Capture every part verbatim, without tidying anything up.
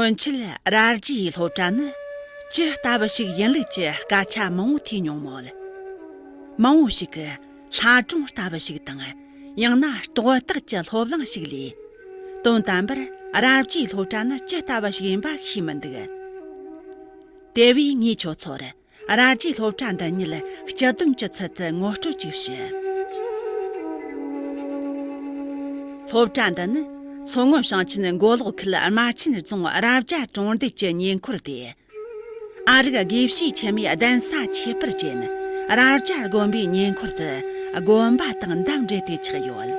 སྔོན་ཆད་ར་རྒྱའི་སློབ་གྲྭ་ནི་ཇི་ལྟ་བུ་ཞིག་ཡིན་ལུགས་ཀྱི་སྐད་ཆ་མང་བོ་ཐོས་མྱོང་མོད། མང་བོ་ཞིག་གིས་ལྷ་སྒྲུང་ལྟ་བུ་ཞིག་དང་། ཡང་ན་རྟོགས་བཏགས་ཀྱི་སློབ་གླེང་ཞིག་ལས། དོན་དམ་པར་ར་རྒྱའི་སློབ་གྲྭ་ནི་ཇི་ལྟ་བུ་ཞིག་ཡིན་པ་ཤེས་མི་འདུག། དེ་བས་ངས་ཁྱོད་ཚོར་ར་རྒྱའི་སློབ་གྲྭ་འདི་ཉིད་སྤྱི་བསྡོམས་ཀྱི་ཚུལ་དུ་ངོ་སྤྲོད་ཅིག་ཞུ། སློབ་གྲྭ་འདི་ནི་མཚོ་སྔོན་ཞིང་ཆེན་མགོ་ལོག་ཁུལ་རྨ་ཆེན་རྫོང་ར་རྒྱ་གྲོང་རྡལ་གྱི་ཉེ་འཁོར་ཏེ། ཨ་རིག་དགེ་བཤེས་ཆེན་མོའི་གདན་ས་ཁྱད་པར་ཅན་ར་རྒྱ་དགོན་པའི་ཉེ་འཁོར་དུ་དགོན་པ་དང་འདབས་འབྲེལ་ཏེ་ཆགས་ཡོད།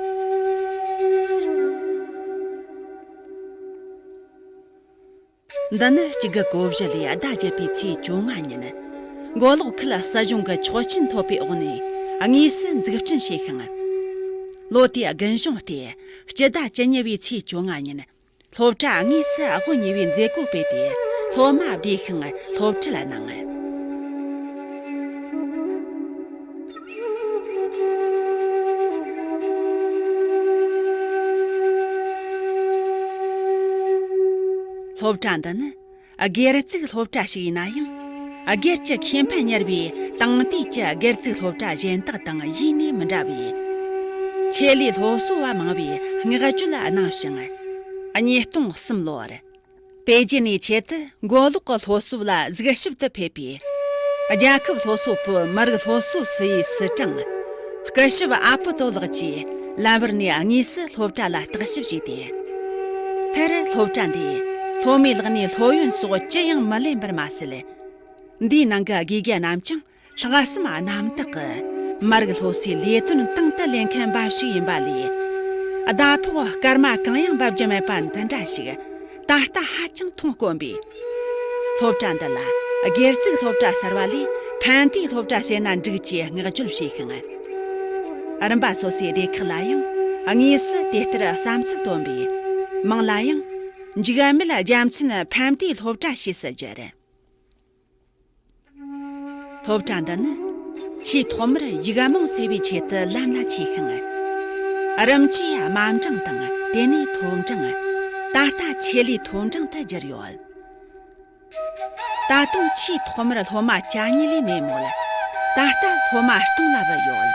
འདི་ནི་གཅིག་དགུ་གོ་བཞི་ལོའི་ཟླ་བརྒྱད་པའི་ཚེས་བཅོ་ལྔ་ཉིན། མགོ་ལོག་ཁུལ་སྲིད་གཞུང་གི་ཆོག་མཆན་ཐོབ་པའི་འོག་ནས་དངོས་སུ་འཛུགས་སྐྲུན་བྱས་ཤིང་། ལོ་དེའི་དགུན་གཞུང་སྟེ་སྤྱི་ཟླ་བཅུ་གཉིས་པའི་ཚེས་བཅོ་ལྔ་ཉིན། སློབ་གྲྭ་དངོས་སུ་དབུ་བརྙེས་པའི་མཛད་སྒོ་སྤེལ་ཏེ། སློབ་མ་བདེ་ཤིང་སློབ་ཁྲིད་གནང་། སློབ་གྲྭ་འདི་ནི་སྒེར་བཙུགས་སློབ་གྲྭ་ཞིག་ཡིན་ན་ཡང་། སྒེར་གྱི་ཁེ་ཕན་གཉེར་བའི་དེང་དུས་ཀྱི་སྒེར་བཙུགས་སློབ་གྲྭ་གཞན་དག་དང་ཡེ་ནས་མི་འདྲ་བས། ཆེད་ལས་སློབ་གསོ་བ་མང་བས་བསྔགས་བརྗོད་གནང་ཞིང་། ཉིས་སྟོང་གསུམ་ལོར། པེ་ཅིན་ནས་ཆེད་དུ་མགོ་ལོག་གི་སློབ་གསོ་ལ་གཟིགས་ཞིབ་ཏུ་ཕེབས་པའི་རྒྱལ་ཁབ་སློབ་གསོ་པུའུ་མི་རིགས་སློབ་གསོ་སི་ཡི་སི་ཀྲང་སྐུ་ཞབས་ཨ་པོ་ཏོ་ལགས་ཀྱིས་ལམ་བར་ནས་དངོས་སུ་སློབ་གྲྭ་ལ་བརྟག་ཞིབ་བྱས་ཏེ། མཐར་སློབ་གྲྭ་འདིས་སློབ་མའི་ལག་ནས་སློབ་ཡོན་སོགས་ཅི་ཡང་མི་ལེན་པར་མ་ཟད། འདིའི་ནང་གི་དགེ་རྒན་རྣམས་ཀྱང་། ལྷག་བསམ་རྣམ་དག་གིས་མ་རིག་སློབ་གསོའི་ལས་དོན་དང་དུ་ལེན་མཁན་འབའ་ཞིག་ཡིན་པ་ལས། ཟླ་ཕོགས་སྐར་མ་གང་ཡང་འབབ་རྒྱུ་མེད་པ་འདི་འདྲ་ཞིག་ད་ལྟ་ཧ་ཅང་མཐོང་དཀོན་པས། སློབ་གྲྭ་འདི་ལ་སྒེར་བཙུགས་སློབ་གྲྭ་གསར་བ་ལས་ཕན་བདེའི་སློབ་གྲྭ་ཟེར་ན་འགྲིག་ཅེས་བསྔགས་བརྗོད་བྱས་ཤིང་། རིམ་པ་སོ་སོའི་སྡེ་ཁག་ལ་ཡང་དངོས་སུ་དེ་ལྟར་བསམ་ཚུལ་བཏོན་པས། མིང་ལ་ཡང་འཇིགས་མེད་རྒྱལ་མཚན་ཕན་བདེའི་སློབ་གྲྭ་ཞེས་སུ་བསྒྱུར། སློབ་གྲྭ་འདི་ནི་ཆེས་ཐོག་མར་ཡིག་རྨོངས་སེལ་བའི་ཆེད་དུ་ལམ་ལ་ཆས་ཤིང་། རིམ་གྱིས་དམའ་འབྲིང་དང་དེ་ནས་མཐོ་འབྲིང་། ད་ལྟ་ཆེད་ལས་མཐོ་འབྲིང་དུ་གྱུར་ཡོད། ད་དུང་ཆེས་ཐོག་མར་སློབ་མ་བཅུ་གཉིས་ལས་མེད་མོད། ད་ལྟ་སློབ་མ་སྟོང་ལ་བུད་ཡོད།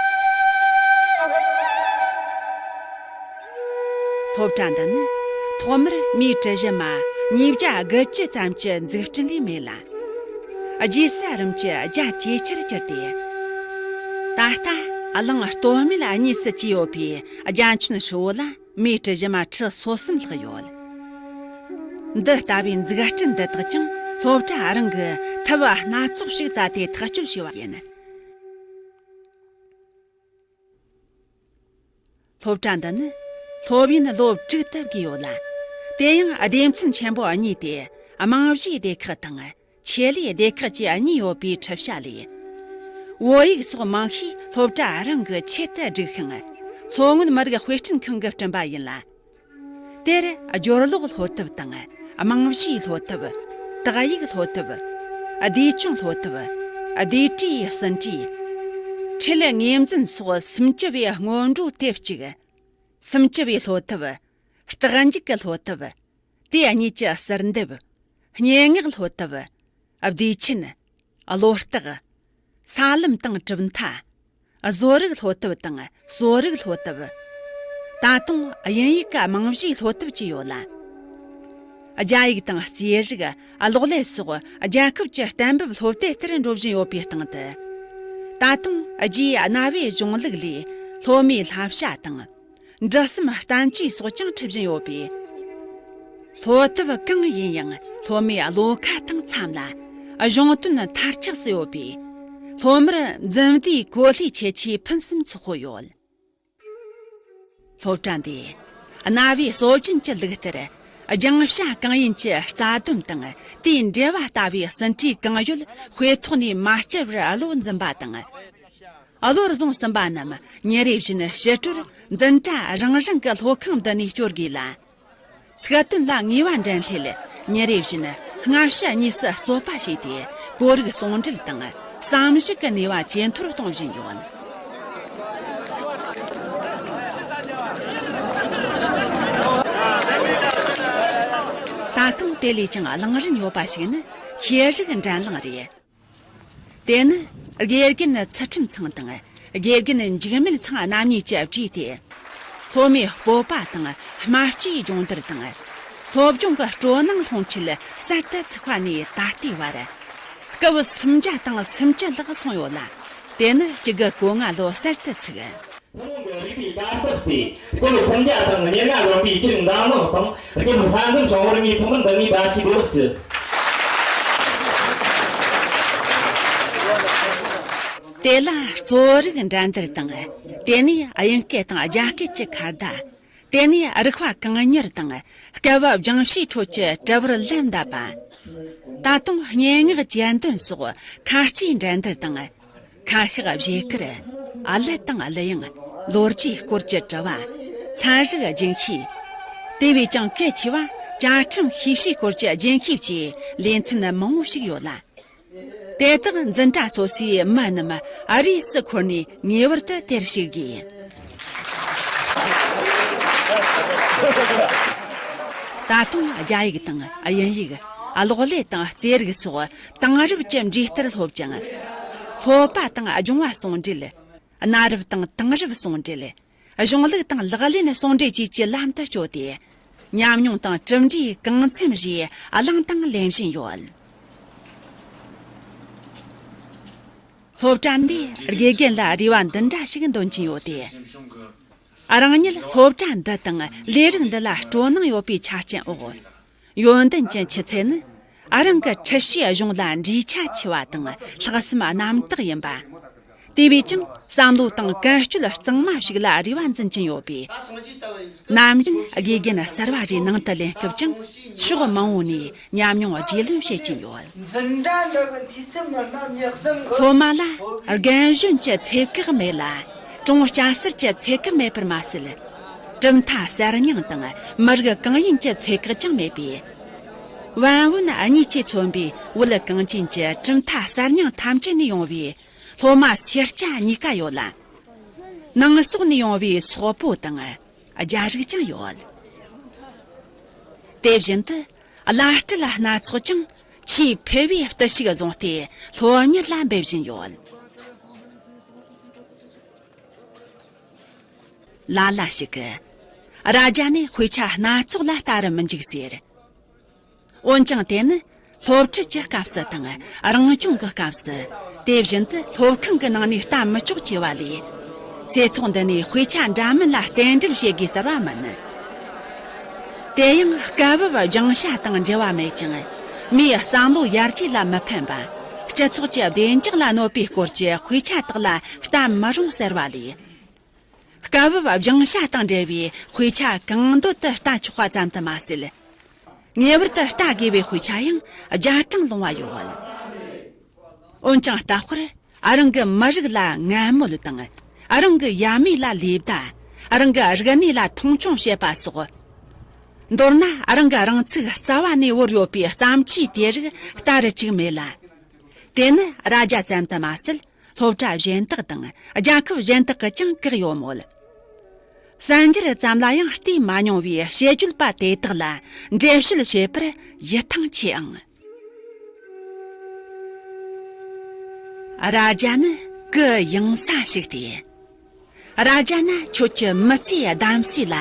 སློབ་གྲྭ་འདི་ནི་ཐོག་མར་མིའི་གྲུ་བཞི་མ་ཉིས་བརྒྱ་དགུ་བཅུ་ཙམ་གྱི་འཛུགས་སྐྲུན་ལས་མེད་ལ། རྗེས་སུ་རིམ་གྱིས་རྒྱ་ཇེ་ཆེར་གྱུར་ཏེ། ད་ལྟ་གླིང་སྟོད་སྨད་གཉིས་སུ་གྱེས་ཡོད་པའི་རྒྱ་ཁྱོན་ཧྲིལ་བོ་ལ་མིའི་གྲུ་བཞི་མ་ཁྲི་སོ་གསུམ་ལྷག་ཡོད། འདི་ལྟ་བུའི་འཛུགས་སྐྲུན་འདི་དག་ཀྱང་སློབ་གྲྭ་རང་གིས་ཐབས་སྣ་ཚོགས་ཤིག་བཙལ་ཏེ་ཐག་གཅོད་བྱས་པ་ཡིན། སློབ་གྲྭ་འདི་ནི་སློབ་ཡོན་ལོ་དྲུག་ཏུ་བགོས་ཡོད་ལ། དེ་ཡང་སྡེ་ཚན་ཆེན་པོ་གཉིས་ཏེ། རྨང་གཞིའི་སྡེ་ཁག་དང་ཆེད་ལས་སྡེ་ཁག་བཅས་གཉིས་ཡོད་པའི་ཁྲིད་བྱ་ལས། བོད་ཡིག་སོགས་མང་ཤས་སློབ་གྲྭ་རང་གི་ཆེད་དུ་བསྒྲིགས་ཤིང་། མཚོ་སྔོན་མི་རིགས་དཔེ་སྐྲུན་ཁང་གིས་བསྐྲུན་པ་ཡིན་ལ། དེར་སྦྱོར་ཀློག་སློབ་དེབ་དང་། རྨང་གཞིའི་སློབ་དེབ། དག་ཡིག་སློབ་དེབ། བསྡུས་སྐྱོང་སློབ་དེབ། བསྡུས་གྲྭའི་ཟིན་བྲིས། ཁྲིད་ལས་ངོས་འཛིན་སོགས་སུམ་ཅུ་པའི་སྔོན་འགྲོ་དེབ་གཅིག་སུམ་ཅུ་པའི་སློབ་དེབ། རྟགས་འཇུག་གི་སློབ་དེབ། དེ་གཉིས་ཀྱི་ཟུར་འདེབས། སྙན་ངག་སློབ་དེབ། བསྡུས་ཆེན། བློ་རྟགས། ས་ལམ་དང་གྲུབ་མཐའ། བཟོ་རིག་སློབ་དེབ་དང་གསོ་རིག་སློབ་དེབ། ད་དུང་དབྱིན་ཡིག་གི་རྨང་གཞིའི་སློབ་དེབ་བཅས་ཡོད་ལ། རྒྱ་ཡིག་དང་རྩིས་རིག། གློག་ཀླད་སོགས་རྒྱལ་ཁབ་ཀྱི་གཏན་འབེབས་སློབ་དེབ་ལྟར་འགྲོ་བཞིན་ཡོད་པའི་སྟེང་དུ། ད་དུང་རྒྱའི་གནའ་བོའི་གཞུང་ལུགས་ལས་སློབ་མའི་བསླབ་བྱ་དང་། འབྲི་སེམས་བསྟན་བཅོས་སོགས་ཀྱང་འཁྲིད་བཞིན་ཡོད་པས། སློབ་དེབ་གང་ཡིན་ཡང་སློབ་མའི་བློ་ཁ་དང་འཚམ་ལ། གཞུང་དོན་མཐར་ཆགས་སུ་ཡོད་པས། སློབ་མར་འཛིན་བདེའི་གོ་ལའི་ཁྱད་ཆོས་ཕུན་སུམ་ཚོགས་པོ་ཡོད། སློབ་གྲྭ་འདིས་གནའ་བོའི་སྲོལ་རྒྱུན་གྱི་ལུགས་ལྟར། སྦྱང་བྱ་གང་ཡིན་གྱི་རྩ་དོན་དང་དེའི་འགྲེལ་བ་ལྟ་བུའི་ཟིན་བྲིས་གང་ཡོད་དཔེ་ཐོག་ནས་མ་བསྐྱུར་བར་བློར་འཛིན་པ་དང་། བློར་བཟུང་ཟིན་པ་རྣམས་ཉིན་རེ་བཞིན་ཕྱི་དྲོར་འཛིན་གྲྭ་རང་རང་གི་སློབ་ཁང་འདི་ནས་སྐྱོར་དགོས་ལ། ཚིག་དོན་ལ་ངེས་པ་འདྲེན་སླད་ཉིན་རེ་བཞིན་སྔ་ཕྱི་གཉིས་སུ་རྩོད་པ་བྱས་ཏེ་གོ་རིག་ཟུང་འབྲེལ་དང་བསམ་གཞིག་གི་ནུས་པ་ཇེ་མཐོར་གཏོང་བཞིན་ཡོད། ད་དུང་ དེ་ལས་ཀྱང་གླེང་རིན་ཡོད་པ་ཞིག་ནི་ཤེས་རིག་འགྲན་གླེང་རེད། དེ་ནི་དགེ་རྒན་ཚུལ་ཁྲིམས་ཚང་དང་དགེ་རྒན་འཇིགས་མེད་ཚང་རྣམ་གཉིས་ཀྱིས་བྲིས་ཏེ། སློབ་མའི་སྤོབས་པ་དང་སྨྲ་ལྕེའི་སྦྱོང་བརྡར་དང་། སློབ་སྦྱོང་གི་སྤྲོ་སྣང་སློང་ཆེད་གསར་དུ་ཚུགས་པ་ནས་ད་ལྟའི་བར། སྐབས་སུམ་བརྒྱ་དང་སུམ་ཅུ་ལྷག་སོང་ཡོད་ལ། དེ་ནི་གཅིག་དགུ་གོ་ལྔ་ལོ་གསར་དུ་ཚུགས། ཐུན་མོང་གི་རིག་པའི་གར་སྟེགས་ཏེ། སྐབས་སུམ་བརྒྱ་དང་ཉེར་ལྔ་ལོན་པའི་སྤྱིར་འཛམ་གླིང་དང་རྒྱལ་ས་འཛིན་ཁྲོམ་བར་ངའི་ཐོག་མར་འདི་ནས་བརྡ་ཞིག་ལེན་རོགས་ཞུ། དེ་ལ་གཙོ་རིག་འགྲན་བསྡུར་དང་། དེ་ནས་དབྱིན་སྐད་དང་རྒྱ་སྐད་ཀྱི་ཁ་བརྡ། དེ་ནས་རིག་པ་གང་མྱུར་དང་སྐལ་བ་སྦྱང་བྱའི་ཁྲོད་ཀྱི་གྲུ་བུར་ལན་འདེབས་པ། ད་དུང་སྙན་ངག་གྱེར་འདོན་སོགས་ཁ་ལྕེའི་འགྲན་བསྡུར་དང་། ཁ་ཤགས་བཞེས་ཁུར། ཨ་ལད་དང་གླུ་དབྱངས། ལོ་རྒྱུས་སྐོར་གྱི་དྲི་བ། ཚན་རིག་རྒྱུན་ཤེས། དེ་བས་ཀྱང་གལ་ཆེ་བ། བཅའ་ཁྲིམས་ཤེས་བྱའི་སྐོར་གྱི་རྒྱུན་ཤེས་བཅས་ལེ་ཚན་མང་བོ་ཞིག་ཡོད་ལ། དེ་དག་འཛིན་གྲྭ་སོ་སོའི་མི་རྣམས་རིས་སུ་འཁོར་ནས་ངེས་པར་དུ་དེར་ཞུགས་དགོས། ད་དུང་རྒྱ་ཡིག་དང་དབྱིན་ཡིག་གློག་ཀླད་དང་རྩེད་རིགས་སོགས་དེང་རབས་ཀྱི་འབྲས་ལྟར་སློབ་ཅིང་། སློབ་པ་དང་སྦྱོང་བ་ཟུང་འབྲེལ། གནའ་རབས་དང་དེང་རབས་ཟུང་འབྲེལ། གཞུང་ལུགས་དང་ལག་ལེན་ཟུང་འབྲེལ་བཅས་ཀྱི་ལམ་དུ་བསྐྱོད་དེ། ཉམས་མྱོང་དང་གྲུབ་འབྲས་གང་འཚམ་རེ་བླངས་དང་ལེན་བཞིན་ཡོད། སློབ་གྲྭ་འདིས་དགེ་རྒན་ལ་རེ་བ་འདི་འདྲ་ཞིག་འདོན་གྱིན་ཡོད་དེ། རང་ཉིད་སློབ་གྲྭ་འདི་དང་ལས་རིགས་འདི་ལ་སྤྲོ་སྣང་ཡོད་པའི་ཆ་རྐྱེན་འོག་ཡོན་ཏན་གྱི་ཆུ་ཚད་ནི་རང་གི་ཁྲིད་བྱའི་གཞུང་ལ་འདྲིས་ཆ་ཆེ་བ་དང་ལྷག་བསམ་རྣམ་དག་ཡིན་པ། དེ་བས་ཀྱང་བསམ་བློ་དང་ཀུན་སྤྱོད་གཙང་མ་ཞིག་ལ་རེ་བ་འཛིན་གྱིན་ཡོད་པས། ནམ་རྒྱུན་དགེ་རྒན་གསར་བ་རེ་ནང་དུ་ལེན་སྐབས་ཀྱང་ཕྱོགས་མང་བོ་ནས་ཉམས་མྱོང་རྒྱུས་ལོན་བྱེད་ཀྱིན་ཡོད། སློབ་མ་ལ་རྒན་གཞོན་གྱི་ཚད་བཀག་མེད་ལ། གྲོང་སྐྱ་སེར་གྱི་ཚད་བཀག་མེད་པར་མ་ཟད། གྲུབ་མཐའ་གསར་རྙིང་དང་མི་རིགས་གང་ཡིན་གྱི་ཚད་བཀག་ཀྱང་མེད་པས། བན་བོན་གཉིས་ཀྱིས་མཚོན་པའི་བོད་གངས་ཅན་གྱི་གྲུབ་མཐའ་གསར་རྙིང་ཐམས་ཅད་ནས་ཡོང་བའི་སློབ་མ་སེར་སྐྱ་གཉིས་ཀ་ཡོད་ལ། ནང་སོག་ནས་ཡོང་བའི་སོག་པོ་དང་རྒྱ་རིགས་ཀྱང་ཡོད། དེ་བཞིན་དུ་བླ་སྤྲུལ་སྣ་ཚོགས་ཀྱང་ཆེས་ཕལ་བའི་བརྟུལ་ཞུགས་བཟུང་སྟེ་སློབ་གཉེར་ལ་འབད་བཞིན་ཡོད། ལ་ལ་ཞིག་གིས་རྭ་རྒྱ་ནས་དཔེ་ཆ་སྣ་ཚོགས་ལ་ལྟ་རུ་མི་འཇུག་ཟེར། འོན་ཀྱང་དེ་ནི་སློབ་ཁྲིད་ཀྱི་སྐབས་སུ་དང་རང་སྦྱོང་གི་སྐབས་སུ། དེ་བཞིན་དུ་སློབ་ཁང་གི་ནང་ནས་ལྟ་མི་ཆོག་ཅེས་པ་ལས། ཚེ་ཐོག་འདི་ནས་དཔེ་ཆ་འདྲ་མིན་ལ་རྟེན་འབྲེལ་བྱེད་དགོས་ཟེར་བ་མིན། དེ་ཡང་སྐབས་བབ་སྦྱང་བྱ་དང་འབྲེལ་བ་མེད་ཅིང་། མིའི་བསམ་བློ་ཡར་རྒྱས་ལ་མི་ཕན་པ། སྤྱི་ཚོགས་ཀྱི་བདེ་འཇགས་ལ་གནོད་པའི་སྐོར་གྱི་དཔེ་ཆ་དག་ལ་ལྟ་མི་རུང་ཟེར་བ་ལས། སྐབས་བབ་སྦྱང་བྱ་དང་འབྲེལ་བའི་དཔེ་ཆ་གང་འདོད་དུ་ལྟ་ཆོག་པ་ཙམ་དུ་མ་ཟད། ངེས་པར་དུ་ལྟ་དགོས་པའི་དཔེ་ཆ་ཡང་རྒྱ་གྲངས་ལོང་བ་ཡོད། འོན་ཀྱང་ལྟ་བར་རང་གི་མི་རིགས་ལ་ངན་སྨོད་དང་། རང་གི་ཡབ་མེས་ལ་ལེ་བདའ། རང་གི་རིག་གནས་ལ་མཐོང་ཆུང་བྱེད་པ་སོགས། མདོར་ན་རང་གི་རང་ཚུགས་རྩ་བ་ནས་བོར་ཡོད་པའི་བརྩམས་ཆོས་དེ་རིགས་ལྟ་རུ་བཅུག་མེད་ལ། དེ་ནི་རྭ་རྒྱ་ཙམ་དུ་མ་ཟད། སློབ་གྲྭ་གཞན་དག་དང་རྒྱལ་ཁབ་གཞན་དག་གིས་ཀྱང་བཀག་ཡོད་མོད། གསར་འགྱུར་ཙམ་ལ་ཡང་བལྟས་མ་མྱོང་བའི་དཔྱད་བརྗོད་པ་དེ་དག་ལ་འགྲེལ་བཤད་བྱེད་པར་ཡིད་ཐང་ཆད་ཨང་། རྭ་རྒྱ་ནི་གུ་ཡངས་ས་ཞིག་སྟེ། རྭ་རྒྱ་ན་ཁྱོད་ཀྱི་མི་ཚེའི་གདམ་གསེས་ལ་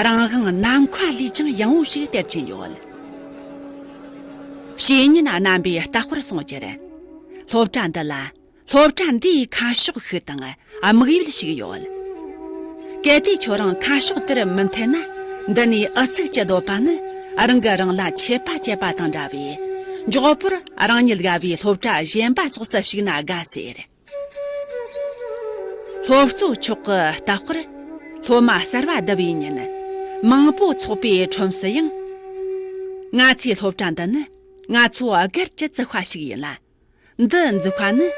རང་དབང་ནམ་མཁའ་ལས་ཀྱང་ཡངས་པོ་ཞིག་སྟེར་གྱིན་ཡོད། བཤེས་གཉེན་རྣམ་པས་ལྟ་བར་སོང་ཕྱིར། སློབ་གྲྭ་འདི་ལ། སློབ་གྲྭ་འདིའི་ཁ་ཕྱོགས་ཤིག་དང་དམིགས་ཡུལ་ཞིག་ཡོད། གལ་ཏེ་ཁྱོད་རང་ཁ་ཕྱོགས་དེར་མི་འཐེན་ན། འདི་ནས་ཨུ་ཚུགས་ཀྱི་འདོད་པ་ནི་རང་གིས་རང་ལ་ཆད་པ་བཅད་པ་དང་འདྲ་བས། མགྱོགས་པོར་རང་ཉིད་དགའ་བའི་སློབ་གྲྭ་གཞན་པ་སོགས་སུ་ཞུགས་ན་དགའ་ཟེར། སློབ་གཙོ་མཆོག་གིས་ལྟ་བར། སློབ་མ་གསར་བ་བསྡུ་བའི་ཉིན། མང་པོ་ཚོགས་པའི་ཁྲོམ་སུ་ཡང་། ང་ཚོའི་སློབ་གྲྭ་འདི་ནི་ང་ཚོ་སྒེར་གྱི་བཙུགས་པ་ཞིག་ཡིན་ལ། འདི་འཛུགས་པ་ནི་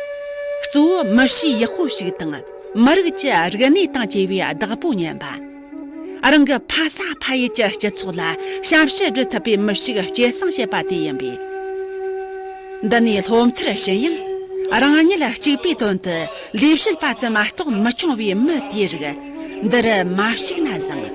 གཙོ་བོ་མི་གཤིས་ཡག་པོ་ཞིག་དང་མི་རིགས་ཀྱི་རིག་གནས་དང་བཅས་པའི་བདག་པོ་ཉན་པ། རང་གི་ཕ་ས་ཕ་ཡུལ་གྱི་སྤྱི་ཚོགས་ལ་ཞབས་ཕྱི་སྒྲུབ་ཐུབ་པའི་མི་ཞིག་སྐྱེད་སྲིང་བྱེད་པ་དེ་ཡིན་པས། འདི་ནས་སློབ་མཐར་ཕྱིན་ཡང་རང་ཉིད་གཅིག་པུའི་དོན་དུ་ལས་བྱེད་པ་ཙམ་མ་གཏོགས་མི་འཁྱོངས་པའི་མི་དེའི་རིགས་འདིར་མ་ཞུགས་ན་བཟང་།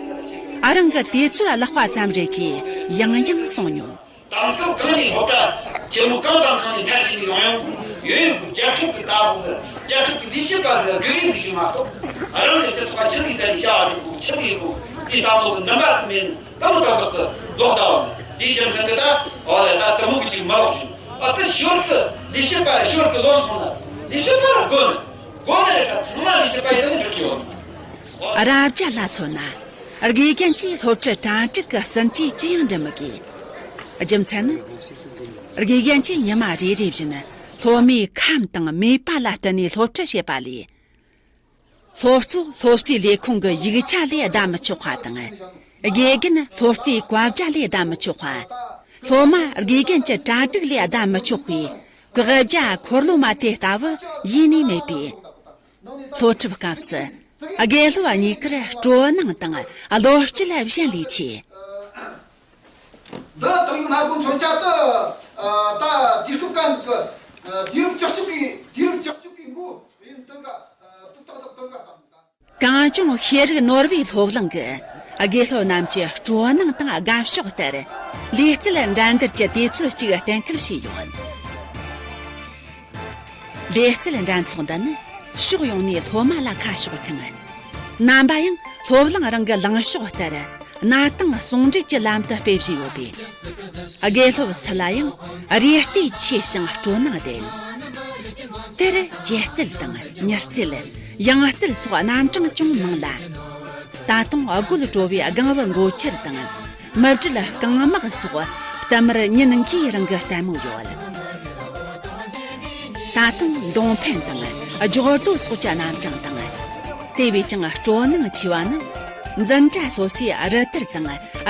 རང་གི་དུས་ཚོད་བརླག་པ་ཙམ་རེད་ཅེས་ཡང་ཡང་གསུངས་མྱོང་། དེང་སྐབས་གང་ནས་སློབ་གྲྭ་ཆེན་མོ་གང་དང་གང་ནས་སྔར་བཞིན་ཡོང་ཡོང་གི་ཡོད་ཡོད་གི། རྒྱལ་ཁབ་ཀྱི་ལྟ་བ་གི་རྒྱལ་ཁབ་ཀྱི་ལས་བྱེད་པ་གི་དགེ་རྒན་འདི་ཞིག་མ་གཏོགས། རང་གི་སྤྱི་ཚོགས་ཆི་ཟིག་བསྡད་ནས་བྱ་བ་འགྲུབ་དགོས་ཆི་ཟིག་ཡིན་དགོས་དེ་བསམ་བློ་གི་འདུན་པ་གི་མེད་ནི་ད་མོ་ཏག་ཏག་གི་ལོག་ལྟ་བ་ནི་དེའི་རྒྱུ་མཚན་གི་ད་འོ་ལེ་ད་དུ་མོ་གི་ཅིག་མ་ལོག་བྱུང་། ཨ་ད་ཞོར་གི་ལས་བྱེད་པ་ཞོར་གི་ལོན་སོང་ན་ལས་བྱེད་པ་ར་དགོས་ནི་དགོས་ནི་རེད། ད་ཚང་མ་ལས་བྱེད་པ་ཡིན་ན་འགྲིག་གི་ཡོད། རབ་བྱ་ལ་མཚོན་ན། དགེ་རྒན་གྱིས་སློབ་ཁྲིད་གྲ་སྒྲིག་གི་སུན་གཙེར་ཅི་ཡང་འདྲི་མི་དགོས། རྒྱུ་མཚན་ནི། དགེ་རྒན་གྱིས་ཉི་མ་རེ་རེ་བཞིན་སློབ་མའི་ཁམས་དང་མོས་པ་ལ་བསྟུན་ནས་སློབ་ཁྲིད་བྱེད་པ་ལས། སློབ་གཙོ་སློབ་གསོའི་ལས་ཁུངས་ཀྱི་ཡིག་ཆ་ལས་བསྡད་མི་ཆོག་པ་དང་། དགེ་རྒན་སློབ་གཙོའི་བཀའ་རྒྱ་ལས་བསྡད་མི་ཆོག་པ། སློབ་མ་དགེ་རྒན་གྱི་གྲ་སྒྲིག་ལས་བསྡད་མི་ཆོག་པའི་བཀག་རྒྱ་འཁོར་ལོ་མ་དེ་ལྟ་བུ་ཡེ་ནས་མེད་པས། སློབ་ཁྲིད་སྐབས་སུ་དགེ་སློབ་གཉིས་ཀར་སྤྲོ་སྣང་དང་བློ་སྐྱེད་གཞན་ལས་ཆེ། འདི་ཏང་ཡོན་ལྷ་སྒོ་མཚོན་ཆ་དུ་ད་དུས་སྐབས་གང་གི་དུས་རབས་བཅུ་གཅིག་གི་དུས་རབས་བཅུ་གཅིག་གི་མགོ་ཡིན་དུ་ག་དུ་ཏག་ཏག་དུ་ག་ཙམ་ད། གངས་ལྗོངས་ཤེས་རིག་ནོར་བུའི་སློབ་གླིང་གི་དགེ་སློབ་རྣམས་ཀྱི་སྤྲོ་སྣང་དང་དགའ་ཕྱོགས་ལྟར་ལུས་རྩལ་འགྲན་བསྡུར་གྱི་དུས་ཚོད་ཅིག་གཏན་འཁེལ་བྱས་ཡོད། ལུས་རྩལ་འགྲན་ཚོགས་འདི་ནི་ཕྱོགས་ཡོངས་ནས་སློབ་མ་ལ་ཁ་ཕྱོགས་ཤིང་། རྣམ་པ་ཡང་སློབ་གླིང་རང་གི་ལངས་ཕྱོགས་ལྟར་གནའ་དེང་ཟུང་འབྲེལ་གྱི་ལམ་དུ་སྤེལ་བཞིན་ཡོད་པས། དགེ་སློབ་སུ་ལ་ཡང་རེ་ལྟོས་ཆེ་ཞིང་སྤྲོ་སྣང་ལྡན། དེར་རྒྱལ་རྩལ་དང་མྱུར་རྩལ། ཡང་རྩལ་སོགས་རྣམ་གྲངས་ཅུང་མང་ལ། ད་དུང་རྒོད་བྲོ་བའི་སྒང་བུ་མགོ་ཆེར་དང་། མི་བྲལ་རྐང་དམག་སོགས་བསྟུད་མར་ཉིན་འགའི་རིང་གི་ལྟད་མོ་ཡོད། ད་དུང་མདུང་འཕེན་དང་སྒྱོགས་རྡོ་སོགས་ཀྱི་རྣམ་གྲངས་དང་། དེ་བས་ཀྱང་སྤྲོ་སྣང་ཆེ་བ་ནི། འཛིན་གྲྭ་སོ་སོའི་རུ་དར་དང་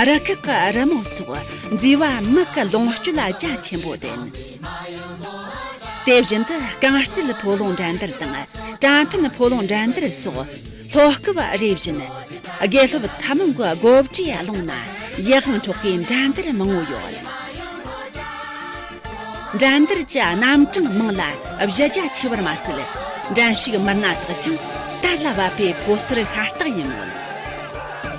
རུ་ཁག་གི་རི་མོ་སོགས་མཛེས་པ་མིག་གི་ལོངས་སྤྱོད་ལ་རྒྱ་ཆེན་པོ་ལྡན། དེ་བཞིན་དུ་རྐང་རྩེད་ཕོ་ལོང་འགྲན་བསྡུར་དང་། བཀྲ་འཕེན་ཕོ་ལོང་འགྲན་བསྡུར་སོགས་ལྷོ་སྐབས་རེ་བཞིན་དགེ་སློབ་ཐུན་མོང་གི་སྒོ་འགྲམ་རླུང་ན་ཡིད་དབང་འཕྲོག་པའི་འགྲན་བསྡུར་མང་པོ་ཡོད། འགྲན་བསྡུར་གྱི་རྣམ་གྲངས་མང་ལ་གཞི་རྒྱ་ཆེ་བར་མ་ཟད། འགྲན་ཞུགས་མི་སྣ་དག་ཀྱང་དར་ལ་བབ་པའི་ཕོ་གསར་ཤ་སྟག་ཡིན་མོད།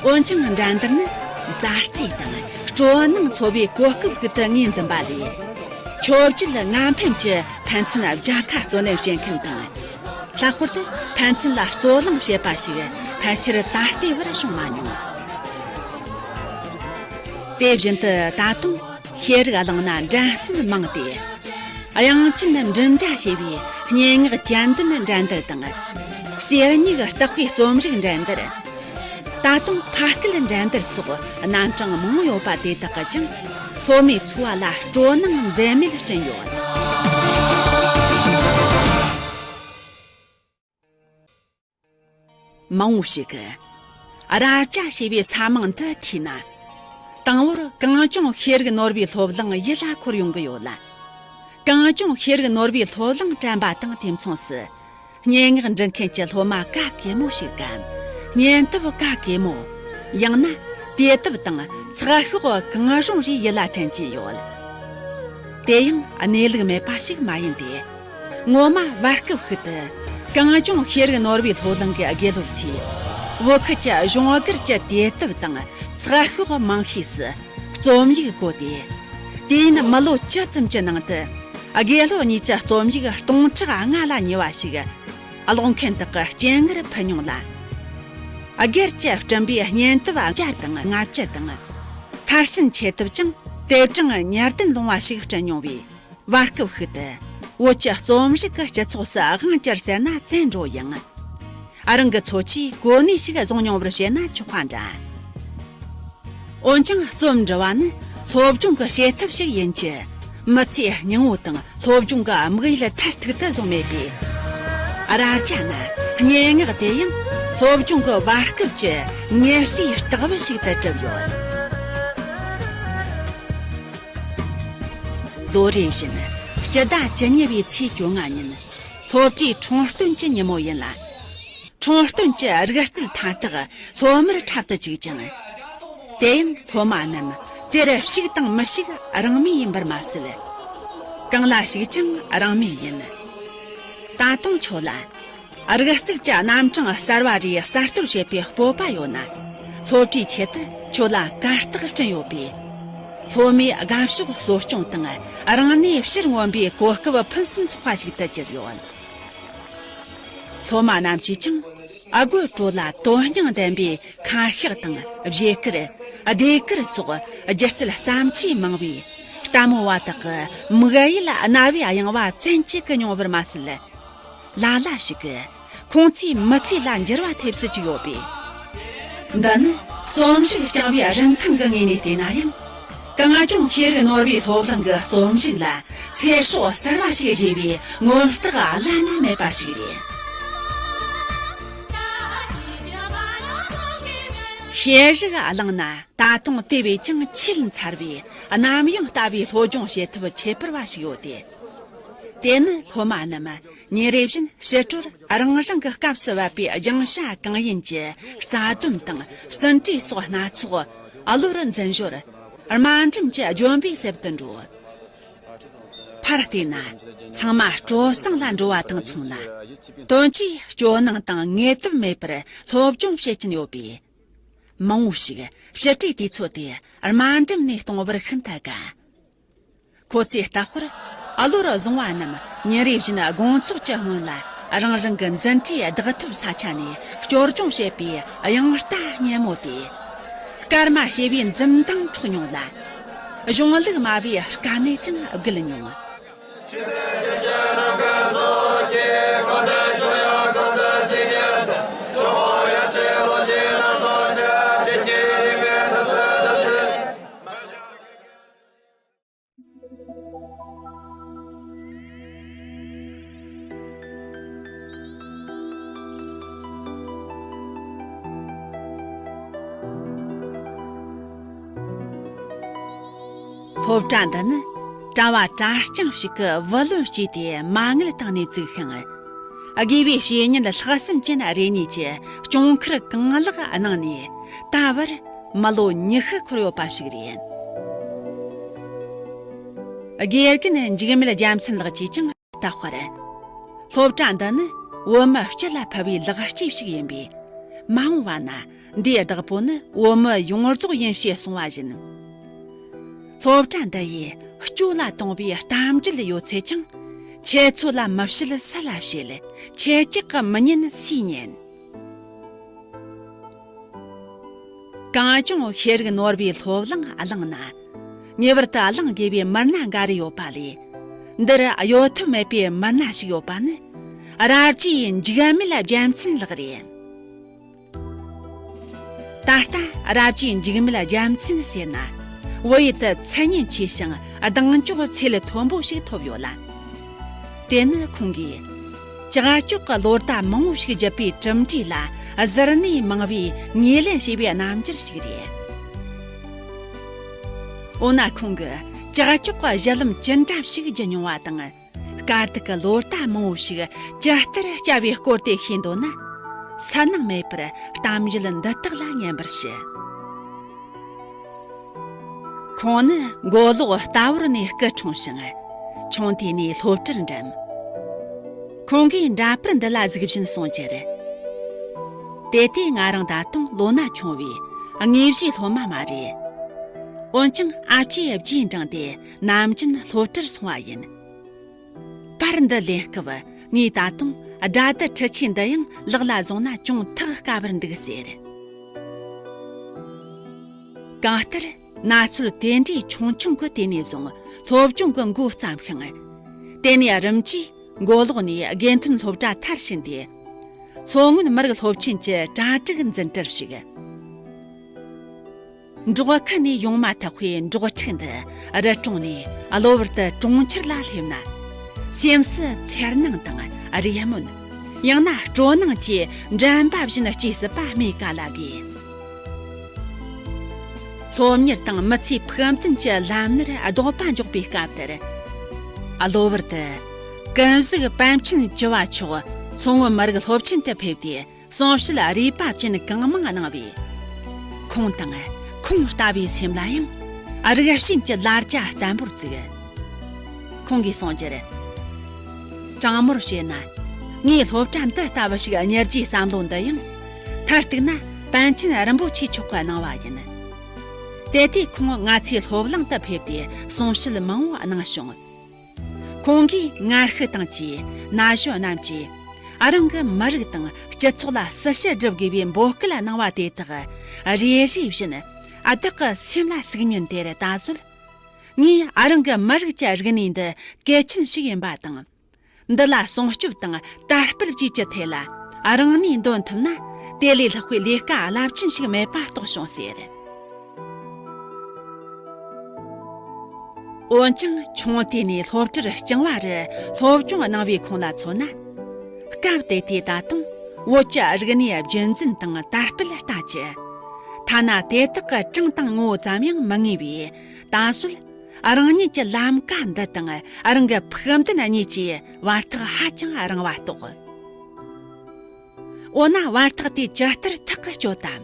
འོན་ཀྱང་འགྲན་བསྡུར་ནི་མཛའ་བརྩེ་དང་སྤྲོ་སྣང་འཚོ་བའི་གོ་སྐབས་ཤིག་ཏུ་ངོས་འཛིན་པ་ལས། མཆོད་བརྗོད་ངན་ཕན་གྱི་ཕན་ཚུན་བརྒྱ་ཁ་རྩོད་ལེན་བྱེད་མཁན་དང་། ལྷག་པར་དུ་ཕན་ཚུན་ལ་རྩོད་གླེང་བྱེད་པ་ཞིག་ཕལ་ཆེར་ད་ལྟའི་བར་བྱུང་མ་མྱོང་། དེ་བཞིན་དུ་ད་དུང་ཤེས་རིག་གླིང་ན་འགྲན་རྩོད་མང་སྟེ། དབྱངས་ཅན་འབྲིམ་སྒྲ་ཞེས་པའི་སྙན་ངག་གྱེར་འདོན་འགྲན་བསྡུར་དང་། གསེར་སྙིགས་རྟགས་པའི་རྩོམ་རིག་འགྲན་བསྡུར། ད་དུང་ཕ་སྐད་འགྲན་བསྡུར་སོགས་རྣམ་གྲངས་མང་པོ་ཡོད་པ་དེ་དག་གིས་ཀྱང་སློབ་མའི་འཚོ་བ་ལ་སྤྲོ་སྣང་འཛད་མེད་བསྐྲུན་ཡོད། མང་པོ་ཞིག་གིས་རབ་བྱ་ཞེས་པའི་ས་མིང་འདི་ཐོས་ན། དང་པོར་གངས་ལྗོངས་ཤེས་རིག་ནོར་བུའི་སློབ་གླིང་ཡིད་ལ་འཁོར་ཡོང་གི་ཡོད་ལ། གངས་ལྗོངས་ཤེས་རིག་ནོར་བུའི་སློབ་གླིང་དྲན་པ་དང་དུས་མཚུངས་སུ། སྙན་ངག་འབྲི་མཁན་གྱི་སློབ་མ་ག་གེ་མོ་ཞིག་གམ། སྙན་དེབ་ག་གེ་མོ། ཡང་ན་དུས་དེབ་དང་ཚགས་ཤོག་གང་རུང་རེ་ཡིད་ལ་དྲན་གྱིན་ཡོད། དེ་ཡང་གནས་ལུགས་མེད་པ་ཞིག་མ་ཡིན་ཏེ། ངོ་མ་བར་སྐབས་ཤིག་ཏུ་གངས་ལྗོངས་ཤེས་རིག་ནོར་བུའི་སློབ་གླིང་གི་དགེ་སློབ་ཚོས་བོད་ཁུལ་གྱི་གཞུང་སྒེར་གྱི་དུས་དེབ་དང་ཚགས་ཤོག་མང་ཤོས་སུ་རྩོམ་ཡིག་བཀོད་དེ། དུས་ཡུན་མི་ལོ་བཅུ་ཙམ་གྱི་ནང་དུ་དགེ་སློབ་གཉིས་ཀྱི་རྩོམ་ཡིག་སྟོང་ཕྲག་ལྔ་ལ་ཉེ་བ་ཞིག་ཀློག་མཁན་དག་གི་སྤྱན་སྔར་ཕུལ་མྱོང་ལ། སྒེར་གྱིས་བསྐྲུན་པའི་སྙན་དེབ་བརྒྱ་དང་ལྔ་བཅུ་དང་། མཐར་ཕྱིན་ཆེད་དུ་ཀྱང་དེབ་གྲངས་ཉེར་བདུན་ལོངས་པ་ཞིག་བསྐྲུན་མྱོང་བས། བར་སྐབས་ཤིག་ཏུ་བོད་ཀྱི་རྩོམ་རིག་གི་སྤྱི་ཚོགས་སུ་དབང་བསྒྱུར་ཟེར་ན་བཙན་འགྲོ་ཡང་། རང་གི་འཚོ་བཅུད་གོ་གནས་ཤིག་བཟུང་མྱོང་བར་བཤད་ན་ཆོག་པ་འདྲ། འོན་ཀྱང་རྩོམ་འབྲི་བ་ནི་སློབ་སྦྱོང་གི་བྱེད་ཐབས་ཤིག་ཡིན་གྱི། མི་ཚེའི་སྙིང་བོ་དང་སློབ་སྦྱོང་གི་དམིགས་ཡུལ་མཐར་ཐུག་ཏུ་བཟུང་མེད་པས། རབ་བྱ་ན་སྙན་ངག་དེ་ཡང་སློབ་སྦྱོང་གི་བར་སྐབས་ཀྱི་ངལ་གསོའི་ལྟ་བ་ཞིག་ཏུ་གྲུབ་ཡོད། ལོ་རེ་བཞིན་སྤྱི་ཟླ་བཅུ་གཉིས་པའི་ཚེས་བཅོ་ལྔ་ཉིན་སློབ་གྲྭའི་འཁྲུངས་སྟོན་གྱི་ཉིན་མོ་ཡིན་ལ། འཁྲུངས་སྟོན་གྱི་རིག་རྩལ་མཐའ་དག་སློབ་མར་འཁྲབ་ཏུ་བཅུག་ཅིང་། དེ་ཡང་སློབ་མ་རྣམས་དེར་ཞུགས་དང་མི་ཞུགས་རང་མོས་ཡིན་པར་མ་ཟད། གང་ལ་ཞུགས་ཀྱང་རང་མོས་ཡིན། ད་དུང་ཁྱོད་ལ་རིག་རྩལ་གྱི་རྣམ་གྲངས་གསར་བ་རེ་གསར་གཏོད་བྱེད་པའི་སྤོབས་པ་ཡོད་ན། སློབ་གྲྭའི་ཆེད་དུ་ཁྱོད་ལ་གར་སྟེགས་བསྐྲུན་ཡོད་པས། སློབ་མའི་དགའ་ཕྱོགས་གསོ་སྐྱོང་དང་རང་ནུས་ཕྱིར་མངོན་པའི་གོ་སྐབས་ཕུན་སུམ་ཚོགས་པ་ཞིག་ཏུ་གྱུར་ཡོད། སློབ་མ་རྣམས་ཀྱིས་ཀྱང་ཨ་སྒོར་དྲོ་ལ་དོན་སྙིང་ལྡན་པའི་ཁ་ཤགས་དང་བཞེས་གར། ཟློས་གར་སོགས་སྒྱུ་རྩལ་བརྩམས་ཆོས་མང་བས། ལྟད་མོ་བ་དག་གི་མིག་ཡིད་རྣ་བའི་གཡེང་བ་བཙན་གྱིས་ཀྱིས་མྱོང་བར་མ་ཟད། ལ་ལ་ཞིག་གིས་ཁོང་ཚོའི་མི་ཚེ་ལ་འགྱུར་བ་ཐེབས་སུ་བཅུག་ཡོད་པས། འདི་ནི་རྩོམ་རིག་རྐྱང་བའི་རིན་ཐང་གི་ངོས་ནས་བལྟས་ན་ཡང་། གངས་ལྗོངས་ཤེས་རིག་ནོར་བུའི་སློབ་གླིང་གི་རྩོམ་རིག་ལ་ཚེ་སྲོག་གསར་བ་ཞིག་བཞེས་པའི་མངོན་རྟགས་བླ་ན་མེད་པ་ཞིག་རེད། ཤེས་རིག་གླིང་ན་ད་དུང་དེ་བས་ཀྱང་ཆེས་མཚར་བའི་གནམ་ཡངས་ལྟ་བུའི་སློབ་སྦྱོང་བྱེད་ཐབས་ཁྱད་པར་བ་ཞིག་ཡོད་དེ། དེ་ནི་སློབ་མ་རྣམས་ཉིན་རེ་བཞིན་ཕྱི་དྲོར་རང་རང་གི་སྐབས་སུ་བབས་པའི་སྦྱིན་བྱ་གང་ཡིན་གྱི་རྩ་དོན་དང་ཟིན་བྲིས་སོགས་སྣ་ཚོགས་གློར་འཛིན་ཞོར། དམའ་འབྲིང་གི་ལྗོན་པའི་གསེབ་ཏུ་འགྲོ། ཕར་བལྟས་ན་ཚང་མ་སྤྲོ་བསང་ལ་འགྲོ་བ་དང་མཚུངས་ལ། དོན་གྱིས་སྐྱོ་སྣང་དང་ངལ་དུབ་མེད་པར་སློབ་སྦྱོང་བྱེད་ཀྱིན་ཡོད་པས། མང་བོ་ཞིག་ཕྱི་དྲོའི་དུས་ཚོད་དེ་དམའ་འབྲིང་ནས་གཏོང་བར་ཤིན་ཏུ་དགའ། ཁོ་ཚོས་ལྟ་བར་གློར་བཟུང་བ་རྣམས་ཉིན་རེ་བཞིན་དགོང་ཚོགས་ཀྱི་སྔོན་ལ་རང་རང་གི་འཛིན་གྲྭའི་བདག་ཐོབ་ས་ཆ་ནས་སྐྱོར་སྦྱོང་བྱེད་པའི་དབྱངས་རྟ་སྙན་མོ་དེ། སྐར་མ་བྱེ་བའི་འཛུམ་མདངས་འཕྲོག་མྱོང་ལ། གཞུང་ལུགས་སྨྲ་བའི་དཀའ་གནད་ཀྱང་བརྒལ་མྱོང་། སློབ་གྲྭ་འདི་ནི་གྲྭ་བ་གྲྭ་རྐྱང་ཞིག་གིས་བུ་ལོན་གཅིག་དེ་མ་དངུལ་བཏང་ནས་བཙུགས་ཤིང་། དགེ་བའི་བཤེས་གཉེན་ལྷག་བསམ་ཅན་རེ་གཉིས་ཀྱིས་སྐྱོང་མཁར་གང་ལེགས་གནང་ནས་ད་བར་མི་ལོ་ཉི་ཤུ་འཁོར་ཡོད་པ་ཞིག་རེད། དགེ་རྒན་འཇིགས་མེད་རྒྱལ་མཚན་ལགས་ཀྱིས་ཀྱང་ལྟ་བར། སློབ་གྲྭ་འདི་ནི་བོད་མི་སྤྱི་ལ་ཕུལ་བའི་ལེགས་སྐྱེས་ཤིག་ཡིན་པས། མ་འོངས་པ་ན་འདིའི་བདག་པོ་ནི་བོད་མི་ཡོངས་རྫོགས་ཡིན་ཞེས་གསུངས་པ་བཞིན། སློབ་གྲྭ་འདི་ཡིས་སྐྱོ་ལ་གཏོང་བའི་གཏམ་རྒྱུད་ཡོད་ཚད་ཀྱང་། ཁྱེད་ཚོ་ལ་མི་བཤད་སུ་ལ་བཤད། ཁྱེད་ཅག་གིས་མི་ཉན་སུས་ཉན། གངས་ལྗོངས་ཤེས་རིག་ནོར་བུའི་སློབ་གླིང་གླིང་ན། ངེས་པར་དུ་གླེང་དགོས་པའི་མི་སྣ་འགའ་རེ་ཡོད་པ་ལས། འདིར་གཡོལ་ཐབས་མེད་པའི་མི་སྣ་ཞིག་ཡོད་པ་ནི། རབ་རྒྱས་འཇིགས་མེད་རྒྱལ་མཚན་ལགས་རེད། ད་ལྟ་རབ་རྒྱས་འཇིགས་མེད་རྒྱལ་མཚན་ཟེར་ན། བོད་ཡུལ་དུ་མཚན་སྙན་ཆེ་ཞིང་གདེང་འཇོག་ཚད་ལས་མཐོན་པོ་ཞིག་ཐོབ་ཡོད་ལ། དེ་ནི་ཁོང་གིས་ཀྱག་ཀྱོག་གི་ལོ་ཟླ་མང་བོ་ཞིག་བརྒྱུད་པའི་གྲུབ་འབྲས་ལ་གཟུར་གནས་མང་བའི་ངོས་ལེན་བྱས་པའི་རྣམ་འགྱུར་ཞིག་རེད། འོ་ན་ཁོང་གིས་ཀྱག་ཀྱོག་གི་གཞི་ལམ་ཅི་འདྲ་ཞིག་བརྒྱུད་མྱོང་བ་དང་། དཀའ་སྡུག་གི་ལོ་ཟླ་མང་བོ་ཞིག་ཇི་ལྟར་བསྐྱལ་བའི་སྐོར་དེ་ཤེས་འདོད་ན། སུན་སྣང་མེད་པར་གཏམ་རྒྱུད་འདི་དག་ལ་ཉན་པར་ཞུ། ཁོང་ནི་མགོ་ལོག་རྟ་བོར་ནས་སྐུ་འཁྲུངས་ཤིང་། ཆུང་དུས་ནས་སློབ་གྲྭར་འགྲིམས། ཁོང་གིས་འདྲ་པར་འདི་ལ་གཟིགས་བཞིན་གསུངས་རྒྱུར། དེ་དུས་ང་རང་ད་དུང་ལོ་ན་ཆུང་བས་དངོས་གཞིའི་སློབ་མ་མ་རེད། འོན་ཀྱང་ཨ་ཅེས་རྗེས་འབྲངས་ཏེ་ནམ་རྒྱུན་སློབ་གྲྭར་སོང་བ་ཡིན། པར་འདི་ལེན་སྐབས་ངས་ད་དུང་སྒྲ་སྡུད་འཕྲུལ་ཆས་འདི་ཡང་ལག་ལ་བཟུང་ན་ཅུང་ཐག་དཀའ་བར་འདུག་ཟེར། གང་ལྟར་ན་ཚོད་དེ་འདྲའི་ཆུང་ཆུང་གི་དུས་ནས་བཟུང་སློབ་སྦྱོང་གི་འགོ་བརྩམས་ཤིང་། དེ་ནས་རིམ་གྱིས་མགོ་ལོག་ནས་དགེ་ཐོན་སློབ་གྲྭ་མཐར་ཕྱིན་ཏེ། མཚོ་སྔོན་མི་རིགས་སློབ་ཆེན་གྱི་གྲ་སྒྲིག་འཛིན་གྲྭར་ཞུགས། འབྲོག་ཁུལ་ནས་ཡོང་མ་ཐག་པའི་འབྲོག་ཕྲུག་འདི་རི་གྲོང་ནས་གློ་བུར་དུ་གྲོང་ཁྱེར་ལ་སླེབས་ན། སེམས་སུ་འཚེར་སྣང་དང་རེ་སྨོན། ཡང་ན་སྤྲོ་སྣང་བཅས་འགྲན་པ་བཞིན་སྐྱེས་སྲིད་པ་སྨོས་ག་ལ་དགོས། སློབ་གཉེར་དང་མི་ཚེའི་ཕུགས་འདུན་གྱི་ལམ་སྣར་ལྡོག་པ་འཇོག་པའི་སྐབས་དེར། གློ་བུར་དུ་ཀུན་གཟིགས་པཎ་ཆེན་བཅུ་བ་མཆོག་མཚོ་སྔོན་མི་རིགས་སློབ་ཆེན་དུ་ཕེབས་ཏེ། གསུང་བཤད་རིག་པ་ཅན་གང་མང་གནང་བས། ཁོང་དང་ཁོང་ལྟ་བུའི་སེམས་ལ་ཡང་རིགས་ཞེན་གྱི་ལ་རྒྱ་བརྟན་པོར་བཙུགས། ཁོང་གིས་གསུངས་རྒྱུར། དྲང་མོར་བཤད་ན། ངས་སློབ་གྲྭ་འདི་ལྟ་བུ་ཞིག་གཉེར་རྒྱུའི་བསམ་བློ་འདི་ཡང་། མཐར་གཏུགས་ན་པཎ་ཆེན་རིན་པོ་ཆེ་མཆོག་གིས་གནང་བ་ཡིན། དེ་དུས་ཁོང་ང་ཚོའི་སློབ་གླིང་དུ་ཕེབས་ཏེ་གསུང་བཤད་མང་བོ་གནང་བྱུང་། ཁོང་གིས་ངར་ཤུགས་དང་བཅས་ན་གཞོན་རྣམས་ཀྱིས་ཨ་རང་གི་མི་རིགས་དང་སྤྱི་ཚོགས་ལ་སྲི་ཞུ་སྒྲུབ་དགོས་པའི་འབོད་སྐུལ་གནང་བ་དེ་དག་རེ་རེ་བཞིན་བདག་གི་སེམས་ལ་ཟུག་མྱོང་དེར་ད་གཟོད། ངས་ཨ་རང་གི་མི་རིགས་ཀྱི་རིག་གནས་འདི་གལ་ཆེན་ཞིག་ཡིན་པ་དང་། འདི་ལ་སྲུང་སྐྱོབ་དང་དར་སྤེལ་བཅས་ཀྱི་ཐད་ལ་རང་ནུས་འདོན་ཐུབ་ན། དེ་ལས་ལྷག་པའི་ལས་ཀ་རླབས་ཆེན་ཞིག་མེད་པ་རྟོགས་བྱུང་ཟེར། འོན་ཀྱང་ཆུང་དུས་ནས་སློབ་གྲྭར་བསྐྱངས་པ་རུ་སློབ་སྦྱོང་གནང་བའི་ཁོང་ལ་མཚོན་ན། སྐབས་དེ་དུས་ད་དུང་བོད་ཀྱི་རིག་གནས་རྒྱུན་འཛིན་དང་དར་སྤེལ་ལྟ་ཅི། ཐ་ན་དེ་དག་གི་གྲངས་དང་ངོ་བོ་ཙམ་ཡང་མི་ངེས་པས། ད་གཟོད་རང་ཉིད་ཀྱི་ལམ་ཀ་འདི་དང་རང་གི་ཕུགས་འདུན་གཉིས་ཀྱི་བར་ཐག་ཧ་ཅང་རིང་བ་རྟོགས། འོ་ན་བར་ཐག་དེ་ཇི་ལྟར་ཐག་གིས་གཅོད་དམ།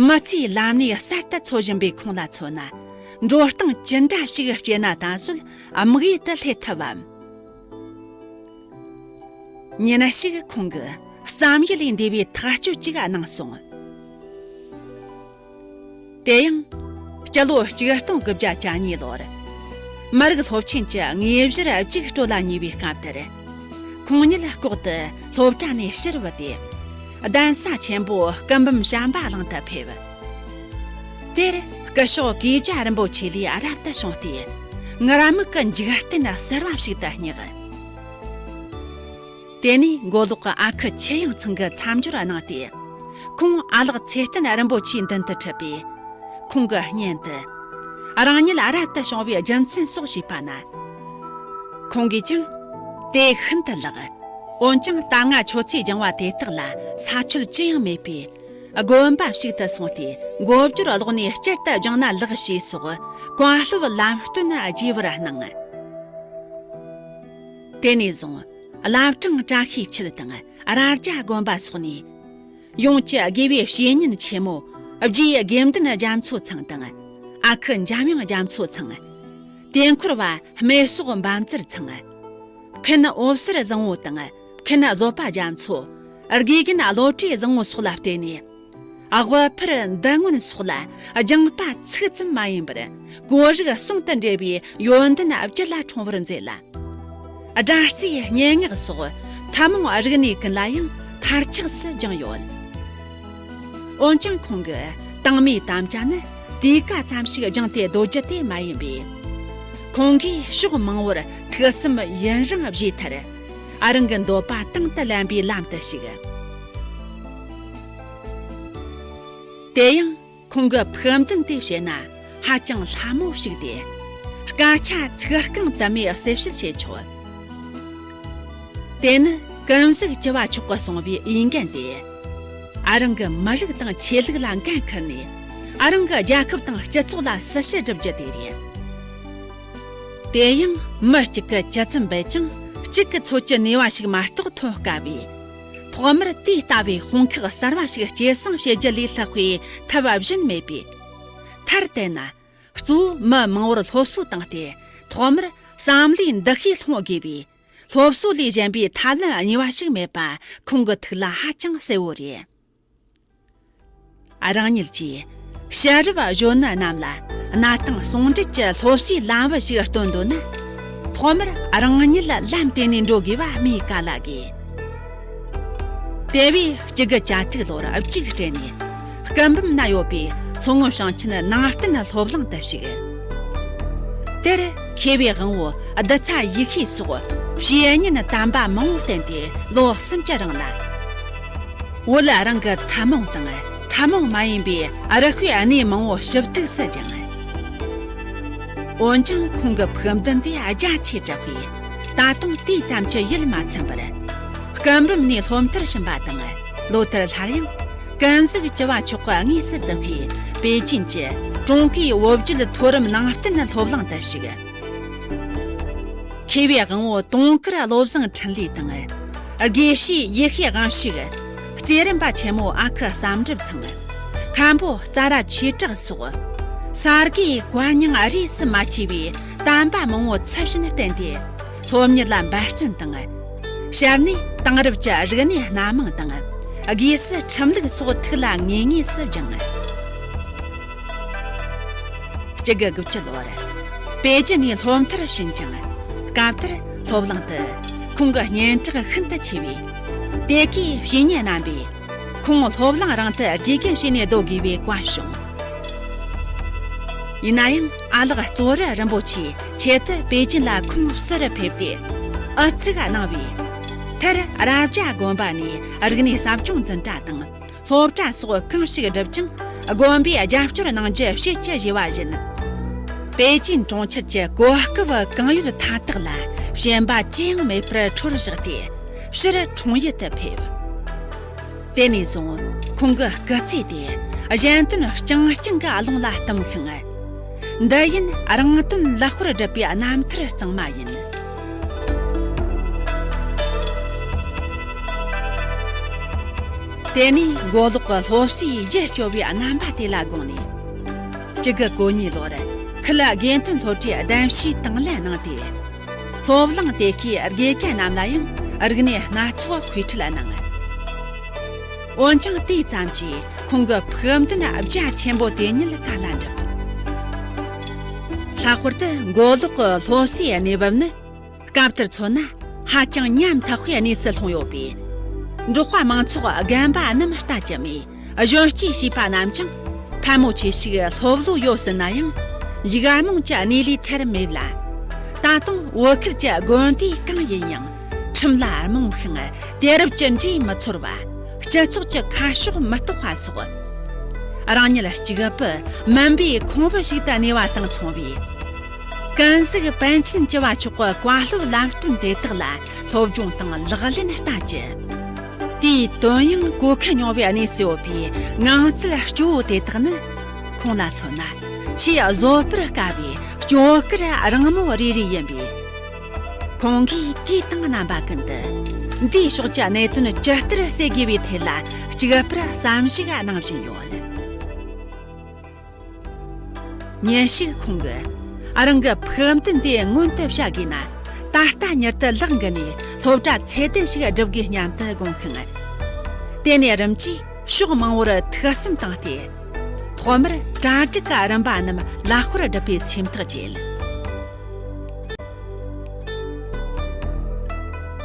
མི་ཚེའི་ལམ་སྣེ་གསར་དུ་འཚོལ་བཞིན་པའི་ཁོང་ལ་མཚོན་ན། འགྲོ་སྟངས་ཅི་འདྲ་ཞིག་སྤྱད་ན་ད་གཟོད་དམིགས་ཡུལ་དུ་སླེབས་ཐུབ་བམ། ཉིན་ཞིག་ཁོང་གིས་བསམ་ཡུལ་ལས་འདས་པའི་ཐག་གཅོད་ཅིག་གནང་སོང་། དེ་ཡང་། སྤྱི་ལོ་གཅིག་སྟོང་དགུ་བརྒྱ་གྱ་གཉིས་ལོར། མི་རིགས་སློབ་ཆེན་གྱི་དངོས་གཞིར་རྒྱུགས་སྤྲོད་ལ་ཉེ་བའི་སྐབས་དེར། ཁོང་ཉིད་ལྐོག་ཏུ་སློབ་གྲྭ་ནས་ཕྱིར་བུད་དེ། གདན་ས་ཆེན་པོ་སྐུ་འབུམ་བྱམས་པ་གླིང་དུ་ཕེབས། དེར་སྐུ་ཞབས་ཀུའེ་ཅཱ་རིན་པོ་ཆེ་ལས་རབ་ཏུ་བྱུང་སྟེ། ངུར་སྨྲིག་གི་འཇིག་རྟེན་གསར་བ་ཞིག་ཏུ་བསྙེགས། དེ་ནས་མགོ་ལོག་གི་ཨ་ཁུ་ཆུ་ཡང་ཚང་གིས་མཚམས་སྦྱོར་གནང་སྟེ། ཁོང་ཨ་ལགས་ཚེ་བརྟན་རིན་པོ་ཆེའི་མདུན་དུ་ཁྲིད་པས། ཁོང་གི་སྙན་དུ། རང་ཉིད་རབ་ཏུ་བྱུང་བའི་རྒྱུ་མཚན་སོགས་ཞུས་པ་ན། ཁོང་གིས་ཀྱང་། དེ་ཤིན་ཏུ་ལེགས། འོན་ཀྱང་ད་སྔ་ཁྱོད་ཚོས་སྦྱངས་པ་དེ་དག་ལ་ས་ཆོད་ཅི་ཡང་མེད་པས། དགོན་པ་ཞིག་ཏུ་སོང་སྟེ་མགོ་སྦྱོར་ཀློག་ནས་བསྐྱར་དུ་སྦྱངས་ན་ལེགས་ཞེས་སོགས་བཀའ་སློབ་ལམ་སྟོན་རྒྱས་པར་གནང་། དེ་ནས་བཟུང་བླ་བྲང་བཀྲ་ཤིས་འཁྱིལ་དང་རྭ་རྒྱ་དགོན་པ་སོགས་ནས། ཡོངས་ཀྱི་དགེ་བའི་བཤེས་གཉེན་ཆེན་མོ་རྗེ་དགེ་འདུན་རྒྱ་མཚོ་ཚང་དང་། ཨ་ཁུ་འཇམ་དབྱངས་རྒྱ་མཚོ་ཚང་། དེ་འཁོར་བ་སྨད་སོག་འབའ་མཛར་ཚང་། མཁན་འོད་ཟེར་བཟང་བོ་དང་། མཁན་བཟོད་པ་རྒྱ་མཚོ། དགེ་རྒན་བློ་གྲོས་བཟང་བོ་སོགས་ལ་བརྟེན་ནས། དབུལ་ཕར་འདུ་སྔོན་སོགས་ལ་སྦྱངས་པ་ཚིག་ཙམ་མ་ཡིན་པར། གོ་རིག་ཟུང་དུ་འབྲེལ་བའི་ཡོན་ཏན་བརྒྱུད་ལ་འཁྲུངས་པར་མཛད་ལ། སྒྲ་རྩེའི་སྙན་ངག་སོགས་ཐུན་མོང་རིག་གནས་ཀུན་ལ་ཡང་མཐར་ཆགས་སུ་སྦྱངས་ཡོད། འོན་ཀྱང་ཁོང་གི་དྭངས་མའི་དམ་བཅའ་ནི་དུས་ཀ་ཙམ་ཞིག་སྦྱངས་ཏེ་སྡོད་རྒྱུ་དེ་མ་ཡིན་པས། ཁོང་གིས་ཕྱོགས་མང་བོར་ཐུགས་བསམ་ཡུན་རིང་བཞེས་མཐར། ཨ་རང་གི་འདོད་པ་དང་དུ་ལེན་པའི་ལམ་དུ་ཞུགས། དེ་ཡང་། ཁོང་གི་ཕུགས་འདུན་དེ་བཤད་ན་ཧ་ཅང་སླ་མོ་ཞིག་སྟེ། སྐད་ཆ་ཚིག་རྐང་དུ་མས་གསལ་བཤད་བྱེད་ཆོག། དེ་ནི་ཀུན་གཟིགས་བཅུ་བ་མཆོག་གིས་གསུངས་པའི་འོས་འགན་ཏེ། ཨ་རང་གི་མི་རིགས་དང་ཆོས་ལུགས་ལ་འགན་འཁུར་ནས། ཨ་རང་གི་རྒྱལ་ཁབ་དང་སྤྱི་ཚོགས་ལ་སྲི་ཞུ་བསྒྲུབ་རྒྱུ་དེ་རེད། དེ་ཡང་མི་གཅིག་གི་ཇི་ཙམ་འབད་ཀྱང་གཅིག་གི་ཚོད་ཀྱི་ནུས་པ་ཞིག་མ་གཏོགས་ཐོན་དཀའ་བས། ཐོག་མར་དེ་ལྟ་བུའི་དཔུང་ཁག་གསར་བ་ཞིག་སྐྱེད་སྲིང་བྱེད་རྒྱུ་ལས་ལྷག་པའི་ཐབས་གཞན་མེད་པས། མཐར་གཏུགས་ན། གཙོ་བོ་མི་མང་བོར་སློབ་གསོ་བཏང་སྟེ། ཐོག་མར་བསམ་བློའི་འདུ་ཤེས་སློང་དགོས་པས། སློབ་གསོ་ལས་གཞན་པའི་ཐབས་ལམ་གཉིས་པ་ཞིག་མེད་པ་ཁོང་གི་ཐུགས་ལ་ཧ་ཅང་གསལ་བོ་རེད། རང་ཉིད་ཀྱིས་ཕྱི་རབས་གཞོན་ནུ་རྣམས་ལ་གནའ་དེང་ཟུང་འབྲེལ་གྱི་སློབ་གསོའི་ལམ་བུ་ཞིག་སྟོན་འདོད་ན། ཐོག་མར་རང་ཉིད་ལ་ལམ་དེ་ནས་འགྲོ་དགོས་པ་སྨོས་ག་ལ་དགོས། དེ་བས་གཅིག་དགུ་གྱ་དྲུག་ལོར་གཅིག་སྤྲད་ནས། སྐུ་འབུམ་ན་ཡོད་པའི་མཚོ་སྔོན་ཞིང་ཆེན་ནང་བསྟན་སློབ་གླིང་དུ་ཞུགས། དེར་མཁས་པའི་དབང་བོ་བདུད་ཚ་ཡེ་ཤེས་སོགས་བཤེས་གཉེན་དམ་པ་མང་བོ་བསྟེན་ཏེ་ལོ་གསུམ་གྱི་རིང་ལ། བོད་རང་གི་ཐུན་མོང་དང་ཐུན་མོང་མ་ཡིན་པའི་རིག་པའི་གནས་མང་བོ་ཞིབ་ཏུ་སྦྱངས། འོན་ཀྱང་ཁོང་གི་ཕུགས་འདུན་དེ་རྒྱ་ཆེ་དྲགས་པས། ད་དུང་དེ་ཙམ་གྱིས་ཡིད་མ་ཚིམ་པར། སྐུ་འབུམ་ནས་སློབ་མཐར་ཕྱིན་པ་དང་། ལོ་ལྟར་སླར་ཡང་ཀུན་གཟིགས་བཅུ་བ་མཆོག་གི་དངོས་སུ་བརྫུས་པའི་པེ་ཅིན་གྱི་ཀྲུང་གོའི་བོད་བརྒྱུད་མཐོ་རིམ་ནང་བསྟན་སློབ་གླིང་དུ་ཞུགས། མཁས་པའི་དབང་བོ་དུང་དཀར་བློ་བཟང་འཕྲིན་ལས་དང་། དགེ་བཤེས་ཡེ་ཤེས་དབང་ཕྱུག། རྩེ་རིམ་པ་ཆེན་མོ་ཨ་ཁུ་བསམ་གྲུབ་ཚང་། མཁན་པོ་ཙཱ་ར་ཆོས་གྲགས་སོགས། ས་དགེ་བཀའ་རྙིང་རིས་སུ་མ་ཆད་པའི་དམ་པ་མང་བོ་ཚུལ་བཞིན་བསྟེན་ཏེ། སློབ་གཉེར་ལ་འབད་བརྩོན་དང་། ཞལ་ནས་དེང་རབས་ཀྱི་རིག་གནས་སྣ་མང་དང་། དགོས་སུ་ཁྲིམས་ལུགས་སོགས་ཐུགས་ལ་ངེས་ངེས་སུ་སྦྱངས། བཅུ་དགུ་དགུ་བཅུ་ལོར་པེ་ཅིན་ནས་སློབ་མཐར་ཕྱིན་ཅིང་། སྐབས་དེར་སློབ་གླིང་དུ་ཁོང་གི་སྙན་གྲགས་ཤིན་ཏུ་ཆེ་བས། དེ་གའི་བཤེས་གཉེན་རྣམ་པས་ཁོང་སློབ་གླིང་རང་དུ་དགེ་རྒན་བྱས་ནས་སྡོད་དགོས་པའི་བཀའ་བྱུང་། ཡིན་ན་ཡང་ཨ་ལགས་ཙོ་རི་རིན་པོ་ཆེ་ཆེད་དུ་པེ་ཅིན་ལ་ཁོང་བསུ་རུ་ཕེབས་ཏེ། ཨུ་ཚུགས་གནང་བས། མཐར་རབ་བྱ་དགོན་པ་ནས་རིག་གནས་ཟབ་སྦྱོང་འཛིན་གྲྭ་དང་། སློབ་གྲྭ་སོགས་གང་ཞིག་བསྒྲུབས་ཀྱང་དགོན་པས་རྒྱབ་སྐྱོར་གནང་རྒྱུ་བྱེད་ཀྱི་བཞེས་པ་བཞིན། པེ་ཅིན་གྲོང་ཁྱེར་གྱི་གོ་སྐབས་གང་ཡོད་མཐའ་དག་ལ་ཞེན་པ་ཅི་ཡང་མེད་པར་འཕྲོར་བཞག་སྟེ་ཕྱིར་འཁྲུངས་ཡུལ་དུ་ཕེབས། དེ་ནས་བཟུང་ཁོང་གི་སྐུ་ཚེ་དེ་གཞན་དོན་རྐྱང་རྐྱང་གི་ཀློང་ལ་བསྟིམས་ཤིང་། འདི་ཡིན་རང་དོན་ལེགས་པར་སྒྲུབ་པའི་རྣམ་ཐར་གཙང་མ་ཡིན། དེ་ནས་མགོ་ལོག་གི་སློབ་གསོའི་ཡིད་སྐྱོ་བའི་རྣམ་པ་དེ་ལ་དགོངས་ནས། བཅུ་དགུ་གོ་གཉིས་ལོར་ཁུལ་དགེ་ཐོན་སློབ་གྲྭའི་གདན་ཞུས་དང་ལེན་གནང་སྟེ། སློབ་གླིང་དེ་གའི་དགེ་རྒན་རྣམས་ལ་ཡང་རིག་གནས་སྣ་ཚོགས་དཔེ་ཁྲིད་གནང་། འོན་ཀྱང་དེ་ཙམ་གྱིས་ཁོང་གི་ཕུགས་འདུན་རྒྱ་ཆེན་པོ་དེ་ཉིད་ག་ལ་འགྲུབ། ལྷག་པར་དུ་མགོ་ལོག་གི་སློབ་གསོའི་གནས་བབ་ནི། སྐབས་དེར་མཚོན་ན་ཧ་ཅང་ཉམ་ཐག་པའི་གནས་སུ་ལྷུང་ཡོད་པས། འབྲོག་པ་མང་ཚོགས་རྒན་པ་རྣམས་ལྟ་ཅི་སྨོས་གཞོན་སྐྱེས་བྱིས་པ་རྣམས་ཀྱང་ཕལ་མོ་ཆེ་ཞིག་སློབ་ལོ་ཡོལ་ཟིན་ན་ཡང་ཡིག་རྨོངས་ཀྱི་གནས་ལས་ཐར་མེད་ལ། ད་དུང་བོད་ཁུལ་གྱི་དགོན་སྡེ་གང་ཡིན་ཡང་ཁྲིམས་ལ་རྨོངས་ཤིང་དུས་རབས་ཀྱི་འགྲོས་མི་ཚོར་བ། སྤྱི་ཚོགས་ཀྱི་ཁ་ཕྱོགས་མི་རྟོགས་པ་སོགས། རང་ཉིད་གཅིག་པུ་མུན་པའི་ཁོང་བུ་ཞིག་ཏུ་གནས་པ་དང་མཚུངས་པས། ཀུན་གཟིགས་པཎ་ཆེན་བཅུ་བ་མཆོག་གི་བཀའ་སློབ་ལམ་སྟོན་དེ་དག་ལ་སློབ་སྦྱོང་དང་ལག་ལེན་བསྟར་གྱི། དེའི་དོན་ཡང་གོ་ཁུལ་མྱོང་བའི་གནས་སུ་ཡོད་པའི་ངང་ཚུལ་སྐྱོ་བོ་དེ་དག་ནི། ཁོང་ལ་མཚོན་ན་ཆེས་བཟོད་པར་དཀའ་བའི་སྐྱོ་གར་རིང་མོ་རེ་རེ་ཡིན་པས། ཁོང་གིས་དུས་དང་རྣམ་པ་ཀུན་ཏུ་འདིའི་ཕྱོགས་ཀྱི་གནད་དོན་ཇི་ལྟར་སེལ་དགོས་པའི་ཐད་ལ་གཅིག་པུར་བསམ་གཞིག་གནང་བཞིན་ཡོད། ཉིན་ཞིག་ཁོང་གིས་རང་གི་ཕུགས་འདུན་དེ་མངོན་དུ་བྱ་དགོས་ན། ད་ལྟ་མྱུར་དུ་ལག་འགུལ་ནས་སློབ་གྲྭ་ཚད་ལྡན་ཞིག་བསྒྲུབ་དགོས་སྙམ་དུ་དགོངས་ཤིང་། དེ་ནས་རིམ་གྱིས་ཕྱོགས་མང་པོར་ཐུགས་བསམ་བཏང་སྟེ། ཐོག་མར་གྲ་སྒྲིག་གི་རིམ་པ་རྣམས་ལེགས་པོར་བསྒྲུབ་པའི་སེམས་ཐག་བཅད།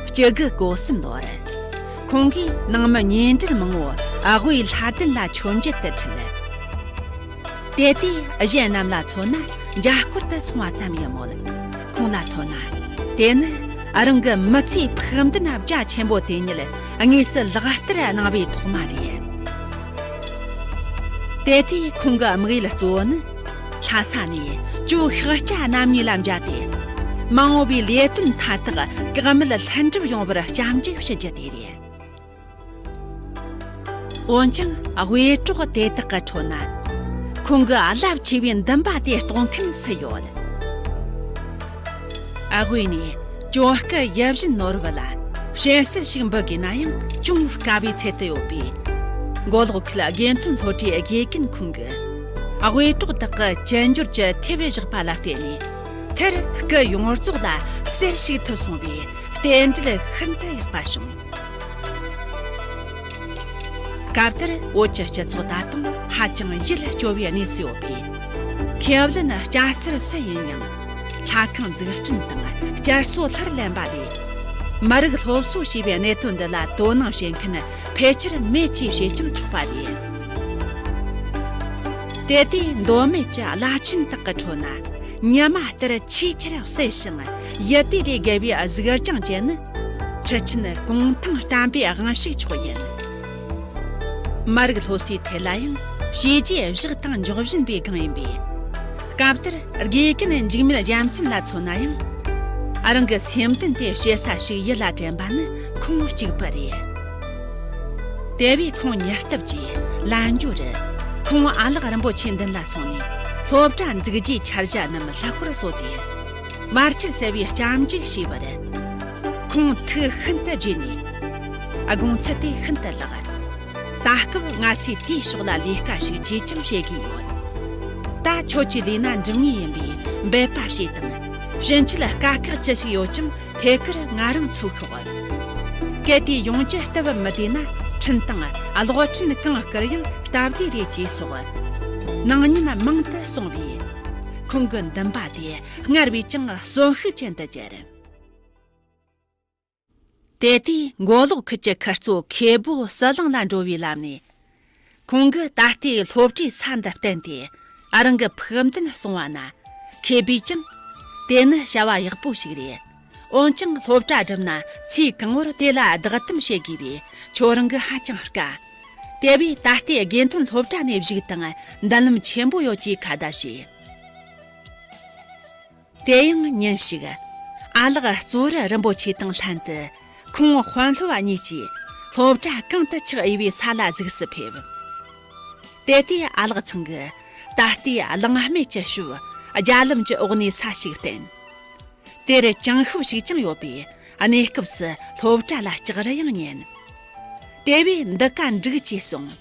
བཅུ་དགུ་གོ་གསུམ་ལོར། ཁོང་གིས་ནང་མི་ཉེ་འབྲེལ་མང་པོ་ཨ་དབུའི་ལྷ་ལྡན་ལ་མཆོད་མཇལ་དུ་ཁྲིད། དེ་དུས་གཞན་རྣམས་ལ་མཚོན་ན་མཇལ་སྐོར་དུ་སོང་བ་ཙམ་ཡིན་མོད། ཁོང་ལ་མཚོན་ན་དེ་ནི་རང་གི་མི་ཚེའི་ཕུགས་འདུན་རྒྱ་ཆེན་པོ་དེ་ཉིད་དངོས་སུ་ལག་བསྟར་གནང་བའི་ཐོག་མ་རེད། དེ་དུས་ཁོང་གི་དམིགས་ཡུལ་གཙོ་བོ་ནི། ལྷ་ས་ནས་ཇོ་ཤཱཀྱ་རྣམ་གཉིས་ལ་མཇལ་ཏེ། མ་འོངས་པའི་ལས་དོན་མཐའ་དག་བཀག་མེད་ལྷུན་གྲུབ་ཡོང་བར་སྐྱབས་འཇུག་ཞུ་རྒྱུ་དེ་རེད། འོན་ཀྱང་དབུས་གྲོགས་དེ་དག་གི་ཁྲོད་ན། ཁོང་གི་རླབས་ཆེ་བའི་འདུན་པ་དེ་རྟོགས་མཁན་སུ་ཡོད། ཨ་དབུས་ནས་ཇོ་སྐུ་ཡིད་བཞིན་ནོར་བུ་ལ་དཔྱད་གསར་ཞིག་འབུལ་དགོས་ན་ཡང་ཅུང་དཀའ་བའི་ཚད་དུ་ཡོད་པས། མགོ་ལོག་ཁུལ་དགེ་ཐོན་སློབ་གྲྭའི་དགེ་རྒན་ཁོང་གིས་དབུས་གྲོགས་དག་གི་ཅན་འབྱོར་གྱི་ཐེབས་བཞག་པ་ལ་བརྟེན་ནས། མཐར་སྐུ་ཡོངས་རྫོགས་ལ་གསེར་ཞིག་ཐུབ་སོང་བས་རྟེན་འབྲེལ་ཤིན་ཏུ་ཡག་པ་བྱུང་། སྐབས་དེར་བོད་ཀྱི་སྤྱི་ཚོགས་ད་དུང་ཧ་ཅང་ཡིད་སྐྱོ་བའི་གནས་སུ་ཡོད་པས། ཁེ་བླུན་སྐྱ་སེར་སུ་ཡིན་ཡང་། ལྷ་ཁང་འཛུགས་སྐྲུན་དང་བསྐྱར་གསོ་སླར་ལེན་པ་ལས། མི་རིགས་སློབ་གསོ་ཞེས་པའི་གནད་དོན་འདི་ལ་དོ་སྣང་བྱེད་མཁན་ཕལ་ཆེར་མེད་ཅེས་བཤད་ཀྱང་ཆོག་པ་རེད། དེ་དུས་མདོ་སྨད་ཀྱི་རླབས་ཆེན་དག་གི་ཁྲོད་ན། ཉི་མ་ལྟར་ཆེས་ཆེར་གསལ་ཞིང་ཡིད་དུ་ལས་བརྒལ་བའི་གཟིགས་རྒྱང་ཅན་ནི། ཁྲི་ཆེན་གུང་ཐང་བསྟན་པའི་དབང་ཕྱུག་མཆོག་ཡིན། མི་རིགས་སློབ་གསོའི་ཐད་ལ་ཡང་བྱས་རྗེས་བཞག་དང་འཇོག་བཞིན་པའི་སྒང་ཡིན་པས། སྐབས་དེར་དགེ་རྒན་འཇིགས་མེད་རྒྱལ་མཚན་ལ་མཚོན་ན་ཡང་། རང་གི་སེམས་འདུན་དེ་བྱེད་ས་ཞིག་ཡིད་ལ་དྲན་པ་ནི་ཁོང་གཅིག་པུ་རེད། དེ་བས་ཁོང་ཉར་སྟབས་ཀྱིས་ལན་འཇོ་རུ། ཁོང་ཨ་ལགས་རིན་པོ་ཆེ་མདུན་ལ་སོང་ནས་སློབ་གྲྭ་འཛུགས་རྒྱུའི་འཆར་གཞི་རྣམས་ལྷག་པར་གསོལ་ཏེ། བར་ཆད་སེལ་བའི་སྐྱབས་འཇུག་ཞུས་པར། ཁོང་ཐུགས་ཤིན་ཏུ་དགྱེས་ནས། དགོངས་ཚུལ་དེ་ཤིན་ཏུ་ལེགས། ད་སྐབས་ང་ཚོས་དེའི་ཕྱོགས་ལ་ལས་ཀ་ཞིག་ཅིས་ཀྱང་བྱེད་ཀྱི་ཡོད། ད་ཁྱོད་ཀྱིས་ལས་ན་འགྲུབ་ངེས་ཡིན་པས་འབད་པ་བྱས་དང་། ཕྱིན་ཆད་དཀའ་ཁག་ཅི་ཞིག་ཡོད་ཀྱང་ཐད་ཀར་ང་རང་ཚུར་ཤོག། གལ་ཏེ་ཡོང་རྒྱུ་སྟབས་མི་བདེ་ན་འཕྲིན་དང་གློག་འཕྲིན་གང་བསྐུར་ཡང་སྟབས་བདེ་རེད་ཅེས་སོགས། ནང་ཉམས་མང་དུ་སོང་བས། ཁོང་གི་འདུན་པ་དེ་སྔར་བས་ཀྱང་གསོན་ཤུགས་ཅན་དུ་གྱུར། དེ་དུས་མགོ་ལོག་ཁུལ་གྱི་ཁུལ་གཙོ་ཁེ་བོ་ཟི་ལིང་ལ་འགྲོ་བའི་ལམ་ནས། ཁོང་གིས་ད་ལྟའི་སློབ་གྲྭའི་ས་འདི་བསྟན་ཏེ་རང་གི་ཕུགས་འདུན་གསུངས་པ་ན། ཁེ་བོས་ཀྱང་། དེ་ནི་བྱ་བ་ཡག་པོ་ཞིག་རེད། འོན་ཀྱང་སློབ་གྲྭ་བསྒྲུབས་ན་ཚེ་གང་བོར་དེ་ལ་བདག་དམ་བྱེད་དགོས་པས་ཁྱོད་རང་གིས་ཧ་ཅང་དཀའ། དེ་བས་ད་ལྟའི་དགེ་འདུན་སློབ་གྲྭ་ནས་བཞུགས་དང་མདུན་ལམ་ཆེན་པོ་ཡོད་ཅེས་ཁ་བརྡ་བྱས། དེ་ཡང་ཉིན་ཞིག་ཨ་ལགས་གཙོ་བོར་རིན་པོ་ཆེ་དང་ལྷན་དུ་ཁོང་དཔོན་སློབ་གཉིས་ཀྱིས་སློབ་གྲྭ་གང་དུ་ཆགས་འོས་པའི་ས་ལ་གཟིགས་སུ་ཕེབས། དེ་དུས་ཨ་ལགས་ཚང་གིས་ད་ལྟའི་གླང་སྨད་ཀྱི་ཕྱོགས་རྒྱ་ལམ་གྱི་འོག་ནས་ས་ཞིག་བསྟན། དེར་ཅང་ཤོད་ཞིག་ཀྱང་ཡོད་པས་གནས་སྐབས་སུ་སློབ་གྲྭ་ལ་ལྕགས་རི་ཡང་ཉན། དེ་བས་འདི་ཀ་འགྲིག་ཅེས་གསུངས།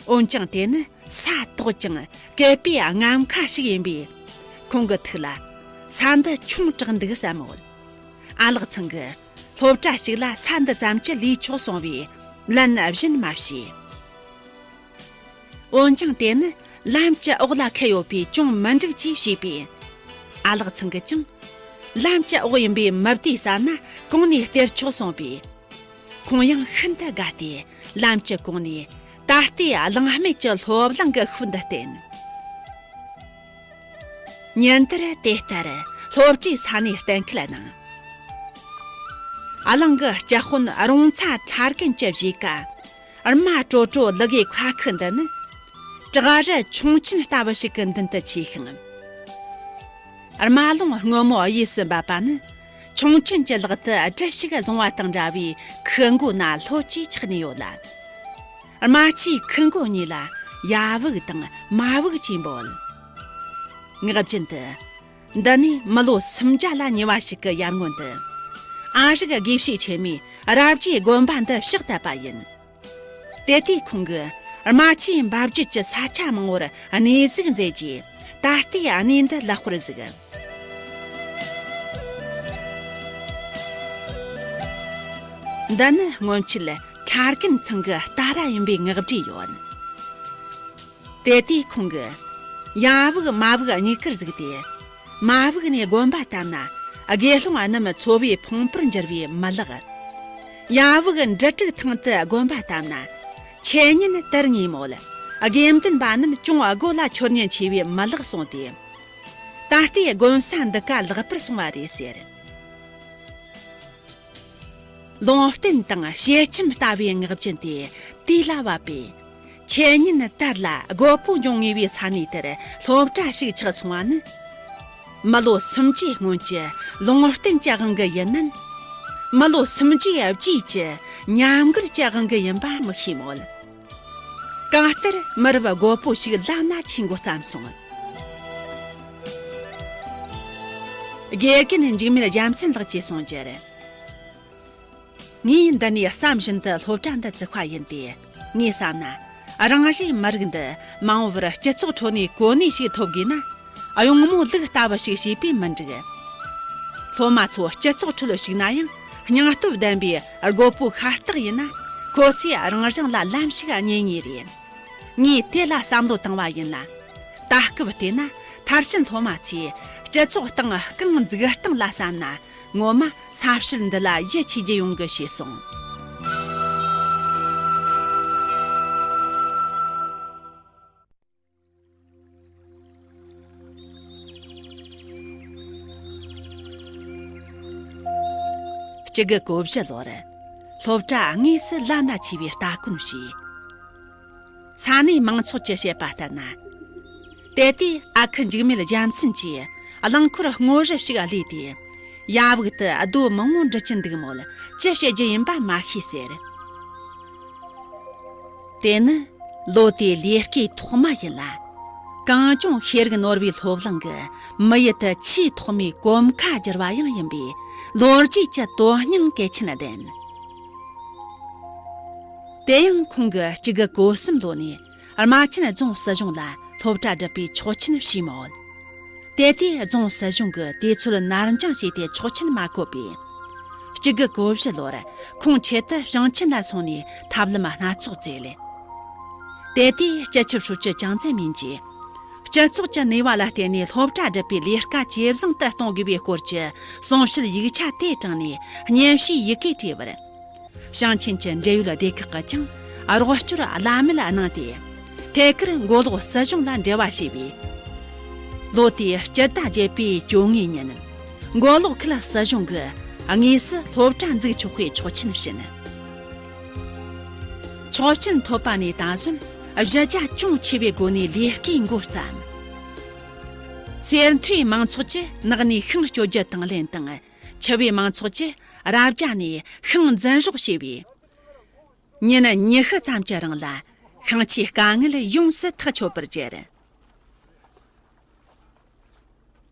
འོན་ཀྱང་དེ་ནི་ས་དོག་ཅིང་བསྐལ་པའི་རྔམ་ཁ་ཞིག་ཡིན་པས། ཁོང་གི་ཐུགས་ལ་ས་འདི་ཆུང་དྲགས་འདུག་བསམ་མོད། ཨ་ལགས་ཚང་གིས་སློབ་གྲྭ་ཞིག་ལ་ས་འདི་ཙམ་གྱིས་ལས་ཆོག་གསུང་བས་ལན་གཞན་མ་བྱས། འོན་ཀྱང་དེ་ནི་ལམ་གྱི་འོག་ལ་ཁུལ་ཡོད་པས་ཅུང་མི་འགྲིག་ཅེས་བྱས་པས། ཨ་ལགས་ཚང་གིས་ཀྱང་། ལམ་གྱི་འོག་ཡིན་པས་མི་བདེ་བསམ་ན་གོང་ནས་སྟེར་ཆོག་གསུངས་པས། ཁོང་ཡང་ཤིན་ཏུ་དགའ་སྟེ་ལམ་གྱི་གོང་ནས་ད་ལྟའི་གླང་སྨད་ཀྱི་སློབ་གླིང་གི་ཤུལ་འདི་བསྟན། ཉིན་དེར་དེ་ལྟར་སློབ་གྲྭའི་ས་གནས་གཏན་འཁེལ་གནང་། གླིང་གི་སྤྱི་དཔོན་རོང་ཚ་ཁྲ་རྒན་གྱི་གཞིས་ཀ་རྨ་དྲོ་དྲོ་ལི་གེ་ཁ་ཁུ་འདི་ནི་བྲག་རི་ཁྱུང་ཆེན་ལྟ་བུ་ཞིག་གི་མདུན་དུ་ཆས་ཤིང་། རྨ་ཀླུང་སྔོན་མོ་གཡས་སུ་འབབ་པ་ནི་ཁྱུང་ཆེན་གྱི་ལག་ཏུ་གྲི་ཞིག་བཟུང་བ་དང་འདྲ་བའི་ཁུ་མགོ་ན་ལྷོད་ཀྱིས་ཆགས་ནས་ཡོད་ལ། རྨ་ཆུའི་ཁུ་མགོ་གཉིས་ལ་ཡ་བུག་དང་མ་བུག་ཅེས་འབོད། ངག་རྒྱུན་དུ། འདི་ནི་མི་ལོ་སུམ་བརྒྱ་ལ་ཉེ་བ་ཞིག་གི་ཡར་སྔོན་དུ། ཨ་རིག་དགེ་བཤེས་ཆེན་མོས་རབ་རྒྱས་དགོན་པ་འདི་ཕྱག་བཏབ་པ་ཡིན། དེ་དུས་ཁོང་གིས་རྨ་ཆུའི་འབབ་རྒྱུད་ཀྱི་ས་ཆ་མང་བོར་གནས་གཟིགས་མཛད་རྗེས་ད་ལྟའི་གནས་འདི་ལེགས་པར་གཟིགས། འདི་ནི་སྔོན་ཆད་ཁྲ་རྒན་ཚང་གི་རྟ་ར་ཡིན་པའི་ངག་བྲིས་ཡོད། དེ་དུས་ཁོང་གིས་ཡ་བུག་མ་བུག་གཉིས་ཀར་གཟིགས་ཏེ། མ་བུག་ནས་དགོན་པ་བཏབ་ན་དགེ་སློང་རྣམས་འཚོ་བའི་ཕུང་པོར་འགྱུར་བས་མི་ལེགས། ཡ་བུག་འབྲུ་དྲུག་ཐང་དུ་དགོན་པ་བཏབ་ན་འཆད་ཉན་དར་ངེས་མོད། དགེ་འདུན་པ་རྣམས་ཅུང་སྒོ་ལ་འཁྱོར་ཉེན་ཆེ་བས་མི་ལེགས་གསུངས་ཏེ། ད་ལྟའི་དགོན་ས་འདི་ཀ་ལེགས་པར་སོང་བ་རེད་ཟེར། ལུང་བསྟན་དང་ཞལ་ཆེམས་ལྟ་བུའི་ངག་རྒྱུན་དེ་དུས་ལ་བབ་པས། འཆད་ཉན་དར་ལ་རྒོད་པོ་འབྱུང་ངེས་པའི་ས་གནས་དེར་སློབ་གྲྭ་ཞིག་ཆགས་སོང་བ་ནི། མི་ལོ་སུམ་ཅུའི་སྔོན་གྱི་ལུང་བསྟན་གྱི་དབང་གིས་ཡིན་ནམ། མི་ལོ་སུམ་ཅུའི་རྗེས་ཀྱི་ཉམས་མགུར་གྱི་དབང་གིས་ཡིན་པ་མི་ཤེས་མོད། གང་ལྟར་མི་རབས་རྒོད་པོ་ཞིག་ལམ་ན་ཆས་འགོ་བརྩམས་སོང་། དགེ་རྒན་འཇིགས་མེད་རྒྱལ་མཚན་ལགས་ཀྱིས་གསུངས་རྒྱུར། ངས་འདི་ནས་བསམ་བཞིན་དུ་སློབ་གྲྭ་འདི་བཙུགས་པ་ཡིན་ཏེ། ངས་བསམ་ན། རང་རེའི་མི་རིགས་འདི་མ་འོངས་པར་སྤྱི་ཚོགས་ཁྲོད་ནས་གོ་གནས་ཤིག་ཐོབ་དགོས་ན། གཡུང་མོ་ལུག་ལྟ་བུ་ཞིག་བྱས་པས་མི་འགྲིག། སློབ་མ་ཚོ་སྤྱི་ཚོགས་ཁྲོད་ཞུགས་ན་ཡང་སྙིང་སྟོབས་ལྡན་པའི་རྒོད་པོ་ཤ་སྟག་ཡིན་ན། ཁོ་ཚོས་རང་རང་ལ་ལམ་ཞིག་རྙེད་ངེས་རེད། ངས་དེ་ལ་བསམ་བློ་བཏང་བ་ཡིན་ལ། ད་སྐབས་བལྟས་ན་མཐར་ཕྱིན་སློབ་མ་ཚོས་སྤྱི་ཚོགས་སྟེང་རྐང་འཛུགས་སྟངས་ལ་བསམ་ན། ངོ་མ་ས་བཤད་འདི་ལ་ཡིད་ཆེས་རྒྱུ་ཡོང་གི་ཞེས་གསུངས། གཅིག་དགུ་གོ་བཞི་ལོར་སློབ་གྲྭ་དངོས་སུ་ལམ་ན་ཆས་པའི་སྟ་གོན་བྱས། ས་གནས་མང་ཚོགས་ཀྱིས་བཤད་པ་ལྟར་ན། དེ་དུས་ཨ་ཁུ་འཇིགས་མེད་རྒྱལ་མཚན་གྱིས་རླངས་འཁོར་སྔོ་རབས་ཤིག་བླངས་ཏེ། ཡ་བུག་ཏུ་རྡོ་མང་བོ་འདྲུད་ཀྱིན་འདུག་མོད་ཅི་བྱེད་རྒྱུ་ཡིན་པ་མ་ཤེས་ཟེར། དེ་ནི་ལོ་དེའི་ལས་ཀའི་ཐོག་མ་ཡིན་ལ། གངས་ལྗོངས་ཤེས་རིག་ནོར་བུའི་སློབ་གླིང་གི་མི་ཡུལ་དུ་ཆེས་ཐོག་མའི་གོམ་ཁ་བསྒྱུར་བ་ཡང་ཡིན་པས་ལོ་རྒྱུས་ཀྱི་དོན་སྙིང་གལ་ཆེན་ལྡན། དེ་ཡང་ཁོང་གིས་གཅིག་དགུ་གོ་གསུམ་ལོ་ནས་རྨ་ཆེན་རྫོང་སྲིད་གཞུང་ལ་སློབ་གྲྭ་སྒྲུབ་པའི་ཆོག་མཆན་ཞུས་མོད། དེ་དུས་རྫོང་སྲིད་གཞུང་གིས་དུས་ཚོད་ནར་འགྱངས་བྱས་ཏེ་ཆོག་མཆན་མ་བཀོད་པས། གཅིག་དགུ་གོ་བཞི་ལོར་ཁོང་ཆེད་དུ་ཞིང་ཆེན་ལ་སོང་ནས་ཐབས་ལམ་སྣ་ཚོགས་བཙལ། དེ་དུས་སྤྱི་ཁྱབ་ཧྲུའུ་ཅི་ཅང་ཙེ་མིན་གྱིས། སྤྱི་ཚོགས་ཀྱི་ནུས་པ་ལ་བརྟེན་ནས་སློབ་གྲྭ་སྒྲུབ་པའི་ལས་ཀ་ཇེ་བཟང་དུ་གཏོང་དགོས་པའི་སྐོར་གྱི་གསུང་བཤད་ཡིག་ཆ་དེ་དྲངས་ནས་སྙན་ཞུའི་ཡི་གེ་བྲིས་པར། ཞིང་ཆེན་གྱི་འབྲེལ་ཡོད་སྡེ་ཁག་གིས་ཀྱང་རོགས་སྐྱོར་བླ་མེད་གནང་སྟེ། ཐད་ཀར་མགོ་ལོག་སྲིད་གཞུང་ལ་འབྲེལ་བ་བྱས་པས། ལོ་དེའི་སྤྱི་ཟླ་བརྒྱད་པའི་བཅོ་ལྔའི་ཉིན། མགོ་ལོག་ཁུལ་སྲིད་གཞུང་གིས་དངོས་སུ་སློབ་གྲྭ་འཛུགས་ཆོག་པའི་ཆོག་མཆན་བྱིན། ཆོག་མཆན་ཐོབ་པ་ནས་ད་གཟོད་གཞི་རྒྱ་ཅུང་ཆེ་བའི་སྒོ་ནས་ལས་ཀའི་འགོ་བརྩམས། སེར་མཐོའི་མང་ཚོགས་ཀྱིས་ནགས་ནས་ཤིང་གཅོད་རྒྱུ་དང་ལེན་དང་། ཆུ་བོའི་མང་ཚོགས་ཀྱིས་རབ་བྱ་ནས་ཤིང་འཛིན་རོགས་བྱས་པས། ཉིན་ཉི་ཤུ་ཙམ་གྱི་རིང་ལ་ཤིང་ཆུའི་དཀའ་ངལ་ཡོངས་སུ་ཐག་ཆོད་པར་གྱུར།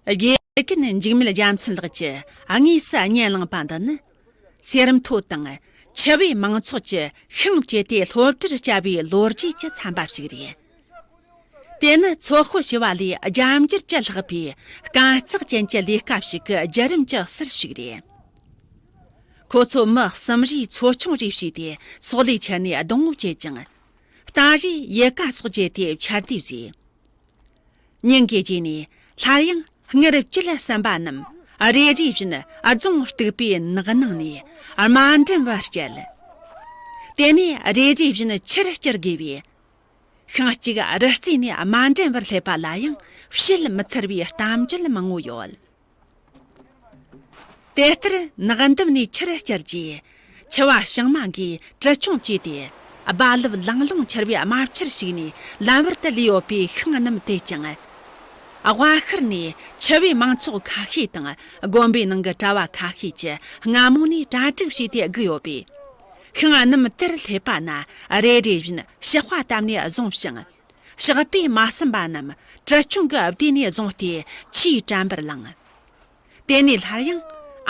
དགེ་རྒན་འཇིགས་མེད་རྒྱལ་མཚན་ལགས་ཀྱིས་དངོས་སུ་བརྙན་བླངས་པ་འདི་ནི། སེར་མཐོ་དང་ཆུ་བོའི་མང་ཚོགས་ཀྱིས་ཤིང་བཅད་དེ་སློབ་གྲྭར་བཅར་བའི་ལོ་རྒྱུས་ཀྱི་ཚན་པ་ཞིག་རེད། དེ་ནི་ཚོད་དཔག་བྱས་པ་ལས་རྒྱ་འགྱུར་གྱི་ལྷག་པའི་དཀའ་ཚེགས་ཅན་གྱི་ལས་ཀ་ཞིག་གི་བརྒྱུད་རིམ་གྱི་ཟུར་ཞིག་རེད། ཁོ་ཚོ་མི་གསུམ་རེས་ཚོ་ཆུང་རེ་བྱས་ཏེ་སོག་ལེའི་ཆར་ནས་སྡོང་བོ་བཅད་ཅིང་། རྟ་རེས་ཡལ་ག་སོགས་བཅད་དེ་ཆར་དུས་བཟོས། ཉིན་དཀྱིལ་རྗེས་ནས་སླར་ཡང་སྔར་བཅད་ཟིན་པ་རྣམས་རེ་རེ་བཞིན་རྫོང་སྟུག་པའི་ནགས་ནང་ནས་དམའ་འགྲམ་བར་བསྐྱལ། དེ་ནས་རེ་རེ་བཞིན་ཆུར་བསྐྱུར་དགོས་པས། ཤིང་གཅིག་རི་རྩེ་ནས་དམའ་འགྲམ་བར་སླེབས་པ་ལ་ཡང་བཤད་མི་ཚར་བའི་གཏམ་རྒྱུད་མང་བོ་ཡོད། དེ་ལྟར་ནགས་འདབས་ནས་ཆུར་བསྐྱུར་རྗེས། ཆུ་བ་བྱང་མ་འགའི་གྲི་ཆུང་བཅས་ཏེ། རྦ་རླབས་ལང་ལོང་འཆར་བའི་རྨ་ཆུར་ཞུགས་ནས་ལམ་བར་དུ་ལུས་ཡོད་པའི་ཤིང་རྣམས་དེད་ཅིང་། དབའ་ཤར་ནས་ཆུ་བོའི་མང་ཚོགས་ཁ་ཤས་དང་དགོན་པའི་ནང་གི་གྲྭ་བ་ཁ་ཤས་ཀྱིས་སྔ་མོ་ནས་གྲ་སྒྲིག་བྱས་ཏེ་བསྒུགས་ཡོད་པས། ཤིང་རྣམས་དེར་སླེབས་པ་ན་རེ་རེ་བཞིན་ཕྱག་པ་བཏབ་ནས་བཟུང་ཞིང་། ཕྱག་དཔེ་མ་ཟིན་པ་རྣམས་གྲི་ཆུང་གི་ལྡེ་ནས་བཟུང་སྟེ་ཆུའི་གྲམ་པར་བླངས། དེ་ནས་སླར་ཡང་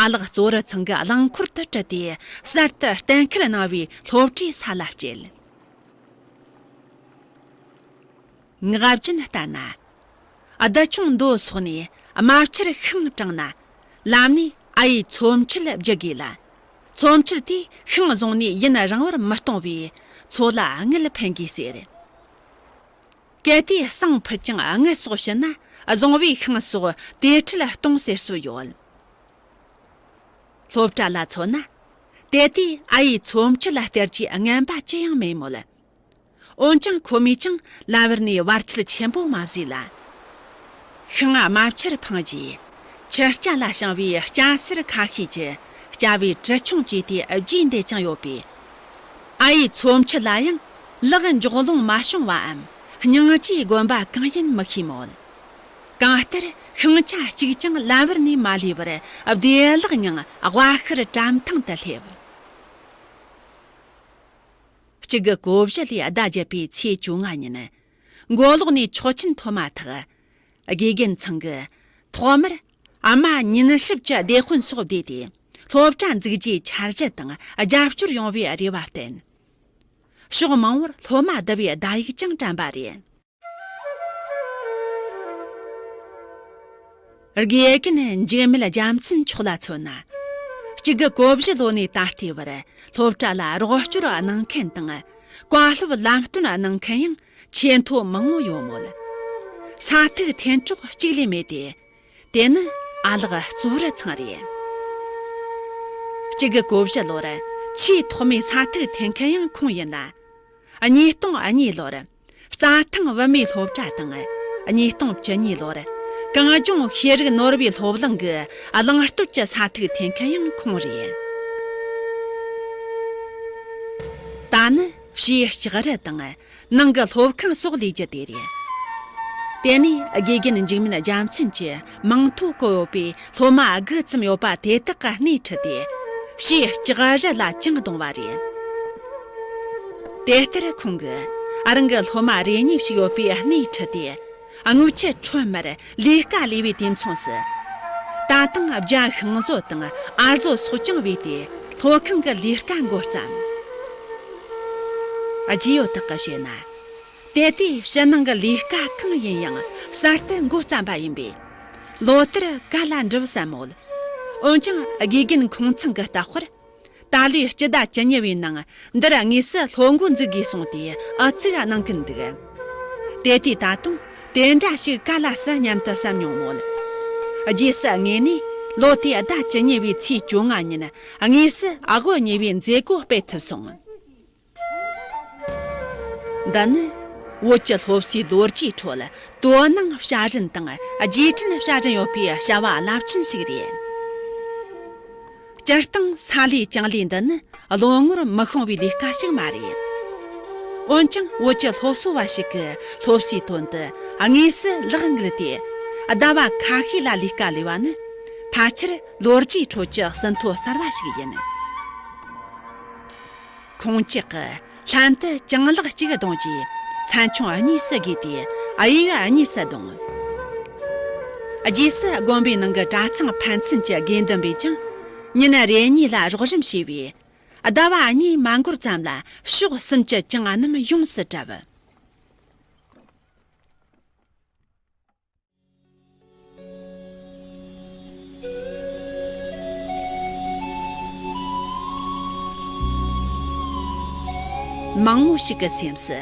ཨ་ལགས་ཙོ་རུ་ཚང་གི་རླངས་འཁོར་དུ་ཁྲིད་དེ་གསར་དུ་གཏན་འཁེལ་གནང་བའི་སློབ་གྲྭའི་ས་ལ་བསྐྱལ། ངག་རྒྱུན་ལྟར་ན། རྡུལ་ཆུང་མདོ་སོགས་ནས་རྨ་ཆུར་ཤིང་དྲངས་ན། ལམ་ནས་ཨ་ཡེ་ཚོ་མཆུ་བརྒྱུད་དགོས་ལ། ཚོ་མཆུ་དེས་ཤིང་བཟུང་ནས་ཡུན་རིང་བར་མི་གཏོང་བས་མཚོ་ལ་དངུལ་འཕེན་དགོས་ཟེར། གལ་ཏེ་ཟངས་ཕུད་ཀྱང་དངུལ་སོགས་བྱིན་ན་བཟུང་བའི་ཤིང་སོགས་དེ་ཁྲིད་གཏོང་ཟེར་སྲོལ་ཡོད། སློབ་གྲྭ་ལ་མཚོན་ན། དེ་དུས་ཨ་ཡེ་ཚོ་མཆུ་ལ་སྟེར་རྒྱུའི་རྔན་པ་ཅི་ཡང་མེད་མོད། འོན་ཀྱང་ཁོ་མོས་ཀྱང་ལམ་བར་ནས་བར་ཆད་ཆེན་པོ་མ་བཟོས་ལ། ཤིང་རྨ་ཆུར་འཕངས་རྗེས། ཆུ་རྐྱལ་ལ་བྱིང་བའི་སྐྱ་སེར་ཁ་ཤས་ཀྱིས་སྐྱ་བོའི་གྲི་ཆུང་བཅས་ཏེ་རྒྱས་འདེད་ཀྱང་ཡོད་པས། ཨ་ཡེ་ཚོ་མཆུ་ལ་ཡང་ལག་འཇོག་ལོང་མ་བྱུང་བའམ་སྙིང་རྗེའི་དགོན་པ་གང་ཡིན་མི་ཤེས་མོད། གང་ལྟར་ཤིང་ཆ་གཅིག་ཀྱང་ལམ་བར་ནས་མ་ལུས་པར་བདེ་བླག་ངང་དབའ་ཤར་གྲམ་ཐང་དུ་སླེབས། གཅིག་དགུ་གོ་བཞི་ལོའི་ཟླ་བརྒྱད་པའི་ཚེས་བཅོ་ལྔ་ཉིན། མགོ་ལོག་ནས་ཆོག་མཆན་ཐོབ་མ་ཐག་དགེ་རྒན་ཚང་གིས་ཐོག་མར་ཨ་མ་ཉིན་ཧྲིབ་ཀྱི་སྡེ་དཔོན་སོགས་བསྡུས་ཏེ། སློབ་གྲྭ་འཛུགས་རྒྱུའི་འཆར་གཞི་དང་རྒྱབ་སྐྱོར་ཡོང་བའི་རེ་བ་བསྟན། ཕྱོགས་མང་བོར་སློབ་མ་བསྡུ་བའི་བརྡ་ཡིག་ཀྱང་དྲན་པ་རེད། དགེ་རྒན་འཇིགས་མེད་རྒྱལ་མཚན་མཆོག་ལ་མཚོན་ན། གཅིག་དགུ་གོ་བཞི་ལོ་ནས་ད་ལྟའི་བར་སློབ་གྲྭ་ལ་རོགས་སྐྱོར་གནང་མཁན་དང་། བཀའ་སློབ་ལམ་སྟོན་གནང་མཁན་ཡང་ཆེས་མཐོ་མང་བོ་ཡོད་མོད། ས་ཐིག་འཐེན་གྲོགས་གཅིག་ལས་མེད་དེ། དེ་ནི་ཨ་ལགས་ཙོ་རུ་ཚང་རེད། གཅིག་དགུ་གོ་བཞི་ལོར་ཆེས་ཐོག་མའི་ས་ཐིག་འཐེན་མཁན་ཡང་ཁོང་ཡིན་ལ། ཉིས་སྟོང་གཉིས་ལོར་རྩྭ་ཐང་བུད་མེད་སློབ་གྲྭ་དང་། ཉིས་སྟོང་བཅུ་གཉིས་ལོར་གངས་ལྗོངས་ཤེས་རིག་ནོར་བུའི་སློབ་གླིང་གི་གླེང་སྟོད་ཀྱི་ས་ཐིག་འཐེན་མཁན་ཡང་ཁོང་རེད། ད་ནི་ཕྱིའི་ལྕགས་རི་དང་ནང་གི་སློབ་ཁང་སོགས་ལས་རྒྱུ་དེ་རེད། དེ་ནས་དགེ་རྒན་འཇིགས་མེད་རྒྱལ་མཚན་གྱིས་མིང་ཐོ་བཀོད་ཡོད་པའི་སློབ་མ་དགུ་ཙམ་ཡོད་པ་དེ་དག་གི་སྣེ་ཁྲིད་དེ་ཕྱིའི་ལྕགས་རི་ལ་བཅིངས་གཏོང་བ་རེད། དེ་ལྟར་ཁོང་གིས་རང་གི་སློབ་མ་རེ་གཉིས་ཤིག་ཡོད་པའི་སྣེ་ཁྲིད་དེ། སྔོན་ཆད་ཁྲོན་མར་ལས་ཀ་ལས་པའི་དུས་མཚུངས་སུ། ད་དུང་རྒྱ་ཤིང་བཟོ་དང་ཨ་བཟོ་སོགས་ཀྱང་བས་ཏེ་སློབ་ཁང་གི་ལས་ཀ་འགོ་བརྩམས། རྗེས་ཡོད་དག་གིས་བཤད་ན། དེ་དུས་ཕྱི་ནང་གི་ལས་ཀ་གང་ཡིན་ཡང་གསར་དུ་འགོ་བརྩམས་པ་ཡིན་པས། ལོ་ལྟར་ག་ལ་འགྲུབ་བསམ་མོད། འོན་ཀྱང་དགེ་རྒན་ཁོང་ཚང་གི་ལྟ་བར། ད་ལོའི་སྤྱི་ཟླ་བཅུ་གཉིས་པའི་ནང་འདིར་དངོས་སུ་སློབ་འགོ་འཛུགས་དགོས་གསུངས་ཏེ་ཨུ་ཚུགས་གནང་གིན་འདུག་དེ་དུས་ད་དུང་ དེ་འདྲ་ཞིག་ག་ལ་སྲིད་སྙམ་དུ་བསམ་མྱོང་མོད། རྗེས་སུ་དངོས་ནས་ལོ་དེའི་ཟླ་བཅུ་གཉིས་པའི་ཚེས་བཅོ་ལྔ་ཉིན་དངོས་སུ་ཨ་སྒོར་ཉེ་བའི་མཛད་སྒོ་སྤེལ་ཐུབ་སོང་། འདི་ནི་བོད་ཀྱི་སློབ་གསོའི་ལོ་རྒྱུས་ཁྲོད་དོ་སྣང་བྱ་རིན་དང་རྗེས་དྲན་བྱ་རིན་ཡོད་པའི་བྱ་བ་རླབས་ཆེན་ཞིག་རེད། སྤྱིར་བཏང་ས་ལས་ཅང་ལས་འདི་ནི་བློ་ངོར་མི་ཤོང་བའི་ལས་ཀ་ཞིག་མ་རེད། འོན་ཀྱང་བོད་ཀྱི་སློབ་གསོ་བ་ཞིག་གིས་སློབ་གསོའི་དོན་དུ་དངོས་སུ་ལག་འགུལ་ཏེ། ཟླ་བ་ཁ་ཤས་ལ་ལས་ཀ་ལས་པ་ནི་ཕལ་ཆེར་ལོ་རྒྱུས་ཁྲོད་ཀྱི་ཟིན་ཐོ་གསར་བ་ཞིག་ཡིན། ཁོང་ཅག་གིས་ལྷན་དུ་ཅང་ལག་གཅིག་བརྡུངས་རྗེས་མཚན་ཆུང་གཉིས་སུ་བགོས་ཏེ་གཡས་གཡོན་གཉིས་སུ་བརྡུངས། རྗེས་སུ་དགོན་པའི་ནང་གི་གྲྭ་ཚང་ཕན་ཚུན་གྱི་དགེ་འདུན་པས་ཀྱང་ཉིན་རེ་གཉིས་ལ་རོགས་རམ་བྱས་པས། ཟླ་བ་གཉིས་མ་འགོར་ཙམ་ལ་ཕྱོགས་གསུམ་གྱི་ཅང་རྣམས་ཡོངས་སུ་གྲུབ། མང་པོ་ཞིག་གི་སེམས་སུ།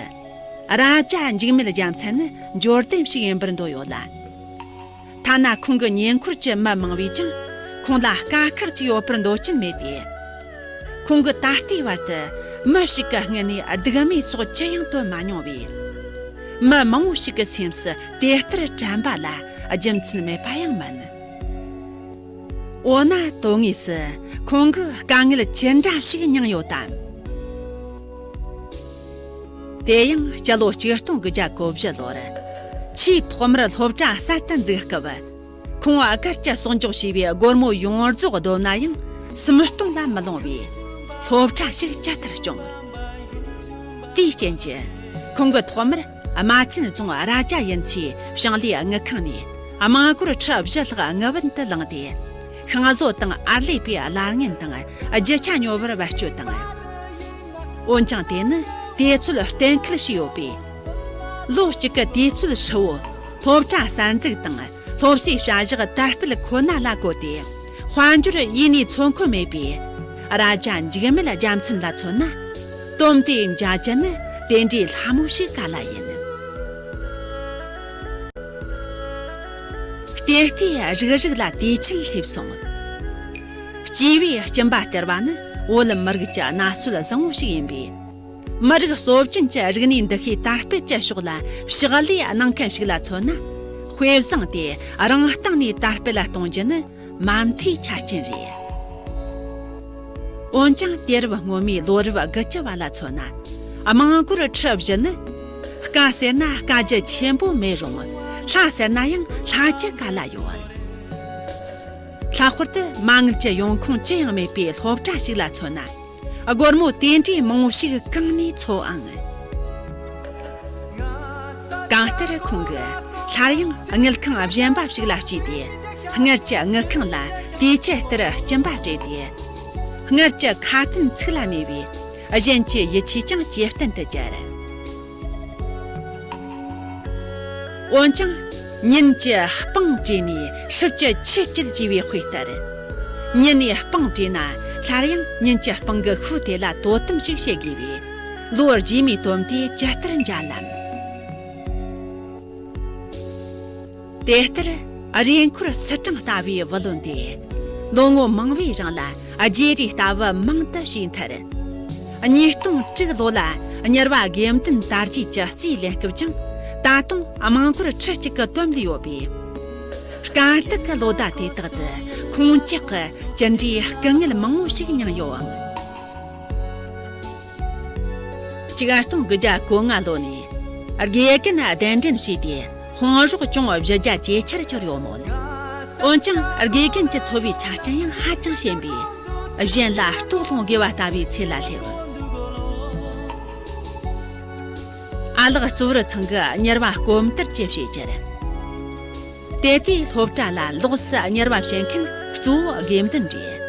རྭ་རྒྱ་འཇིགས་མེད་རྒྱལ་མཚན་ནི་འབྱོར་ལྡན་ཞིག་ཡིན་པར་འདོད་ཡོད་ལ། ཐ་ན་ཁོང་གི་ཉེ་འཁོར་གྱི་མི་མང་བས་ཀྱང་ཁོང་ལ་དཀའ་ཁག་ཅིག་ཡོད་པར་འདོད་ཀྱིན་མེད་དེ། ཁོང་གིས་ད་ལྟའི་བར་དུ་མི་ཞིག་གི་སྔུན་ནས་སྡིག་དམོད་སོགས་ཅི་ཡང་བཏོན་མ་མྱོང་བས། མི་མང་པོ་ཞིག་གི་སེམས་སུ་དེ་ལྟར་དྲན་པ་ལ་རྒྱུ་མཚན་མེད་པ་ཡང་མིན། འོ་ན་དོན་དངོས་སུ་ཁོང་གིས་དཀའ་ངལ་ཅི་འདྲ་ཞིག་མྱངས་ཡོད་དམ། དེ་ཡང་སྤྱི་ལོ་ཆིག་སྟོང་དགུ་བརྒྱ་གོ་བཞི་ལོར་ཆེས་ཐོག་མར་སློབ་གྲྭ་གསར་དུ་འཛུགས་སྐབས། ཁོང་སྒེར་གྱིས་གསོག་འཇོག་བྱས་པའི་སྒོར་མོ་ཡོངས་རྫོགས་བསྡོམས་ན་ཡང་སུམ་སྟོང་ལ་མི་ལོངས་པས་སློབ་གྲྭ་ཞིག་ཇི་ལྟར་སྐྱོང་། དེའི་རྐྱེན་གྱིས་ཁོང་གིས་ཐོག་མར་རྨ་ཆེན་རྫོང་རྭ་རྒྱ་ཡུལ་ཚོའི་ཞིང་ལས་དངུལ་ཁང་ནས་དམངས་སྒོར་ཁྲི་བཞི་ལྷག་དངུལ་བུན་དུ་བླངས་ཏེ། ཤིང་བཟོ་དང་ཨར་ལས་པའི་ལས་ངན་དང་རྒྱུ་ཆ་ཉོ་བར་བེད་སྤྱོད་བཏང་། འོན་ཀྱང་དེ་ནི་དུས་ཚོད་གཏན་འཁེལ་བྱས་ཡོད་པས། ལོ་གཅིག་གི་དུས་ཚོད་ཧྲིལ་བོ་སློབ་གྲྭ་གསར་འཛུགས་དང་སློབ་གསོའི་བྱ་གཞག་དར་སྤེལ་ཁོ་ན་ལ་བཀོད་དེ། དཔལ་འབྱོར་ཡེ་ནས་འཚོ་མཁན་མེད་པའི་རྭ་རྒྱ་འཇིགས་མེད་རྒྱལ་མཚན་ལ་མཚོན་ན། དོན་དེ་མཇལ་རྒྱུ་ནི་དེ་འདྲའི་སླ་མོ་ཞིག་ག་ལ་ཡིན། ལྟས་ལྟས་རིག་རིག་ལ་དུས་ཆད་སླེབས་སོང་། སྐྱེས་པའི་སྦྱིན་པ་སྟེར་བ་ནི་བོད་མི་རིགས་ཀྱི་གནའ་སྲོལ་བཟང་བོ་ཞིག་ཡིན་པས། མི་རིགས་སྲོལ་རྒྱུན་གྱི་རིག་གནས་འདུ་ཤེས་དར་སྤེལ་གྱི་ཕྱོགས་ལ་ཕྱག་ལས་གནང་མཁན་ཞིག་ལ་མཚོན་ན། དཔེ་བཟང་དེ་རང་སྟེང་ནས་དར་སྤེལ་གཏོང་རྒྱུ་ནི་མ་མཐའི་ཆ་རྐྱེན་རེད། འོན་ཀྱང་དུས་རབས་སྔོན་མའི་ལོ་རབས་དགུ་བཅུ་བ་ལ་མཚོན་ན། དམངས་སྒོར་ཁྲི་བཞི་ནི་དཀའ་ཟེར་ན་དཀའ་རྒྱུ་ཆེན་པོ་མེད་རུང་། སླ་ཟེར་ན་ཡང་སླ་རྒྱུ་ག་ལ་ཡོད། ལྷག་པར་དུ་མ་དངུལ་གྱི་ཡོང་ཁུངས་ཅི་ཡང་མེད་པའི་སློབ་གྲྭ་ཞིག་ལ་མཚོན་ན། སྒོར་མོ་དེ་འདྲའི་མང་བོ་ཞིག་གང་ནས་འཚོལ་ཨང་། གང་ལྟར་ཁོང་གིས་སླར་ཡང་དངུལ་ཁང་གཞན་པ་ཞིག་ལ་བརྩིས་ཏེ། སྔར་གྱི་དངུལ་ཁང་ལ་དུས་ཆད་ལྟར་སྦྱིན་པ་སྤྲད་དེ། སྔར་གྱི་ཁ་དན་ཚིག་ལ་གནས་པས། གཞན་གྱི་ཡིད་ཆེས་ཀྱང་ཇེ་བརྟན་དུ་གྱུར། འོན་ཀྱང་། ཉིན་གྱི་སྤང་བྲེལ་ནས་སྲིབ་ཀྱི་ཆུ་སྐྱིལ་ཅེས་པའི་དཔེ་ལྟར། ཉིན་ནས་སྤང་བྲེལ་ན་སླར་ཡང་ཉིན་གྱི་སྤང་གི་ཤུགས་དེ་ལ་དོ་དམ་ཞིག་བྱེད་དགོས་པས། ལོ་རྗེས་མའི་དོན་དེ་ཇི་ལྟར་འཇལ་ལམ། དེ་ལྟར་རེས་འཁོར་སིལ་གྲངས་ལྟ་བུའི་བུ་ལོན་དེ། ལོ་ངོ་མང་བོའི་རིང་ལ་བརྗེ་རེས་ལྟ་བུ་མང་དུ་བྱས་མཐར། ཉིས་སྟོང་དྲུག་ལོ་ལ་གཉེར་བ་དགེ་འདུན་དར་རྒྱས་ཀྱི་རྩིས་ལེན་སྐབས་ཀྱང་ད་དུང་དམངས་སྒོར་ཁྲི་གཅིག་གི་དོན་ལས་ཡོད་པས། དཀའ་སྡུག་གི་ལོ་ཟླ་དེ་དག་ཏུ་ཁོང་ཅག་གིས་ཅི་འདྲའི་སྐུ་ངལ་མང་བོ་ཞིག་མྱངས་ཡོད་ཨང་། ཆིག་སྟོང་དགུ་བརྒྱ་གོ་ལྔ་ལོ་ནས་དགེ་རྒན་གདན་འདྲེན་བྱས་ཏེ་དཔུང་རོགས་ཅུང་བཞི་བརྒྱ་ཇེ་ཆེར་གྱུར་ཡོད་མོད། འོན་ཀྱང་དགེ་རྒན་གྱི་འཚོ་བའི་ཆ་རྐྱེན་ཡང་ཧ་ཅང་ཞན་པས། གཞན་ལ་ལྟོ་སློང་དགོས་པ་ལྟ་བུའི་ཚད་ལ་སླེབས། ཨ་ལགས་གཙོ་བོར་ཚང་གིས་གཉེར་བ་སྐོམ་དར་གྱི་བྱེད་ཀྱིར། དེ་དུས་སློབ་གྲྭ་ལ་ལོགས་སུ་གཉེར་བ་བྱེད་མཁན་གཙོ་བོ་དགེ་འདུན་རེད།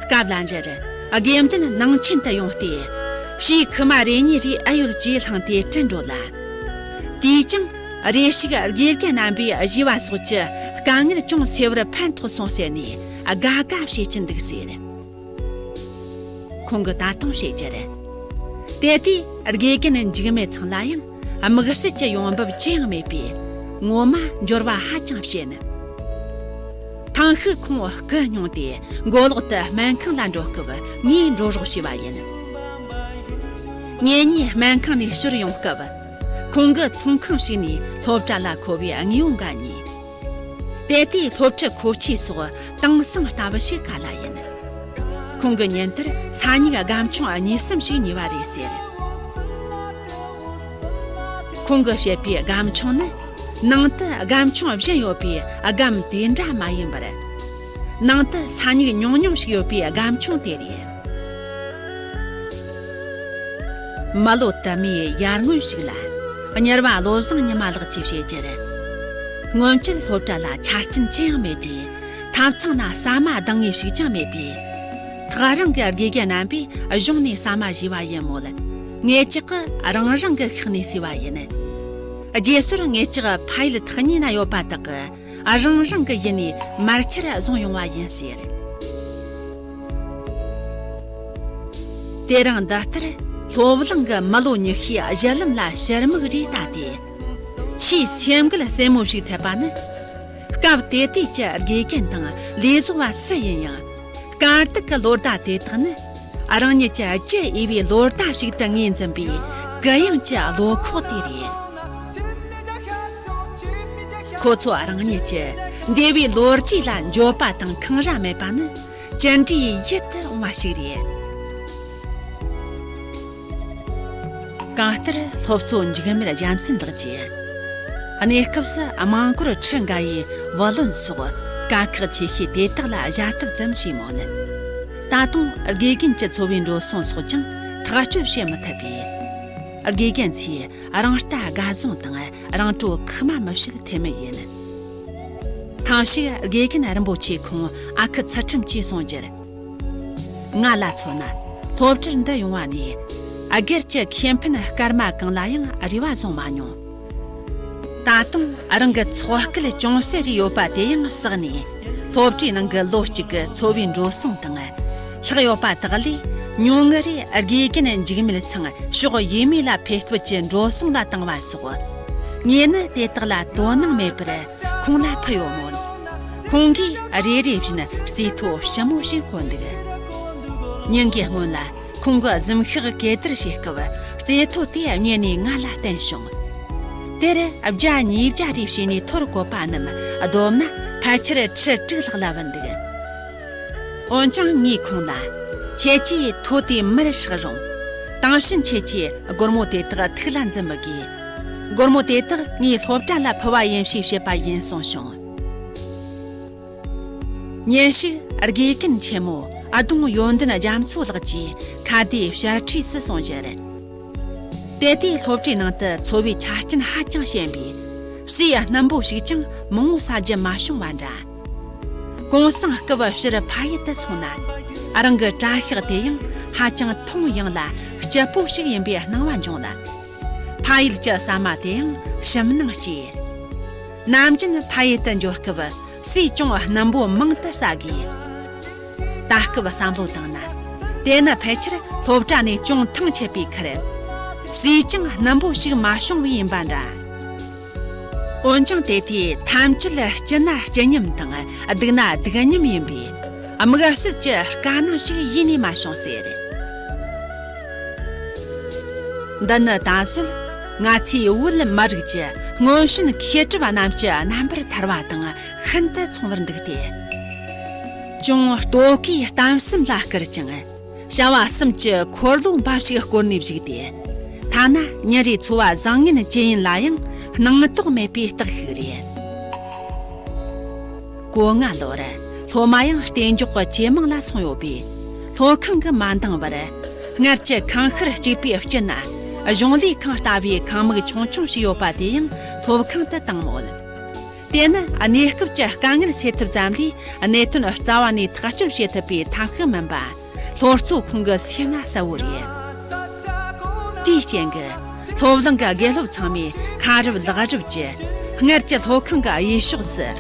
སྐབས་ལ་འབྲེལ་དགེ་འདུན་ནང་ཆེན་དུ་ཡོང་སྟེ། ཕྱིའི་ཁུག་མ་རེ་གཉིས་རེ་ཨེ་ཡོད་ཅེས་བསླངས་ཏེ་དྲན་འགྲོ་ལ། དེས་ཀྱང་རེ་ཞིག་དགེ་རྒན་རྣམ་པས་བཞེས་པ་སོགས་ཀྱི་དཀའ་ངལ་ཅུང་སེལ་བར་ཕན་ཐོགས་སོང་ཟེར་ནས་དགའ་དགའ་བྱེད་ཀྱིན་འདུག་ཟེར། ཁོང་གིས་ད་དུང་བཤད་རྒྱུར། དེ་དུས་དགེ་རྒན་འཇིགས་མེད་ཚང་ལ་ཡང་དམིགས་བསལ་གྱི་ཡོང་འབབ་ཅི་ཡང་མེད་པས། ངོ་མ་འབྱོར་བ་ཧ་ཅང་བྱེད། ཐེངས་ཤིག་ཁོང་སྐུ་སྙུང་སྟེ་མགོ་ལོག་ཏུ་སྨན་ཁང་ལ་འགྲོ་སྐབས་ངས་འགྲོ་རོགས་བྱས་པ་ཡིན། ངེད་གཉིས་སྨན་ཁང་ནས་ཕྱིར་ཡོང་སྐབས། ཁོང་གི་ཚོང་ཁང་ཞིག་ནས་སློབ་གྲྭ་ལ་མཁོ་བའི་དངོས་པོ་འགའ་རྙེད། དེ་དུས་སློབ་ཁྲིད་མཁོ་ཆས་སོགས་དེང་སང་ལྟ་བུ་ཞིག་ག་ལ་ཡིན། ཁོང་གི་ཉིན་ལྟར་ས་སྨྱུག་སྒམ་ཆུང་གཉིས་གསུམ་ཞིག་ཉོས་པ་རེད་ཟེར། ཁོང་གིས་བཤད་པའི་སྒམ་ཆུང་ནི། ནང་དུ་སྒམ་ཆུང་བཞི་ཡོད་པའི་སྒམ་དེ་འདྲ་མ་ཡིན་པར། ནང་དུ་ས་སྨྱུག་ཉུང་ཉུང་ཞིག་ཡོད་པའི་སྒམ་ཆུང་དེ་རེད། མི་ལོ་དུ་མའི་ཡར་སྔོན་ཞིག་ལ། གཉེར་བ་བློ་བཟང་ཉི་མ་ལགས་ཀྱིས་བཤད་རྒྱུར། སྔོན་ཆད་སློབ་གྲྭ་ལ་ཆ་རྐྱེན་ཅི་ཡང་མེད་དུས། ཐབ་ཚང་ན་ཟ་མ་འདང་ངེས་ཤིག་ཀྱང་མེད་པས། ཐག་རིང་གི་དགེ་རྒན་རྣམ་པས་གཞུང་ནས་ཟ་མ་བཞེས་པ་ཡིན་མོད། ངེད་ཅག་གིས་རང་རང་གི་ཤག་ནས་ཟོས་པ་ཡིན། རྗེས་སོར་ངེད་ཅག་ཕ་ཡུལ་ཐག་ཉེ་ན་ཡོད་པ་དག་གིས་རང་རང་གི་ཡུལ་ནས་མར་ཕྱིར་བཟུང་ཡོང་བ་ཡིན་ཟེར། དེ་རིང་འདི་ལྟར་སློབ་གླིང་གི་མི་ལོ་ཉི་ཤུའི་གཞི་ལམ་ལ་ཕྱིར་མིག་རེ་ལྟ་སྟེ། ཆེས་སེམས་འགུལ་སེན་མོ་ཞིག་ཐེབས་པ་ནི། སྐབས་དེ་དུས་ཀྱི་དགེ་རྒན་དང་ལས་བཟོ་བ་སུ་ཡིན་ཡང་། དཀའ་སྡུག་གི་ལོ་ཟླ་དེ་དག་ནི། རང་ཉིད་ཀྱི་བགྱི་འོས་པའི་ལོ་ཟླ་ཞིག་ཏུ་ངོས་འཛིན་པའི་གུ་ཡངས་ཀྱི་བློ་ཁོག་དེ་རེད། ཁོ་ཚོ་རང་ཉིད་ཀྱི་འདས་པའི་ལོ་རྒྱུས་ལ་འགྱོད་པ་དང་འཁང་ར་མེད་པ་ནི་ཅི་འདྲའི་ཡིད་དུ་འོང་བ་ཞིག་རེད། གང་ལྟར་སློབ་གཙོ་འཇིགས་མེད་རྒྱལ་མཚན་ལགས་ཀྱིས། གནས་སྐབས་སུ་དམངས་སྒོར་ཁྲི་འགའ་ཡི་བུ་ལོན་སོགས་དཀའ་ཁག་ཆེ་ཤོས་དེ་དག་ལ་བཞག་ཐབས་ཙམ་བྱས་མོད། ད་དུང་དགེ་རྒན་གྱི་འཚོ་བའི་འགྲོ་སོང་སོགས་ཀྱང་ཐག་གཅོད་བྱེད་མི་ཐུབ་པས། དགེ་རྒན་ཚོས་རང་ལྟ་དགའ་བཟང་དང་རང་སྤྲོ་ཁུག་མ་མི་བྱེད་ཐབས་མེད་ཡིན། ཐེངས་ཤིག་དགེ་རྒན་རིན་པོ་ཆེ་ཁོང་ཨ་ཁུ་ཚུལ་ཁྲིམས་ཀྱིས་གསུངས་རྒྱུར། ང་ལ་མཚོན་ན་སློབ་གྲྭར་འདི་ཡོང་བ་ནས། སྒེར་གྱི་ཁེ་ཕན་སྐར་མ་གང་ལ་ཡང་རེ་བ་བཟུང་མ་མྱོང་། ད་དུང་རང་གི་ཚོགས་སྐལ་ཅུང་ཟད་རེ་ཡོད་པ་དེ་ཡང་བསགས་ནས། སློབ་གྲྭའི་ནང་གི་ལོ་གཅིག་གི་འཚོ་བའི་འགྲོ་སོང་དང་། ལྷག་ཡོད་པ་དག་ལས་ཉུང་ངུ་རེ་དགེ་རྒན་འཇིགས་མེད་ཚང་ཕྱོགས་ཡས་མས་ལ་ཕེབས་སྐབས་ཀྱི་འགྲོ་སོང་ལ་བཏང་བ་སོགས། ངས་ནི་དེ་དག་ལ་དོ་སྣང་མེད་པར་ཁོང་ལ་ཕུལ་ཡོད་མོད། ཁོང་གིས་རེ་རེ་བཞིན་རྩིས་ཐོ་ཞིབ་མོ་ཞིག་བཀོད་འདུག་ཉིན་འགའི་སྔོན་ལ་ཁོང་གིས་གཟིམ་ཤག་གད་བརྡར་བྱེད་སྐབས་རྩིས་ཐོ་དེ་ཉན་ནས་ང་ལ་བསྟན་བྱུང་། དེར་བརྒྱ་ཉིས་བརྒྱ་རེ་བྱས་ནས་ཐོར་བཀོད་པ་རྣམས་བསྡོམས་ན་ཕལ་ཆེར་ཁྲི་དྲུག་ལྷག་ལ་བུད་འདུག་འོན་ཀྱང་ངས་ཁོང་ལ། ཁྱེད་ཀྱིས་ཐོ་དེ་མར་བསྲེགས་རུང་། དེང་ཕྱིན་ཁྱེད་ཀྱིས་སྒོར་མོ་དེ་དག་ཐུགས་ལ་འཛིན་མི་དགོས། སྒོར་མོ་དེ་དག་ངའི་སློབ་གྲྭ་ལ་ཕུལ་བ་ཡིན་ཞེས་བཤད་པ་ཡིན་གསུངས་བྱུང་། ཉིན་ཞིག་དགེ་རྒན་ཆེན་མོ་ཨ་དོང་ཡོན་ཏན་རྒྱ་མཚོ་ལགས་ཀྱིས་ཁ་བརྡའི་བྱ་འཕྲོས་སུ་གསུངས་རྒྱུར། དེ་དུས་སློབ་གྲྭའི་ནང་དུ་འཚོ་བའི་ཆ་རྐྱེན་ཧ་ཅང་ཞན་པས། ཟས་སྣུམ་པོ་ཞིག་ཀྱང་མང་བོ་ཟ་རྒྱུ་མ་བྱུང་བ་འདྲ། གུང་སེང་སྐབས་ཕྱིར་ཕ་ཡུལ་དུ་སོང་ན། རང་གི་དྲ་ཤག་དེ་ཡང་ཧ་ཅང་ཐུང་ཡང་ལ་སྐྱིད་པོ་ཞིག་ཡིན་པའི་སྣང་བ་འབྱུང་ལ། ཕ་ཡུལ་གྱི་ཟ་མ་དེ་ཡང་ཞིམ་སྣང་སྐྱེས། ནམ་རྒྱུན་ཕ་ཡུལ་དུ་འབྱོར་སྐབས་ཟས་ཅུང་སྣུམ་པོ་མང་དུ་ཟ་དགོས། ད་སྐབས་བསམ་བློ་བཏང་ན། དེ་ནི་ཕལ་ཆེར་སློབ་གྲྭ་ནས་ཅུང་ཐང་ཆད་པའི་ཁར། ཟས་ཀྱང་སྣུམ་པོ་ཞིག་མ་བྱུང་བས་ཡིན་པ་འདྲ། འོན་ཀྱང་དེ་དུས་ཐམས་ཅད་སྐྱིད་ན་སྐྱིད་མཉམ་དང་སྡུག་ན་སྡུག་མཉམ་ཡིན་པས། དམིགས་བསལ་གྱི་དཀའ་སྣང་ཞིག་ཡེ་ནས་མ་བྱུང་ཟེར། འདི་ནི་ད་གཟོད་ང་ཚོའི་བོད་མི་རིགས་ཀྱི་སྔོན་བྱོན་མཁས་གྲུབ་རྣམས་ཀྱི་རྣམ་པར་ཐར་བ་དང་ཤིན་ཏུ་མཚུངས་པར་འདུག་སྟེ། ཅུང་ལྟོ་གོས་གཏམ་གསུམ་ལ་བསྐུར་ཅིང་། བྱ་བ་གསུམ་གྱི་འཁོར་ལོ་འབའ་ཞིག་བསྐོར་ནས་བཞུགས་ཏེ། ཐ་ན་ཉིན་རེའི་འཚོ་བ་བཟང་ངན་ཇི་ཡིན་ལ་ཡང་སྣང་དོགས་མེད་པའི་རྟགས་ཤིག་རེད། གོ་ལྔ་ལོར་སློབ་མ་ཡང་གཏན་འཇགས་ཀྱི་ཇེ་མང་ལ་སོང་ཡོད་པས། སློབ་ཁང་གི་མ་འདང་བར། སྔར་གྱི་ཁང་ཤར་གཅིག་པའི་དཀྱིལ་ན་གཞུང་ལས་ཁང་ལྟ་བུའི་ཁང་མིག་ཆུང་ཆུང་ཞིག་ཡོད་པ་དེ་ཡང་སློབ་ཁང་དུ་བཏང་མོད། དེ་ནི་གནས་སྐབས་ཀྱི་དཀའ་ངལ་སེལ་ཐབས་ཙམ་ལས་གནད་དོན་རྩ་བ་ནས་ཐག་གཅོད་བྱེད་ཐུབ་པའི་ཐབས་ཤེས་མིན་པ། སློབ་གཙོ་ཁོང་གི་སེམས་ན་གསལ་བོ་རེད། དེའི་རྐྱེན་གྱིས་སློབ་གླིང་གི་དགེ་སློབ་ཚང་མས་ཁ་རུབ་ལག་རུབ་ཀྱིས་སྔར་གྱི་སློབ་ཁང་གི་གཡས་ཕྱོགས་སུ།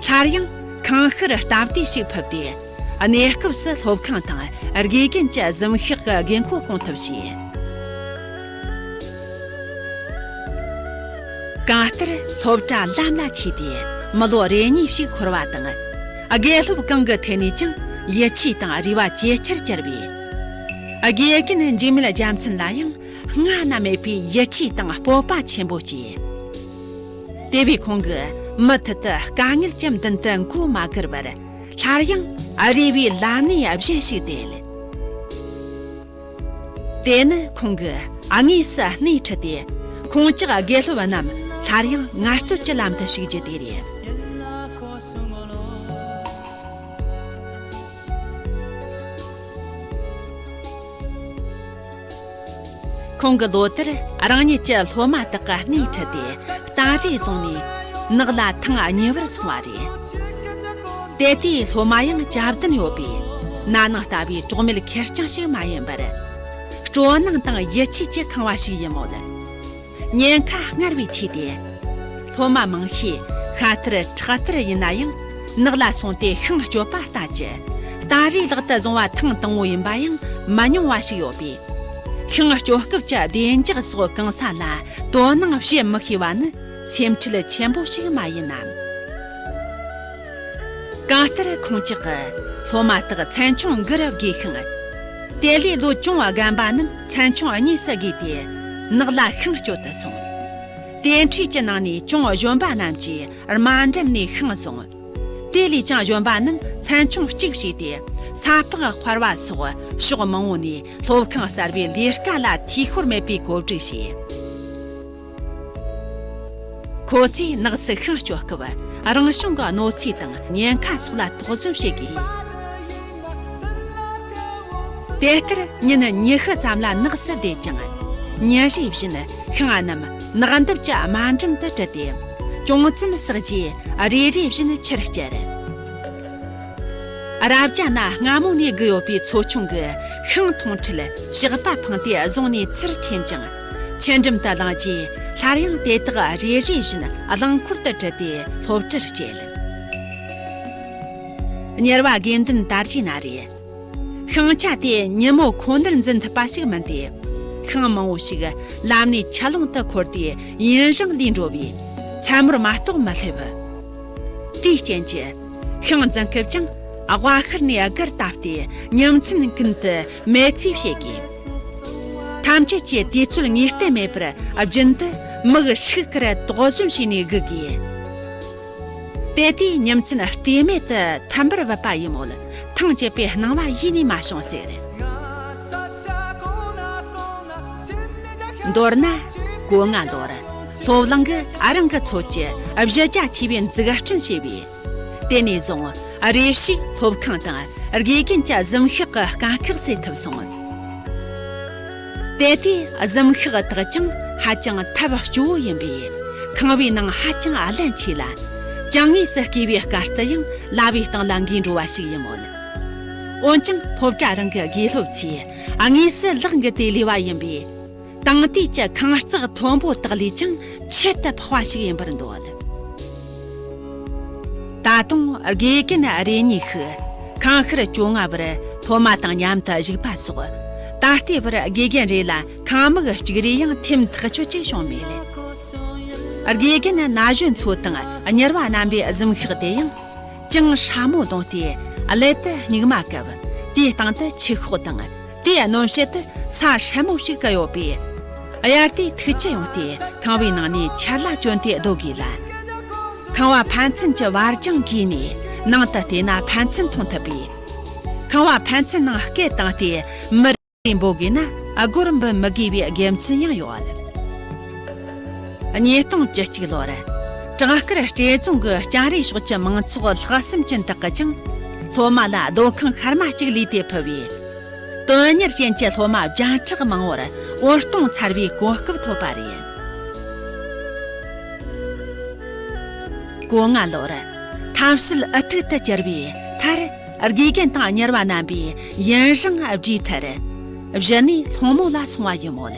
སླར་ཡང་ཁང་ཤར་སྟབས་བདེ་ཞིག་ཕུབ་སྟེ། གནས་སྐབས་སུ་སློབ་ཁང་དང་དགེ་རྒན་གྱི་གཟིམ་ཤག་གི་དགོས་མཁོ་སྐོང་ཐབས་བྱས། གང་ལྟར་སློབ་གྲྭ་ལམ་ལ་ཆས་ཏེ་མི་ལོ་རེ་གཉིས་ཤིག་འཁོར་བ་དང་། དགེ་སློབ་གང་གི་ཐད་ནས་ཀྱང་ཡིད་ཆེས་དང་རེ་བ་ཇེ་ཆེར་གྱུར་བས། དགེ་རྒན་འཇིགས་མེད་རྒྱལ་མཚན་ལ་ཡང་སྔ་ན་མེད་པའི་ཡིད་ཆེས་དང་སྤོབས་པ་ཆེན་པོ་སྐྱེས། དེ་བས་ཁོང་གིས་མུ་མཐུད་དུ་དཀའ་ངལ་གྱི་མདུན་དུ་མགོ་མ་སྒུར་བར། སླར་ཡང་རེ་བའི་ལམ་སྣེ་གཞན་ཞིག་དེད། དེ་ནི་ཁོང་གིས་དངོས་སུ་སྣེ་ཁྲིད་དེ། ཁོང་ཅག་དགེ་སློབ་རྣམས་སླར་ཡང་ངལ་རྩོལ་གྱི་ལམ་དུ་ཞུགས་རྒྱུ་དེ་རེད། ཁོང་གི་ལོ་དེར་རང་ཉིད་ཀྱི་སློབ་མ་དག་གི་སྣེ་ཁྲིད་དེ་སྟ་རེ་བཟུང་ནས་ནགས་ལ་ཐེངས་གཉིས་པར་སོང་བ་རེད། དེ་དུས་སློབ་མ་ཡང་གྱ་བདུན་ཡོད་པས། ན་ནིང་ལྟ་བུའི་གྲོགས་མེད་ཁེར་རྐྱང་ཞིག་མ་ཡིན་པར། སྤྲོ་སྣང་དང་ཡིད་ཆེས་ཀྱིས་ཁེངས་པ་ཞིག་ཡིན་མོད། ཉེན་ཁ་སྔར་བས་ཆེ་སྟེ། སློབ་མ་མང་ཤས་ཤ་ཐར་ཁྲག་ཐར་ཡིན་ན་ཡང་། ནགས་ལ་སོང་སྟེ་ཤིང་གཅོད་པ་ལྟ་ཅི། སྟ་རེ་ལག་ཏུ་བཟུང་བ་ཐེངས་དང་པོ་ཡིན་པ་ཡང་མི་ཉུང་བ་ཞིག་ཡོད་པས། ཤིང་གཅོད་སྐབས་ཀྱི་བདེ་འཇགས་སོགས་གང་ས་ལ་དོ་སྣང་བྱེད་མི་ཤེས་པ་ནི་སེམས་ཁྲལ་ཆེན་པོ་ཞིག་མ་ཡིན་ནམ། གང་ལྟར་ཁོང་ཅག་གི་སློབ་མ་དག་ཚན་ཆུང་དགུ་རུ་བགོས་ཤིང་། དེ་ལས་ལོ་ཅུང་རྒན་པ་རྣམས་ཚན་ཆུང་གཉིས་སུ་བགོས་ཏེ་ནགས་ལ་ཤིང་གཅོད་དུ་སོང་། དེ་འཕྲོས་ཀྱི་ནང་ནས་ཅུང་གཞོན་པ་རྣམས་ཀྱིས་དམའ་འགྲམ་ནས་ཤིང་བཟུང་། དེ་ལས་ཀྱང་གཞོན་པ་རྣམས་ཚན་ཆུང་གཅིག་བྱས་ཏེ། ས་ཕག་དཔར་བ་སོགས་ཕྱོགས་མང་པོ་ནས་སློབ་ཁང་གསར་བའི་ལས་ཀ་ལ་འཐུས་ཤོར་མེད་པའི་བཀོད་སྒྲིག་བྱས། ཁོ་ཚོས་ནགས་སུ་ཤིང་གཅོད་སྐབས་རང་བྱུང་གི་གནོད་འཚེ་དང་ཉེན་ཁ་སོགས་ལ་དོགས་ཟོན་བྱེད་དགོས། དེ་ལྟར་ཉིན་ཉི་ཤུ་ཙམ་ལ་ནགས་སུ་བསྡད་ཅིང་། ཉིན་རེ་བཞིན་ཤིང་རྣམས་ནགས་འདབས་ཀྱི་དམའ་འགྲམ་དུ་བྲུས་ཏེ། ཅུང་ཙམ་བསགས་རྗེས་རེ་རེ་བཞིན་ཕྱིར་བསྐྱལ། རབ་བྱ་ན་སྔ་མོ་ནས་བསྒུགས་ཡོད་པའི་མཚོ་ཆུང་གི་ཤིང་འཐུང་ཁྲིད་ཞགས་པ་འཕངས་ཏེ་བཟུང་ནས་ཚུར་འཐེན་ཅིང་། ཆུ་འགྲམ་དུ་བླངས་རྗེས་སླར་ཡང་དེ་དག་རེ་རེ་བཞིན་རླངས་འཁོར་དུ་བྲུས་ཏེ་སློབ་གྲྭར་བསྐྱལ། གཉེར་བ་དགེ་འདུན་དར་རྒྱས་ན་རེ། ཤིང་ཆ་དེ་ཉིན་མོ་ཁོ་ནར་འཛིན་ཐུབ་པ་ཞིག་མིན་ཏེ། ཤིང་མང་བོ་ཞིག་ལམ་ནས་ཆུ་ཀླུང་དུ་འཁོར་ཏེ་ཡུན་རིང་ལུས་འགྲོ་བས་མཚན་མོར་མ་གཏོགས་མི་སླེབས། དེའི་རྐྱེན་གྱིས། ཤིང་འཛིན་སྐབས་ཀྱང་སྦ་ཤར་ནས་སྒར་བཏབ་སྟེ་ཉིན་མཚན་ཀུན་ཏུ་མེལ་ཚེ་བྱེད་དགོས། ཐམས་ཅད་ཀྱིས་དུས་ཚོད་ངེས་གཏན་མེད་པར་རྒྱུན་དུ་མིག་ཧྲུག་གེར་དོགས་ཟོན་བྱས་ནས་སྒུག་དགོས། དེ་དུས་ཉིན་མཚན་ལྟོས་མེད་དུ་ཐིམ་པར་བབས་པ་ཡིན་མོད། ཐང་ཆད་པའི་སྣང་བ་ཡེ་ནས་མ་བྱུང་ཟེར། མདོར་ན། གོ་ལྔ་ལོར་སློབ་གླིང་གིས་རང་གི་ཚོད་ཀྱིས་གཞི་རྒྱ་ཆེ་བའི་འཛུགས་སྐྲུན་བྱས་པས། དེ་ནས་བཟུང་རེ་ཞིག་སློབ་ཁང་དང་དགེ་རྒན་གྱི་གཟིམ་ཤག་གི་དཀའ་ཁག་སེལ་ཐུབ་སོང་། དེ་དུས་གཟིམ་ཤག་དག་ཀྱང་ཧ་ཅང་ཐབས་སྐྱོ་བོ་ཡིན་པས། ཁང་བའི་ནང་ཧ་ཅང་རླན་ཆེ་ལ། ཅང་དངོས་སུ་བརྐོས་པའི་དཀར་རྩི་ཡང་ལྭ་བའི་སྟེང་ལ་འགོས་འགྲོ་བ་ཞིག་ཡིན་མོད། འོན་ཀྱང་སློབ་གྲྭ་རང་གི་དགེ་སློབ་ཚོས་དངོས་སུ་ལག་འགུལ་ཏེ་ལས་པ་ཡིན་པས། དེང་དུས་ཀྱི་ཁང་བརྩེགས་མཐོན་པོ་དག་ལས་ཀྱང་ཁྱད་དུ་འཕགས་པ་ཞིག་ཡིན་པར་འདོད། ད་དུང་དགེ་རྒན་རེ་གཉིས་ཤིག་ཁང་ཤར་བཅོ་ལྔ་པར་སློབ་མ་དང་མཉམ་དུ་བཞུགས་པ་སོགས། ད་ལྟའི་བར་དགེ་རྒན་རེ་ལ་ཁང་མིག་གཅིག་རེ་ཡང་ཐེམ་ཐག་ཆོད་ཅིག་བྱུང་མེད་ལེ། དགེ་རྒན་ན་གཞོན་ཚོ་དང་གཉེར་བ་རྣམ་པའི་གཟིམ་ཤག་དེ་ཡང་ཅུང་སྲ་མོ་བརྡུངས་ཏེ་སླད་དུ་སྨྱུག་མ་བཀབ། དེའི་སྟེང་དུ་ཆུ་ཤོག་དང་། དེའི་སྣོད་བྱེད་དུ་ས་སྲབ་མོ་ཞིག་བཀལ་ཡོད་པས། དབྱར་དུས་ཐུག་ཆུ་ཡོང་སྟེ་ཁང་བའི་ནང་ནས་ཆར་ལྭ་གྱོན་ཏེ་སྡོད་དགོས་ལ། ཁང་བ་ཕན་ཚུན་གྱི་བར་ཀྱང་བརྒལ་ནས་ནང་དུ་བལྟས་ན་ཕན་ཚུན་མཐོང་ཐུབ་པས། ཁང་བ་ཕན་ཚུན་ནང་སྐད་བཏང་སྟེ་མི་རེ་འབོད་དགོས་ན་སྒོར་འབུད་མི་དགོས་པའི་དགེ་མཚན་ཡང་ཡོད། ཉིས་སྟོང་བཅུ་གཅིག་ལོར་བྲག་དཀར་སྤྲེལ་རྫོང་གི་ལྕང་རའི་ཕྱོགས་ཀྱི་མང་ཚོགས་ལྷག་བསམ་ཅན་དག་གིས་ཀྱང་སློབ་མ་ལ་སྡོད་ཁང་ཤར་མ་གཅིག་ལས་ཏེ་ཕུལ་བས། དོན་གཉེར་ཅན་གྱི་སློབ་མ་བརྒྱ་ཕྲག་མང་བོར་འོད་སྟོང་འཚར་བའི་གོ་སྐབས་ཐོབ་པ་རེད། གོ་ལྔ་ལོར་ཐབས་ཤེས་ཨུ་ཐུག་ཏུ་གྱུར་བའི་མཐར། དགེ་རྒན་དང་གཉེར་བ་རྣམ་པས་ཡུན་རིང་བགྲོས་མཐར། གཞི་ནས་སློང་མོ་ལ་སོང་བ་ཡིན་མོད།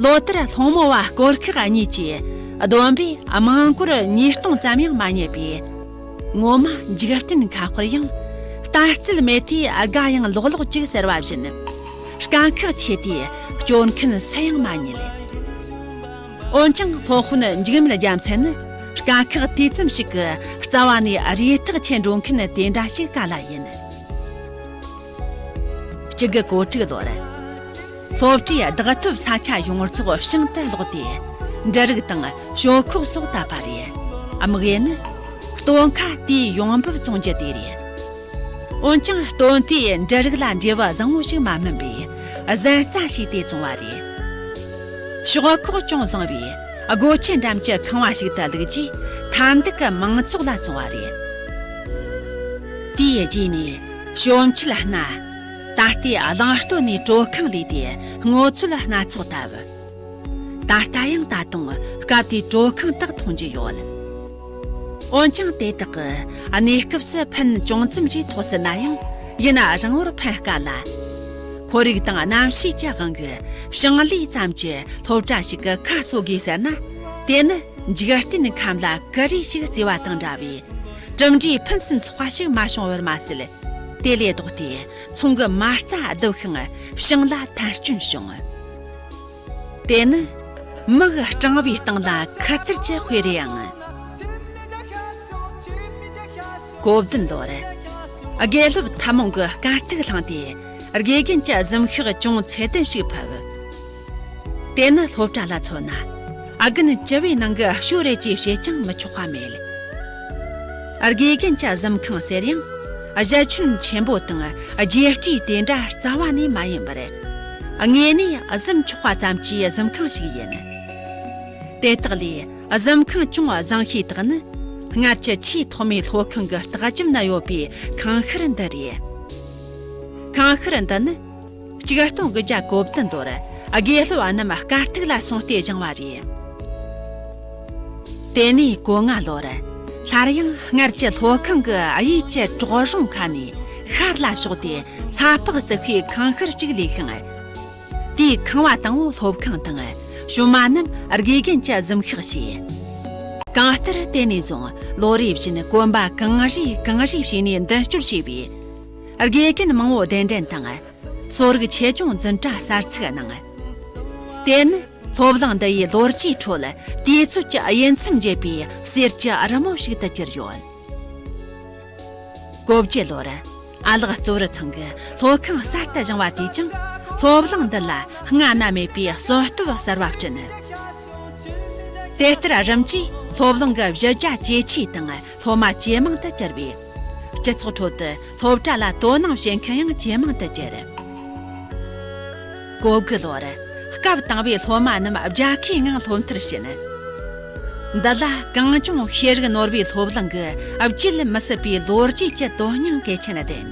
ལོ་དེར་སློང་མོ་བ་སྐོར་ཁག་གཉིས་ཀྱིས་བསྡོམས་པས་དམངས་སྒོར་ཉིས་སྟོང་ཙམ་ཡང་མ་རྙེད་པས། ངོ་མ་འཇིག་རྟེན་ཁ་དཔེར་ཡང་། རྟ་རྩལ་མེད་དུས་དགའ་ཡང་ལོག་ལོག་ཅིག་ཟེར་བ་བཞིན། དཀའ་ཁག་ཆེ་དུས་སྐྱོར་མཁན་སུ་ཡང་མ་རྙེད། འོན་ཀྱང་སློབ་དཔོན་འཇིགས་མེད་རྒྱལ་མཚན་ནི་དཀའ་ཁག་དུས་མཚམས་ཤིག་གི་རྩ་བ་ནས་རེ་ཐག་ཆད་འགྲོ་མཁན་དེ་འདྲ་ཞིག་ག་ལ་ཡིན། གཅིག་དགུ་གོ་དྲུག་ལོར། སློབ་གྲྭའི་བདག་ཐོབ་ས་ཆ་ཡོངས་རྫོགས་ཞིང་དུ་ལོག་སྟེ། འབྲུ་རིགས་དང་ཞོག་ཁོག་སོགས་བཏབ་པ་རེད། དམིགས་ཡུལ་ནི། སྟོན་ཁ་དེའི་ཡོང་འབབ་བཙོང་རྒྱུ་དེ་རེད། འོན་ཀྱང་སྟོན་དེས་འབྲུ་རིགས་ལ་འབྲས་བུ་བཟང་བོ་ཞིག་མ་སྨིན་པས། གཟན་རྩྭ་བྱས་ཏེ་བཙོང་བ་རེད། ཞོག་ཁོག་ཅུང་བཟང་བས། སྒོ་ཁྱི་འགྲམ་གྱི་ཁང་བ་ཞིག་ཏུ་བླུགས་རྗེས། མཐའ་འདེགས་ཀྱི་མང་ཚོགས་ལ་བཙོང་བ་རེད། དེའི་རྗེས་ནས། ཞོ་མཆུ་ལ་སྣ། ད་ལྟའི་གླང་སྟོད་ནས་དྲོད་ཁང་ལས་ཏེ་སྔོ་ཚོད་སྣ་ཚོགས་བཏབ། ད་ལྟ་ཡང་ད་དུང་སྐབས་དེའི་དྲོད་ཁང་དག་མཐོང་རྒྱུ་ཡོད། འོན་ཀྱང་དེ་དག་གི་གནས་སྐབས་སུ་ཕན་ཅུང་ཙམ་ཞིག་ཐོགས་སྲིད་ན་ཡང་ཡུན་རིང་བོར་ཕན་དཀའ་ལ། ཁོར་ཡུག་དང་གནམ་གཤིས་ཀྱི་དབང་གིས་ཞིང་ལས་ཙམ་གྱི་སློབ་གྲྭ་ཞིག་གི་ཁ་གསོ་དགོས་ཟེར་ན། དེ་ནི་འཇིག་རྟེན་ཁམས་ལ་ཀུ་རེ་ཞིག་བརྩེ་བ་དང་འདྲ་བའི་གྲུབ་འབྲས་ཕུན་སུམ་ཚོགས་པ་ཞིག་མ་བྱུང་བར་མ་ཟད། དེ་ལས་ལྡོག་སྟེ་ཚོང་གི་མ་རྩ་བསྡུ་ཤིང་ཞིང་ལ་ཐན་སྐྱོན་བྱུང་། དེ་ནི་མིག་སྐྲང་བའི་སྟེང་ལ་ཁུ་ཚུར་གྱི་དཔེ་རེད་ཨང་། གོ་བདུན་ལོར། དགེ་སློབ་ཐུན་མོང་གི་དཀའ་སྡུག་བསླངས་ཏེ། དགེ་རྒན་གྱི་གཟིམ་ཤག་ཅུང་ཚད་ལྡན་ཞིག་ཕུབ། དེ་ནི་སློབ་གྲྭ་ལ་མཚོན་ན། ཨ་རྒན་བཅུ་བའི་ནང་གི་ཞོ་རེད་ཅེས་བཤད་ཀྱང་མི་ཆོག་པ་མེད། དགེ་རྒན་གྱི་གཟིམ་ཁང་ཟེར་ཡང་། གཞི་ཁྱོན་ཆེན་པོ་དང་རྒྱས་སྤྲོས་དེ་འདྲ་རྩ་བ་ནས་མ་ཡིན་པར། དངོས་གནས་གཟིམ་ཆོག་པ་ཙམ་གྱི་གཟིམ་ཁང་ཞིག་ཡིན། དེ་དག་ལས་གཟིམ་ཁང་ཅུང་བཟང་ཤོས་དག་ནི། སྔར་གྱི་ཆེས་ཐོག་མའི་སློབ་ཁང་གི་ལྟག་ཅམ་ན་ཡོད་པའི་ཁང་ཤར་འདི་རེད། ཁང་ཤར་འདི་ནི། ཆིག་སྟོང་དགུ་བརྒྱ་གོ་བདུན་ལོར་དགེ་སློབ་རྣམས་དཀའ་སྡུག་ལ་སོང་སྟེ་བཞེངས་པ་རེད། དེ་ནས་གོ་ལྔ་ལོར། སླར་ཡང་སྔར་གྱི་སློབ་ཁང་གི་གཡས་ཀྱི་གྲོག་རོང་ཁ་ནས་ཤར་ལ་ཕྱོགས་ཏེ་ས་ཕག་བརྩིགས་པའི་ཁང་ཤར་གཅིག་ལས་ཤིང་། དེའི་ཁང་བ་དང་པོ་སློབ་ཁང་དང་། བྱོན་མ་རྣམས་དགེ་རྒན་གྱི་གཟིམ་ཤག་བྱས། གང་ལྟར་དེ་ནས་བཟུང་ལོ་རེ་བཞིན་གོམ་པ་གང་རེ་གང་རེ་བྱས་ནས་མདུན་སྐྱོད་བྱས་པས། དགེ་རྒན་མང་བོ་གདན་འདྲེན་དང་། གསོ་རིག་ཆེད་སྦྱོང་འཛིན་གྲྭ་གསར་ཚུགས་གནང་། དེ་ནི་སློབ་གླིང་འདི་ཡི་ལོ་རྒྱུས་ཁྲོད་དུས་ཚོད་ཀྱི་དབྱེ་མཚམས་འབྱེད་པའི་གསེར་གྱི་རི་མོ་ཞིག་ཏུ་གྱུར་ཡོད། གོ་བརྒྱད་ལོར་ཨ་ལགས་གཙོ་བོར་ཚང་གིས་སློབ་ཁང་གསར་དུ་བཞེངས་པ་དེས་ཀྱང་སློབ་གླིང་འདི་ལ་སྔ་ན་མེད་པའི་གསོན་སྟོབས་གསར་བ་བསྐྲུན། དེ་ལྟར་རིམ་གྱིས་སློབ་གླིང་གི་གཞི་རྒྱ་ཇེ་ཆེ་དང་སློབ་མ་ཇེ་མང་དུ་གྱུར་བས། སྤྱི་ཚོགས་ཁྲོད་དུ་སློབ་གྲྭ་ལ་དོ་སྣང་བྱེད་མཁན་ཡང་ཇེ་མང་དུ་གྱུར། གོ་དགུ་ལོར་སྐབས་དང་པོའི་སློབ་མ་རྣམས་རྒྱལ་ཁའི་ངང་སློབ་མཐར་ཕྱིན། འདི་ལ་གངས་ལྗོངས་ཤེས་རིག་ནོར་བུའི་སློབ་གླིང་གི་བརྗེད་མི་སྲིད་པའི་ལོ་རྒྱུས་ཀྱི་དོན་སྙིང་གལ་ཆེན་ལྡན།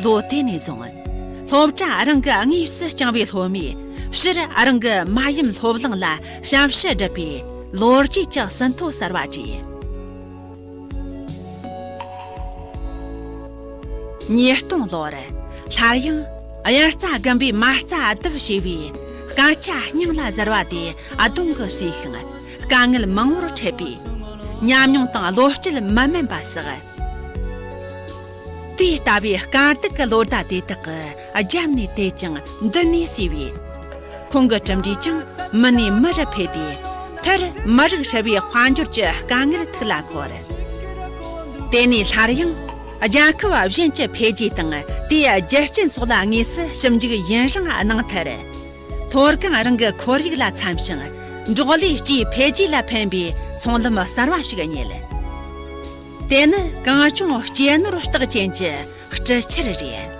ལོ་དེ་ནས་བཟུང་སློབ་གྲྭ་རང་གི་དངོས་སུ་བསྐྱངས་པའི་སློབ་མས་སྤྱིར་རང་གི་མ་ཡུམ་སློབ་གླིང་ལ་ཞབས་ཞུ་བསྒྲུབས་པའི་ལོ་རྒྱུས་ཀྱི་ཟིན་ཐོ་གསར་བ་བྲིས། ཉིས་སྟོང་ལོར་སླར་ཡང་དབྱར་རྩྭ་དགུན་པའི་མ་རྩ་བསྡུ་བྱས་པའི་སྐར་ཆ་སྙིང་ལ་ཟེར་བ་དེ་གདོང་གིས་བསུས་ཤིང་དཀའ་ངལ་མང་བོར་འཕྲད་པས། ཉམས་མྱོང་དང་བློ་སྐྱེད་མི་དམན་པ་བསགས། དེ་ལྟ་བུའི་དཀའ་སྡུག་གི་ལོ་ཟླ་དེ་དག་གི་རྒྱབ་ནས་དེད་ཅིང་མདུན་ནས་བསུས་པས། ཁོང་གི་གྲུབ་འབྲས་ཀྱང་མི་ནས་མི་རུ་འཕེལ་ཏེ། མཐར་མི་རིགས་ཧྲིལ་བོའི་དཔལ་འབྱོར་གྱི་དཀའ་ངལ་ཐུགས་ལ་འཁོར། དེ་ནས་སླར་ཡང་རྒྱལ་ཁབ་གཞན་གྱི་འཕེལ་རྒྱས་དང་དེའི་རྒྱུ་རྐྱེན་སོགས་ལ་དངོས་སུ་ཞིབ་འཇུག་ཡུན་རིང་གནང་མཐར། མཐོ་སྒང་རང་གི་ཁོར་ཡུག་ལ་འཚམ་ཞིང་འབྲོག་ལས་སྤྱིའི་འཕེལ་རྒྱས་ལ་ཕན་པའི་ཚོང་ལམ་གསར་བ་ཞིག་རྙེད། དེ་ནི་གངས་ལྗོངས་སྐྱེས་ནོར་རྟགས་ཅན་གྱི་སྤྲུལ་ཆར་རེད།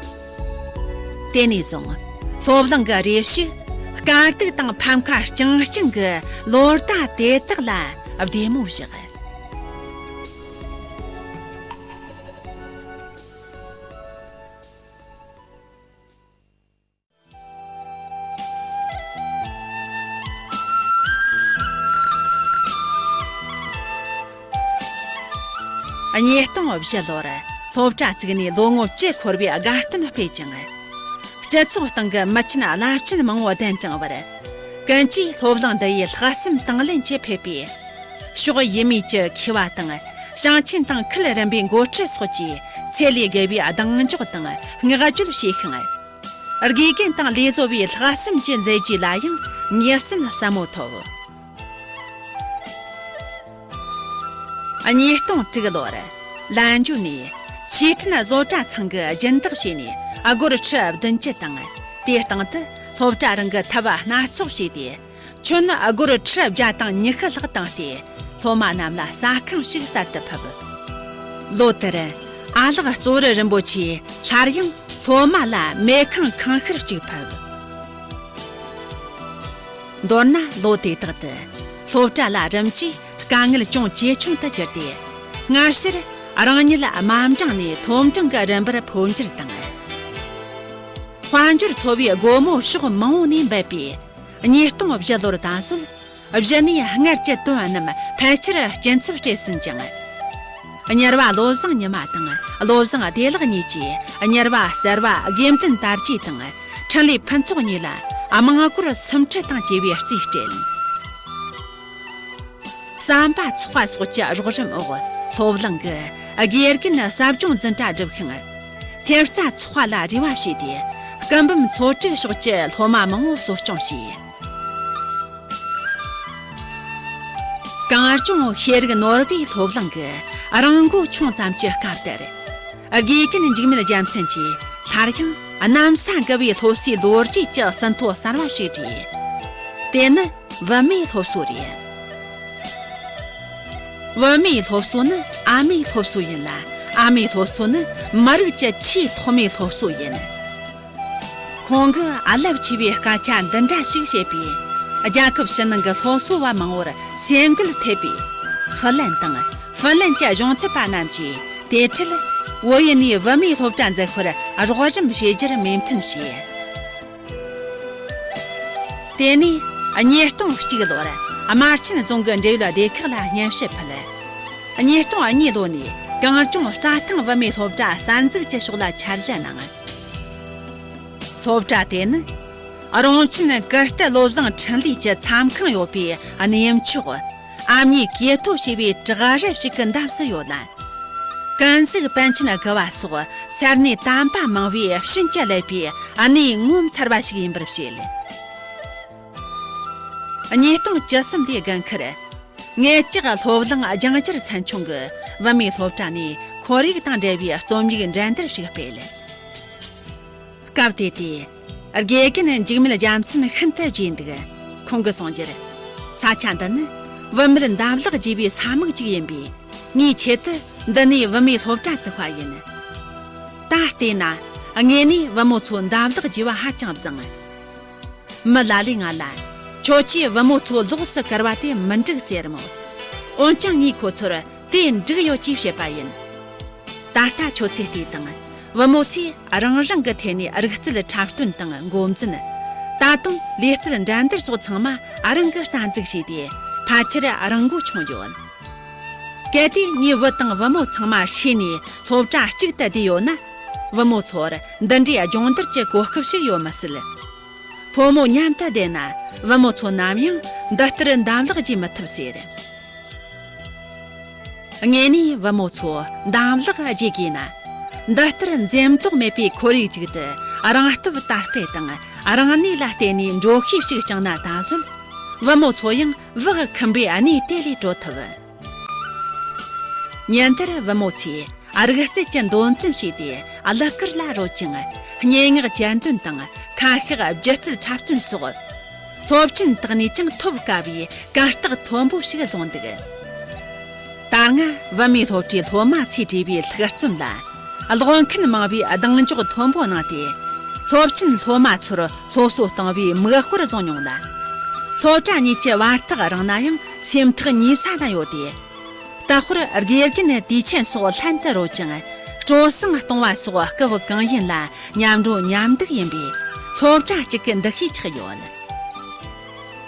དེ་ནས་བཟུང་སློབ་གླིང་གི་རེ་ཞིག་དཀའ་སྡུག་དང་ཕམ་ཁ་རྐྱང་རྐྱང་གི་ལོ་ཟླ་དེ་དག་ལ་བདེ་མོ་བཞག། ཉིས་སྟོང་བཞི་ལོར་སློབ་གྲྭ་བཙུགས་ནས་ལོ་ངོ་བཅུ་འཁོར་བའི་དགའ་སྟོན་སྤེལ་ཅིང་། སྤྱི་ཚོགས་སྟེང་གི་མི་ཆེན་རླབས་ཆེན་མང་བོ་གདན་དྲངས་པར། ཀུན་གྱིས་སློབ་གླིང་འདི་ཡི་ལྷག་བསམ་དང་ལེན་གྱིས་ཕེབས་པས། ཕྱོགས་ཡས་མས་ཀྱི་མཁས་པ་དང་ཞིང་ཆེན་དང་ཁུལ་རིམ་པའི་འགོ་ཁྲིད་སོགས་ཀྱིས་ཚེ་ལས་བརྒལ་བའི་གདེང་འཇོག་དང་བསྔགས་བརྗོད་བྱས་ཤིང་། དགེ་རྒན་དང་ལས་བཟོ་བའི་ལྷག་བསམ་གྱི་མཛད་རྗེས་ལ་ཡང་ངེས་གསལ་ཟབ་མོ་ཐོབ། ཉིས་སྟོང་དྲུག་ལོར་ལན་ཇུ་ནས་ཆུས་ཁྲིན་བཟོ་གྲྭ་ཚང་གིས་སྦྱིན་བདག་བྱས་ནས་སྒོར་ཁྲི་བདུན་ཅུ་དང་། དེའི་སྟེང་དུ་སློབ་གྲྭ་རང་གི་ཐབ་སྣ་ཚོགས་བྱས་ཏེ། ཁྱོན་སྒོར་ཁྲི་བརྒྱ་དང་ཉི་ཤུ་ལྷག་བཏང་སྟེ། སློབ་མ་རྣམས་ལ་ཟ་ཁང་ཞིག་གསར་དུ་ཕུབ། ལོ་དེར་ཨ་ལགས་གཙོ་བོ་རིན་པོ་ཆེས་སླར་ཡང་སློབ་མ་ལ་མེ་ཁང་ཁང་ཤར་གཅིག་ཕུབ། མདོར་ན་ལོ་དེ་དག་ཏུ་སློབ་གྲྭ་ལ་རིམ་གྱིས་དཀའ་ངལ་ཅུང་ཇེ་ཆུང་དུ་གྱུར་ཏེ། སྔ་ཕྱིར་རང་ཉིད་དམའ་འབྲིང་ནས་མཐོ་འབྲིང་གི་རིམ་པར་འཕོ་འགྱུར་དང་། དཔལ་འབྱོར་འཚོ་བའི་སྒོ་མོ་ཕྱོགས་མང་བོ་ནས་འབད་པས། ཉིས་སྟོང་བཞི་ལོར་ད་གཟོད་གཞི་ནས་སྔར་གྱི་དོན་རྣམས་ཕལ་ཆེར་སྐྱིན་ཚབ་སྤྲད་ཟིན་ཅིང་། གཉེར་བ་བློ་བཟང་ཉི་མ་དང་བློ་བཟང་བདེ་ལེགས་གཉིས་ཀྱིས་གཉེར་བ་གསར་བ་དགེ་འདུན་དར་རྒྱས་དང་འཕྲིན་ལས་ཕུན་ཚོགས་གཉིས་ལ་དམངས་སྒོར་སུམ་ཁྲི་དང་བཅས་པའི་རྩིས་སྤྲད། ཟམ་པ་ཚོགས་པ་སོགས་ཀྱི་རོགས་རམ་འོག་སློབ་གླིང་གི་དགེ་རྒན་ཟབ་སྦྱོང་འཛིན་གྲྭ་བསྒྲུབས་ཤིང་། ཐེབས་རྩ་ཚོགས་པ་ལ་རེ་བ་བྱས་ཏེ། སྐུ་འབུམ་ཚོ་དྲུག་ཕྱོགས་ཀྱི་སློབ་མ་མང་བོ་གསོ་སྐྱོང་བྱས། གངས་ལྗོངས་ཤེས་རིག་ནོར་བུའི་སློབ་གླིང་གི་རང་མགོ་ཆུང་ཙམ་གྱི་སྐབས་དེར། དགེ་རྒན་འཇིགས་མེད་རྒྱལ་མཚན་གྱིས་སླར་ཡང་གནམ་ས་འགུལ་བའི་སློབ་གསོའི་ལོ་རྒྱུས་ཀྱི་ཟིན་ཐོ་གསར་བ་ཞིག་བྲིས། དེ་ནི་བུད་མེད་སློབ་གསོ་རེད། བུད་མེད་སློབ་གསོ་ནི་ཨ་མའི་སློབ་གསོ་ཡིན་ལ། ཨ་མའི་སློབ་གསོ་ནི་མི་རིགས་ཀྱི་ཆེས་ཐོག་མའི་སློབ་གསོ་ཡིན། ཁོང་གིས་རླབས་ཆེ་བའི་སྐད་ཆ་འདི་འདྲ་ཞིག་བཤད་པས། རྒྱལ་ཁབ་ཕྱི་ནང་གི་སློབ་གསོ་བ་མང་བོར་སེམས་འགུལ་ཐེབས་པས། ཧི་ལན་དང་ཧྥིན་ལན་གྱི་གཞུང་ཚབ་པ་རྣམས་ཀྱིས་དེ་འཕྲལ་བོད་ཡུལ་ནས་བུད་མེད་སློབ་གྲྭ་འཛུགས་པར་རོགས་རམ་བྱེད་རྒྱུར་མོས་མཐུན་བྱས། དེ་ནས་ཉིས་སྟོང་གཅིག་ལོར་རྨ་ཆེན་རྫོང་གི་འབྲེལ་ཡོད་སྡེ་ཁག་ལ་སྙན་ཞུ་ཕུལ། ཉིས་སྟོང་གཉིས་ལོ་ནས་གངས་ལྗོངས་རྩྭ་ཐང་བུད་མེད་སློབ་གྲྭ་གསར་འཛུགས་ཀྱི་ཕྱོགས་ལ་འཆར་གཞི་གནང་། སློབ་གྲྭ་དེ་ནི་རོང་ཆེན་ཀིརྟི་བློ་བཟང་འཕྲིན་ལས་ཀྱི་མཚམས་ཁང་ཡོད་པའི་གནས་མཆོག་ཨ་མྱེས་ཀྱེ་ཐོ་ཞེས་པའི་བྲག་རི་ཞིག་གི་འདབས་སུ་ཡོད་ལ། ཀུན་གཟིགས་པཎ་ཆེན་དགུ་བ་སོགས་ས་གནས་དམ་པ་མང་བོས་བྱིན་གྱིས་བརླབས་པའི་གནས་ངོ་མཚར་བ་ཞིག་ཡིན་པར་བཤད། ཉིས་སྟོང་བཅུ་གསུམ་ལོའི་དགུན་ཁར། ངེད་ཅག་སློབ་གླིང་ལྗང་སྒྱུར་ཚན་ཆུང་གིས་བུད་མེད་སློབ་གྲྭ་ནས་ཁོར་ཡུག་དང་འབྲེལ་བའི་རྩོམ་ཡིག་འགྲན་བསྡུར་ཞིག་སྤེལ། སྐབས་དེ་དུས། དགེ་རྒན་འཇིགས་མེད་རྒྱལ་མཚན་ཤིན་ཏུ་དགྱེས་འདུག། ཁོང་གིས་གསུངས་རྒྱུར། ས་ཆ་འདི་ནི་བུད་མེད་འདབ་ལག་རྒྱས་པའི་ས་མིག་ཅིག་ཡིན་པས། ངའི་ཆེད་དུ་འདི་ནས་བུད་མེད་སློབ་གྲྭ་བཙུགས་པ་ཡིན། ད་བལྟས་ན། དངོས་གནས་བུ་མོ་ཚོ་འདབ་ལག་རྒྱས་པ་ཧ་ཅང་བཟང་། མི་ལ་ལས་ང་ལ། ཁྱོད་ཀྱིས་བུ་མོ་ཚོ་ལོགས་སུ་བཀུར་བ་དེ་མི་འགྲིག་ཟེར་མོད། འོན་ཀྱང་ངས་ཁོ་ཚོར་དེ་འགྲིག་ཡོད་ཅེས་བཤད་པ་ཡིན། ད་ལྟ་ཁྱོད་ཚོས་བལྟས་དང་། བུ་མོ་ཚོས་རང་རང་གི་ཐད་ནས་རིག་རྩལ་འཁྲབ་སྟོན་དང་འགོ་འཛིན། ད་དུང་ལས་རྩལ་འགྲན་བསྡུར་སོགས་ཚང་མ་རང་གིས་རྩ་འཛུགས་བྱས་ཏེ། ཕལ་ཆེར་རང་མགོ་ཆུང་ཡོད། གལ་ཏེ་ངའི་བུ་དང་བུ་མོ་ཚང་མ་ཤེས་ནས་སློབ་གྲྭ་གཅིག་ཏུ་བསྡུས་ཡོད་ན། བུ་མོ་ཚོར་འདི་འདྲའི་སྦྱོང་བརྡར་གྱི་གོ་སྐབས་ཤིག་ཡོད་མི་སྲིད། ཕོ་མོ་མཉམ་དུ་བསྡད་ན་བུ་མོ་ཚོ་ནམ་ཡང་འདི་ལྟར་འདམ་ལག་རྒྱས་མི་ཐུབ་ཟེར། དངོས་གནས་བུ་མོ་ཚོ་འདམ་ལག་རྒྱས་དགོས་ན། འདི་ལྟར་འཛེམ་དོགས་མེད་པའི་ཁོར་ཡུག་ཅིག་ཏུ་རང་སྟོབས་དར་སྤེལ་དང་རང་ནུས་ལ་བརྟེན་ནས་འགྲོ་ཤེས་ཤིག་བསྐྱངས་ན་ད་གཟོད། བུ་མོ་ཚོ་ཡང་བག་འཁུམས་པའི་གནས་དེ་ལས་གྲོལ་ཐུབ། ཉིན་དེར་བུ་མོ་ཚོས་རིག་རྩལ་གྱི་འདོན་རྩོམ་བྱས་ཏེ་གླུ་གར་ལ་རོལ་ཅིང་། སྙན་ངག་གྱེར་འདོན་དང་ཁ་ཤགས་སྒྱུ་རྩལ་འཁྲབ་སྟོན་སོགས། སློབ་ཆེན་དག་ནས་ཀྱང་ཐོབ་དཀའ་བའི་གར་སྟེགས་མཐོན་པོ་ཞིག་བཟུང་འདུག། ད་སྔ་བུད་མེད་སློབ་གྲྭའི་སློབ་མ་ཚོས་བྲིས་པའི་ལྷུག་རྩོམ་ལ། ཀློག་མཁན་མང་བས་གདེང་འཇོག་མཐོན་པོ་གནང་སྟེ། སློབ་ཆེན་སློབ་མ་ཚོར་སློབ་གསོ་གཏོང་བའི་མིག་དཔེར་བཟུང་མྱོང་ལ། སློབ་གྲྭ་གཉིས་ཀྱི་བར་ཐག་རིང་ན་ཡང་སེམས་ཐག་ཉེ་ས་ན་ཡོད་དེ། ལྟ་བར་དགེ་རྒན་དུས་ཆེན་སོགས་ལྷན་དུ་རོལ་ཅིང་སྤྲོ་གསེང་གཏོང་བ་སོགས་སྐབས་གང་ཡིན་ལ་མཉམ་འགྲོ་མཉམ་འདུག་ཡིན་པས་སློབ་གྲྭ་གཅིག་གི་འདུ་ཤེས་ཆགས་ཡོད།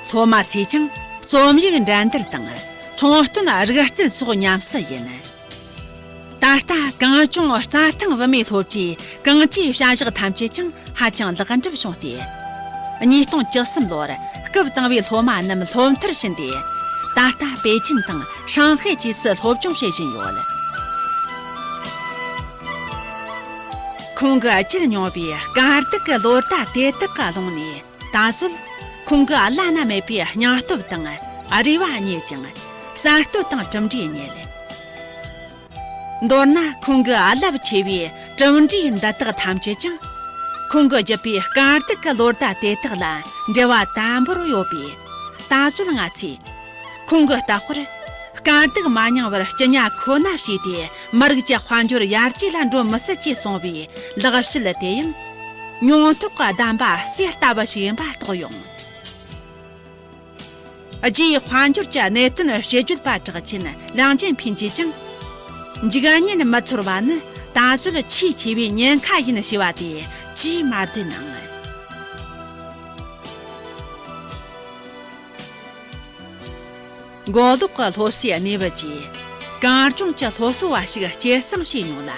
སློབ་མ་ཚོས་ཀྱང་རྩོམ་ཡིག་འགྲན་བསྡུར་དང་འཁྲུངས་སྟོན་རིག་རྩལ་སོགས་ཉམས་སུ་ཡིན། ད་ལྟ་གངས་ལྗོངས་རྩྭ་ཐང་བུད་མེད་སློབ་གྲྭའི་གངས་ཅན་བྱ་གཞག་ཐམས་ཅད་ཀྱང་ཧ་ཅང་ལེགས་འགྲུབ་བྱུང་སྟེ། ཉིས་སྟོང་བཅུ་གསུམ་ལོར་སྐབས་དང་བའི་སློབ་མ་རྣམས་སློབ་མཐར་ཕྱིན་ཏེ། ད་ལྟ་པེ་ཅིན་དང་ཧྲང་ཧའེ་བཅས་སུ་སློབ་སྦྱོང་བྱེད་བཞིན་ཡོད། ཁོང་གིས་བརྒྱུད་མྱོང་བའི་དཀའ་སྡུག་གི་ལོ་ཟླ་དེ་དག་གི་ཀློང་ནས། ད་གཟོད་ཁོང་གིས་བླ་ན་མེད་པའི་སྙིང་སྟོབས་དང་རེ་བ་རྙེད་ཅིང་། གསར་གཏོད་དང་གྲུབ་འབྲས་རྙེད། མདོར་ན་ཁོང་གི་རླབས་ཆེ་བའི་གྲུབ་འབྲས་འདི་དག་ཐམས་ཅད་ཀྱང་། ཁོང་གིས་བརྒྱུད་པའི་དཀའ་སྡུག་གི་ལོ་ཟླ་དེ་དག་ལ་འབྲེལ་བ་དམ་པོར་ཡོད་པས། ད་གཟོད་ང་ཚོས་ཁོང་གི་ལྟ་བར། དཀའ་སྡུག་མ་མྱངས་པར་སྐྱི་ཉག་ཁོ་ན་བྱས་ཏེ། མི་རིགས་ཀྱི་དཔལ་འབྱོར་ཡར་རྒྱས་ལ་འགྲོ་མི་སྲིད་ཅེས་གསུངས་པའི་ལེགས་བཤད་དེ་ཡང་། མྱོང་ཐོག་གི་གདམས་པ་གསེར་ལྟ་བུ་ཞིག་ཡིན་པ་རྟོགས་ཡོང་། རྒྱའི་དཔལ་འབྱོར་གྱི་གནད་དོན་དཔྱད་བརྗོད་པ་གྲགས་ཅན་ལིའང་ཅན་ཕིན་གྱིས་ཀྱང་། འཇིག་ཉེན་མི་ཚོར་བ་ནི་ད་གཟོད་ཆེས་ཆེ་བའི་ཉེན་ཁ་ཡིན་ཞེས་པ་དེ་ཅིས་མ་བདེན་ནམ། མགོ་ལོག་གི་སློབ་གསོའི་གནས་བབ་ཀྱིས་གངས་ལྗོངས་ཀྱི་སློབ་གསོ་བ་ཞིག་སྐྱེད་སྲིང་བྱས་མྱོང་ལ།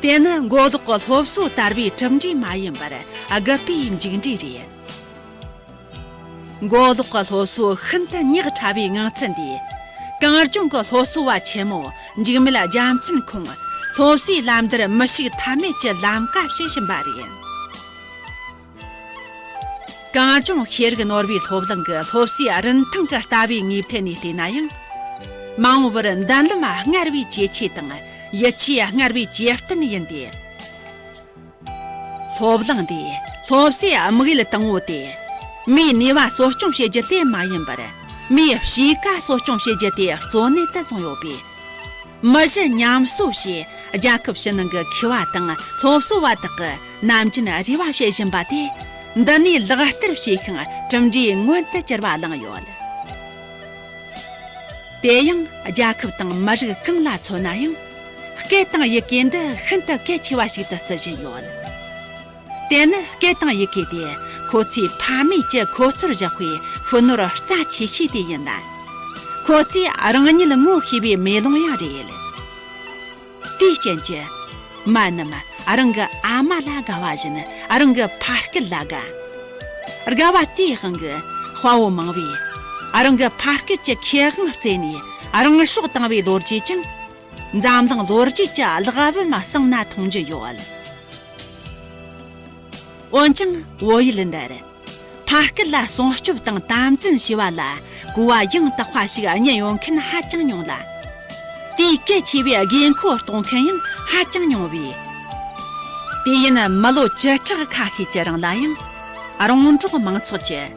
དེ་ནི་མགོ་ལོག་གི་སློབ་གསོ་དར་བའི་གྲུབ་འབྲས་མ་ཡིན་པར་རྒུད་པའི་མཇུག་འབྲས་རེད། མགོ་ལོག་གི་སློབ་གསོ་ཤིན་ཏུ་ཉག་ཕྲ་བའི་ངང་ཚུལ་འདིས། གངས་ལྗོངས་ཀྱི་སློབ་གསོ་བ་ཆེན་མོ་འཇིགས་མེད་རྒྱལ་མཚན་ཁོང་སློབ་གསོའི་ལམ་བརྡལ་མི་ཞིག་ཐབས་མེད་ཀྱི་ལམ་ཀ་ཞིག་ཕྱིན་པ་རེད། གངས་ལྗོངས་ཤེས་རིག་ནོར་བུའི་སློབ་གླིང་གི་སློབ་གསོའི་རིན་ཐང་གི་ལྟ་བའི་ངོས་ཐད་ནས་བལྟས་ན་ཡང་། མ་འོངས་པར་མདུན་ལམ་སྔར་བས་ཇེ་ཆེ་དང་ཡིད་ཆེས་སྔར་བས་ཇེ་བརྟན་ཡིན་ཏེ། སློབ་གླིང་འདིས་སློབ་གསོའི་དམིགས་ཡུལ་དང་པོ་དེ། མིའི་ནུས་པ་གསོ་སྐྱོང་བྱེད་རྒྱུ་དེ་མ་ཡིན་པར། མིའི་གཤིས་ཀ་གསོ་སྐྱོང་བྱེད་རྒྱུ་དེ་གཙོ་གནད་དུ་བཟུང་ཡོད་པས། མི་གཞི་ཉམས་གསོ་ཞེས་རྒྱལ་ཁབ་ཕྱི་ནང་གི་མཁས་པ་དང་སློབ་གསོ་བ་དག་གིས་ནམ་རྒྱུན་རེ་བ་བྱེད་བཞིན་པ་དེ། འདི་ནས་ལག་བསྟར་བྱས་ཤིང་གྲུབ་འབྲས་མངོན་དུ་གྱུར་པ་བླངས་ཡོད། དེ་ཡང་རྒྱལ་ཁབ་དང་མི་རིགས་གང་ལ་མཚོན་ན་ཡང་། སྐད་དང་ཡི་གེ་འདི་ཤིན་ཏུ་གལ་ཆེ་བ་ཞིག་ཏུ་བརྩི་བཞིན་ཡོད། དེ་ནི་སྐད་དང་ཡི་གེ་དེ་ཁོ་ཚོའི་ཕ་མེས་ཀྱི་ཁོ་ཚོར་བཞག་པའི་ཤུལ་ནོར་རྩ་ཆེ་ཤོས་དེ་ཡིན་ལ། ཁོ་ཚོས་རང་ཉིད་ངོ་ཤེས་པའི་མེ་ལོང་ཡང་རེད། དེའི་རྐྱེན་གྱིས། མ་རྣམས་རང་གི་ཨ་མ་ལ་དགའ་བ་བཞིན་རང་གི་ཕ་སྐད་ལ་དགའ། དགའ་བ་དེའི་དབང་གིས་དཔའ་བོ་མང་བོས་རང་གི་ཕ་སྐད་ཀྱི་ཁེ་དབང་བརྩད་ནས་རང་སྲོག་བཏང་བའི་ལོ་རྒྱུས་ཀྱང་འཛམ་གླིང་ལོ་རྒྱུས་ཀྱི་ཀློག་པར་མ་བསམ་ན་མཐོང་རྒྱུ་ཡོད། འོན་ཀྱང་བོད་ཡུལ་འདིར། ཕ་སྐད་ལ་སྲུང་སྐྱོབ་དང་དམ་འཛིན་བྱས་པ་ལ་གོ་བ་ཡང་དག་པ་ཞིག་རྙེད་ཡོང་མཁན་ཧ་ཅང་ཉུང་ལ། དེའི་གལ་ཆེ་བའི་དགོས་མཁོ་རྟོགས་མཁན་ཡང་ཧ་ཅང་ཉུང་བས། དུས་ཡུན་མི་ལོ་བཅུ་ཕྲག་ཁ་ཤས་ཀྱི་རིང་ལ་ཡང་། རོང་འབྲོག་མང་ཚོགས་ཀྱིས་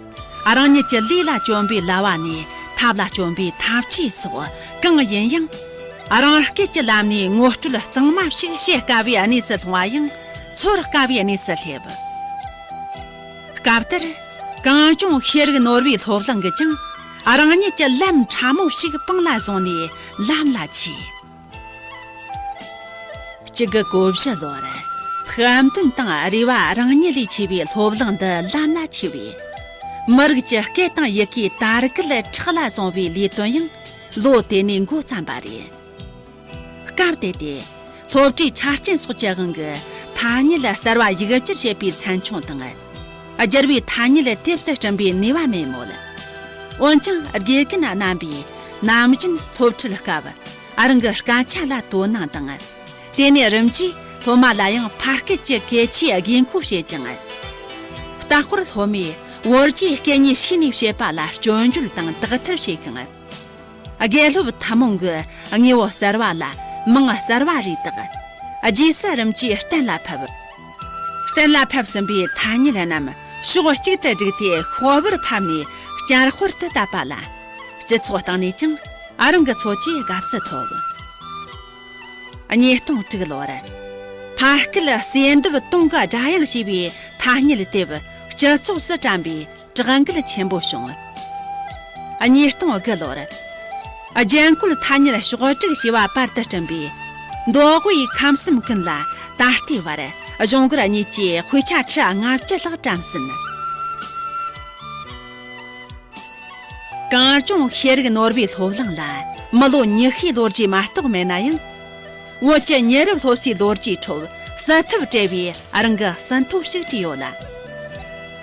རང་ཉིད་ཀྱི་ལུས་ལ་གྱོན་པའི་ལྭ་བ་ནས་ཐབས་ལ་གྱོན་པའི་ཐབས་ཇུས་སོགས་གང་ཡིན་ཡང་། རང་སྐད་ཀྱི་ལམ་ནས་ངོ་སྤྲོད་གཙང་མ་ཞིག་བྱེད་དཀའ་བའི་གནས་སུ་ལྷུང་བ་ཡང་ཚོར་དཀའ་བའི་གནས་སུ་སླེབས། སྐབས་དེར། གངས་ལྗོངས་ཤེས་རིག་ནོར་བུའི་སློབ་གླིང་གིས་ཀྱང་རང་ཉིད་ཀྱི་ལམ་ཕྲ་མོ་ཞིག་པང་ལ་བཟུང་ནས་ལམ་ལ་ཆས། གཅིག་དགུ་གོ་བཞི་ལོར་ཕུགས་འདུན་དང་རེ་བ་རང་ཉིད་ལས་ཆེ་བའི་སློབ་གླིང་འདི་ལམ་ལ་ཆས་པས། མི་རིགས་ཀྱི་སྐད་དང་ཡི་གེའི་དར་རྒུད་ཁྲག་ལ་བཟུང་བའི་ལས་དོན་ཡང་ལོ་དེ་ནས་འགོ་བརྩམས་པ་རེད། སྐབས་དེ་དུས་སློབ་གྲྭའི་ཆ་རྐྱེན་སོགས་ཀྱི་དབང་གིས་ཐ་སྙད་གསར་བ་ཡིག་སྒྱུར་བྱེད་པའི་ཚན་ཆུང་དང་། བསྒྱུར་བའི་ཐ་སྙད་དེབ་ཏུ་བསྐྲུན་པའི་ནུས་པ་མེད་མོད། འོན་ཀྱང་དགེ་རྒན་རྣམ་པས་ནམ་རྒྱུན་སློབ་ཁྲིད་སྐབས་རང་གི་སྐད་ཆ་ལ་དོ་སྣང་དང་། དེ་ནས་རིམ་གྱིས་སློབ་མ་ལ་ཡང་ཕ་སྐད་ཀྱི་གལ་ཆེའི་དགོས་མཁོ་བཤད་ཅིང་། ལྟ་སྐོར་སློབ་མས་བོད་རྒྱའི་སྐད་གཉིས་ཕྱེ་ནས་བཤད་པ་ལ་སྐྱོན་བརྗོད་དང་དག་ཐེར་བྱེད་ཤིང་། དགེ་སློབ་ཐུན་མོང་གི་དངོས་པོ་གསར་བ་ལ་མིང་གསར་བ་རེ་བཏགས། རྗེས་སུ་རིམ་གྱིས་གཏན་ལ་ཕབ། གཏན་ལ་ཕབ་ཟིན་པའི་ཐ་སྙད་རྣམས་ཕྱོགས་གཅིག་ཏུ་བསྒྲིགས་ཏེ་ཤོག་བུར་ཕབ་ནས་བསྐྱར་དཔར་དུ་བཏབ་པ་ལ། སྤྱི་ཚོགས་སྟེང་ནས་ཀྱང་རང་གི་ཚོད་ཀྱིས་དགའ་བསུ་ཐོབ། ཉིས་སྟོང་དྲུག་ལོར། ཕ་སྐད་གསོས་འདེབས་དུང་གི་སྒྲ་དབྱངས་ཞེས་པའི་ཐ་སྙད་དེབ་སྤྱི་ཚོགས་སུ་བཀྲམ་པའི་གྲགས་འགུལ་ཆེན་པོ་བྱུང་། ཉིས་སྟོང་དགུ་ལོར། རྒྱན་བཀོལ་ཐ་སྙད་ཕྱོགས་བསྒྲིགས་ཞེས་པ་པར་དུ་བསྐྲུན་པས། མདོ་དབུས་ཁམས་གསུམ་ཀུན་ལ་ད་ལྟའི་བར་གཞུང་སྒེར་གཉིས་ཀྱིས་དཔེ་ཆ་ཁྲི་ལྔ་བཅུ་ལྷག་བཀྲམ་ཟིན། གངས་ལྗོངས་ཤེས་རིག་ནོར་བུའི་སློབ་གླིང་ལ་མི་ལོ་ཉི་ཤུའི་ལོ་རྒྱུས་མ་གཏོགས་མེད་ན་ཡང་། བོད་ཀྱི་མྱི་རབས་སློབ་གསོའི་ལོ་རྒྱུས་ཁྲོད་གསལ་ཐབས་བྲལ་བའི་རང་གི་ཟིན་ཐོ་ཞིག་བྲིས་ཡོད་ལ།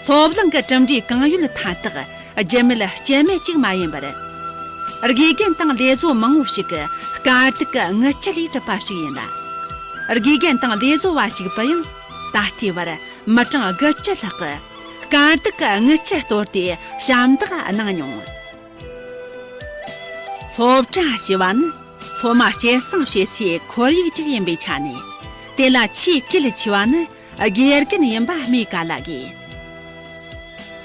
སློབ་གླིང་གི་གྲུབ་འབྲས་གང་ཡོད་མཐའ་དག་རྒྱུ་མེད་རྐྱེན་མེད་ཅིག་མ་ཡིན་པར། དགེ་རྒན་དང་ལས་བཟོ་མང་བོ་ཞིག་གི་དཀའ་སྡུག་གི་རྔུལ་ཆུ་ལས་གྲུབ་པ་ཞིག་ཡིན་ལ། དགེ་རྒན་དང་ལས་བཟོ་བ་གཅིག་པུ་ཡང་ད་ལྟའི་བར་མི་གྲངས་དགུ་བཅུ་ལྷག་གིས་དཀའ་སྡུག་གི་རྔུལ་ཆུ་གཏོར་ཏེ་ཞབས་འདེགས་གནང་མྱོང་། སློབ་གྲྭ་ཞེས་པ་ནི་སློབ་མ་སྐྱེད་སྲིང་བྱེད་སའི་ཁོར་ཡུག་ཅིག་ཡིན་པའི་ཆ་ནས། དེ་ལ་ཆེས་གལ་ཆེ་བ་ནི་དགེ་རྒན་ཡིན་པ་སྨོས་ག་ལ་དགོས།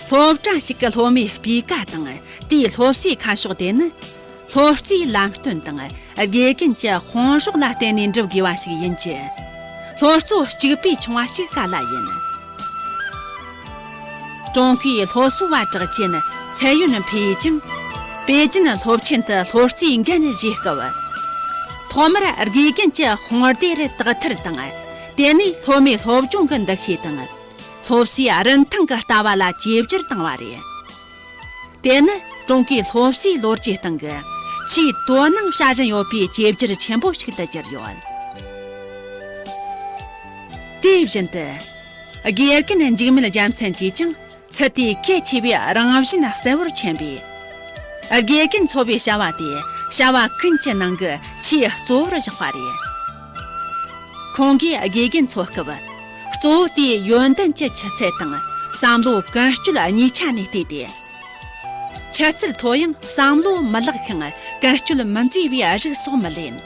སློབ་གྲྭ་ཞིག་གི་སློབ་མའི་སྤུས་ཀ་དང་དེའི་སློབ་གསོའི་ཁ་ཕྱོགས་དེ་ནི། སློབ་གསོའི་ལམ་སྟོན་དང་དགེ་རྒན་གྱི་དཔུང་རོགས་ལ་བརྟེན་ནས་འགྲུབ་དགོས་པ་ཞིག་ཡིན་གྱི། སློབ་གཙོ་གཅིག་པུས་ཆུང་བ་ཞིག་ག་ལ་ཡིན། ཀྲུང་གོའི་སློབ་གསོ་བ་གྲགས་ཅན་ཚའེ་ཡུན་ཕེ་ཡིས་ཀྱང་། པེ་ཅིན་སློབ་ཆེན་དུ་སློབ་རྩིས་འགན་བཞེས་སྐབས། ཐོག་མར་དགེ་རྒན་གྱི་དཔུང་སྡེར་དག་ཐེར་དང་། དེ་ནས་སློབ་མའི་སློབ་སྦྱོང་གི་འདུ་ཤེས་དང་། སློབ་གསོའི་རིན་ཐང་གི་ལྟ་བ་ལ་བཅོས་བསྒྱུར་བཏང་བ་རེད། དེ་ནི་ཀྲུང་གོའི་སློབ་གསོའི་ལོ་རྒྱུས་སྟེང་གི་ཆེས་དོ་སྣང་བྱ་བཞིན་ཡོད་པའི་བཅོས་བསྒྱུར་ཆེན་པོ་ཞིག་ཏུ་གྱུར་ཡོད། དེ་བཞིན་དུ། དགེ་རྒན་འཇིགས་མེད་རྒྱལ་མཚན་གྱིས་ཀྱང་ཚུལ་དེའི་གལ་ཆེ་བའི་རང་བཞིན་གསལ་བོར་མཁྱེན་པས། དགེ་རྒན་འཚོ་བའི་བྱ་བ་དེ་བྱ་བ་ཀུན་གྱི་ནང་གི་ཆེས་གཙོ་བོར་བཞག་པ་རེད། ཁོང་གིས་དགེ་རྒན་འཚོ་སྐབས་གཙོ་བོ་དེའི་ཡོན་ཏན་གྱི་ཆུ་ཚད་དང་བསམ་བློ་ཀུན་སྤྱོད་གཉིས་ཆ་ནས་བལྟས་ཏེ། ཆུ་ཚད་མཐོ་ཡང་བསམ་བློ་མི་ལེགས་ཤིང་ཀུན་སྤྱོད་མི་མཛེས་པའི་རིགས་སོགས་མི་ལེན།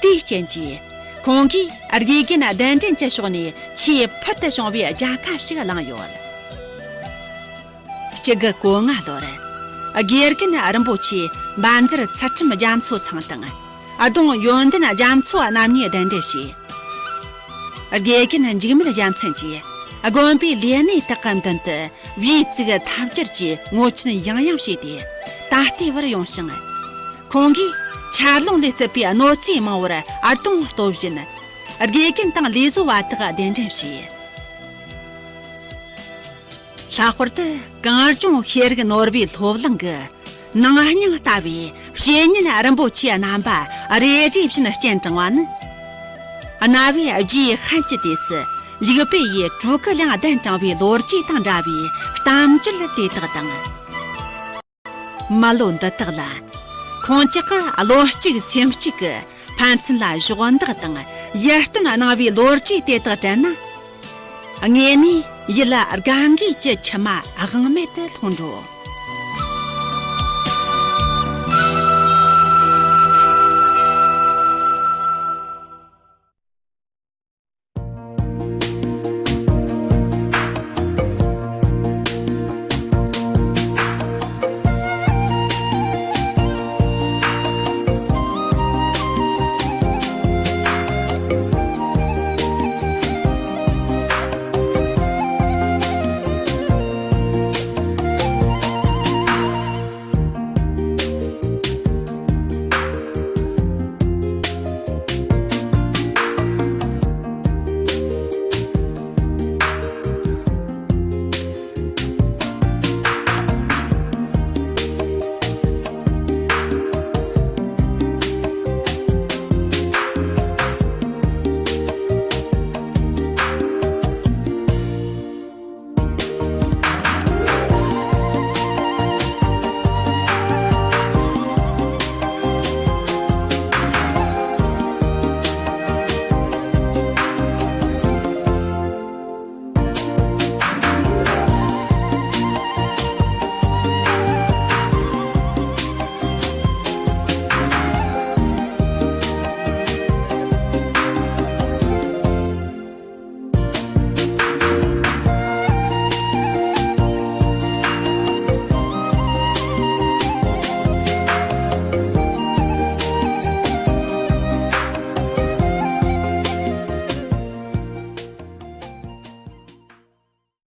དེའི་རྐྱེན་གྱིས་ཁོང་གིས་དགེ་རྒན་གདན་འདྲེན་གྱི་ཕྱོགས་ནས་ཆེས་ཕུལ་དུ་བྱུང་བའི་རྒྱལ་ཁ་ཞིག་བླངས་ཡོད། གཅིག་དགུ་གོ་ལྔ་ལོར། དགེ་རྒན་རིན་པོ་ཆེ་འབའ་འཛར་ཚུལ་ཁྲིམས་རྒྱ་མཚོ་ཚང་དང་། ལྡོང་ཡོན་ཏན་རྒྱ་མཚོ་རྣམ་གཉིས་གདན་འདྲེན་བྱས། དགེ་རྒན་འཇིགས་མེད་རྒྱལ་མཚན་གྱིས་དགོན་པའི་ལས་གནས་དག་གི་མདུན་དུ་བེའུ་བཙུགས་ཐབས་ཇུས་ཀྱི་ངོ་ཆེན་ཡང་ཡང་བྱས་ཏེ་ད་ལྟའི་བར་ཡོང་ཞིང་། ཁོང་གིས་ཆར་རླུང་ལས་བརྩིབས་པའི་གནོད་འཚེ་མང་བོར་ཨ་དོང་སྟོབས་བཞིན་དགེ་རྒན་དང་ལས་བཟོ་བ་དག་གདན་འདྲེན་བྱས། ལྷག་པར་དུ་གངས་ལྗོངས་ཤེས་རིག་ནོར་བུའི་སློབ་གླིང་གི་ནང་སྙིང་ལྟ་བུའི་བཤེས་གཉེན་རིན་པོ་ཆེ་རྣམ་པ་རེ་རེ་བཞིན་སྤྱན་དྲངས་པ་ནི། གནའ་བོའི་རྗེ་ཡི་ཧན་གྱི་དུས་སུ་ལིའུ་པེ་ཡིས་གྲུ་གུ་ལིང་གདན་དྲངས་པའི་ལོ་རྒྱུས་དང་འདྲ་བའི་གཏམ་རྒྱུད་དེ་དག་དང་། མ་ལོ་འདི་དག་ལ། ཁོང་ཅག་གི་བློ་གཅིག་སེམས་གཅིག་གི་ཕན་ཚུན་ལ་གཞོགས་འདེགས་དང་ཡིད་རྟོན་གནང་བའི་ལོ་རྒྱུས་དེ་དག་དྲན་ན། དངོས་གནས་ཡིད་ལ་དགའ་འགུལ་གྱི་མཆི་མ་དབང་མེད་དུ་ལྷུང་འགྲོ།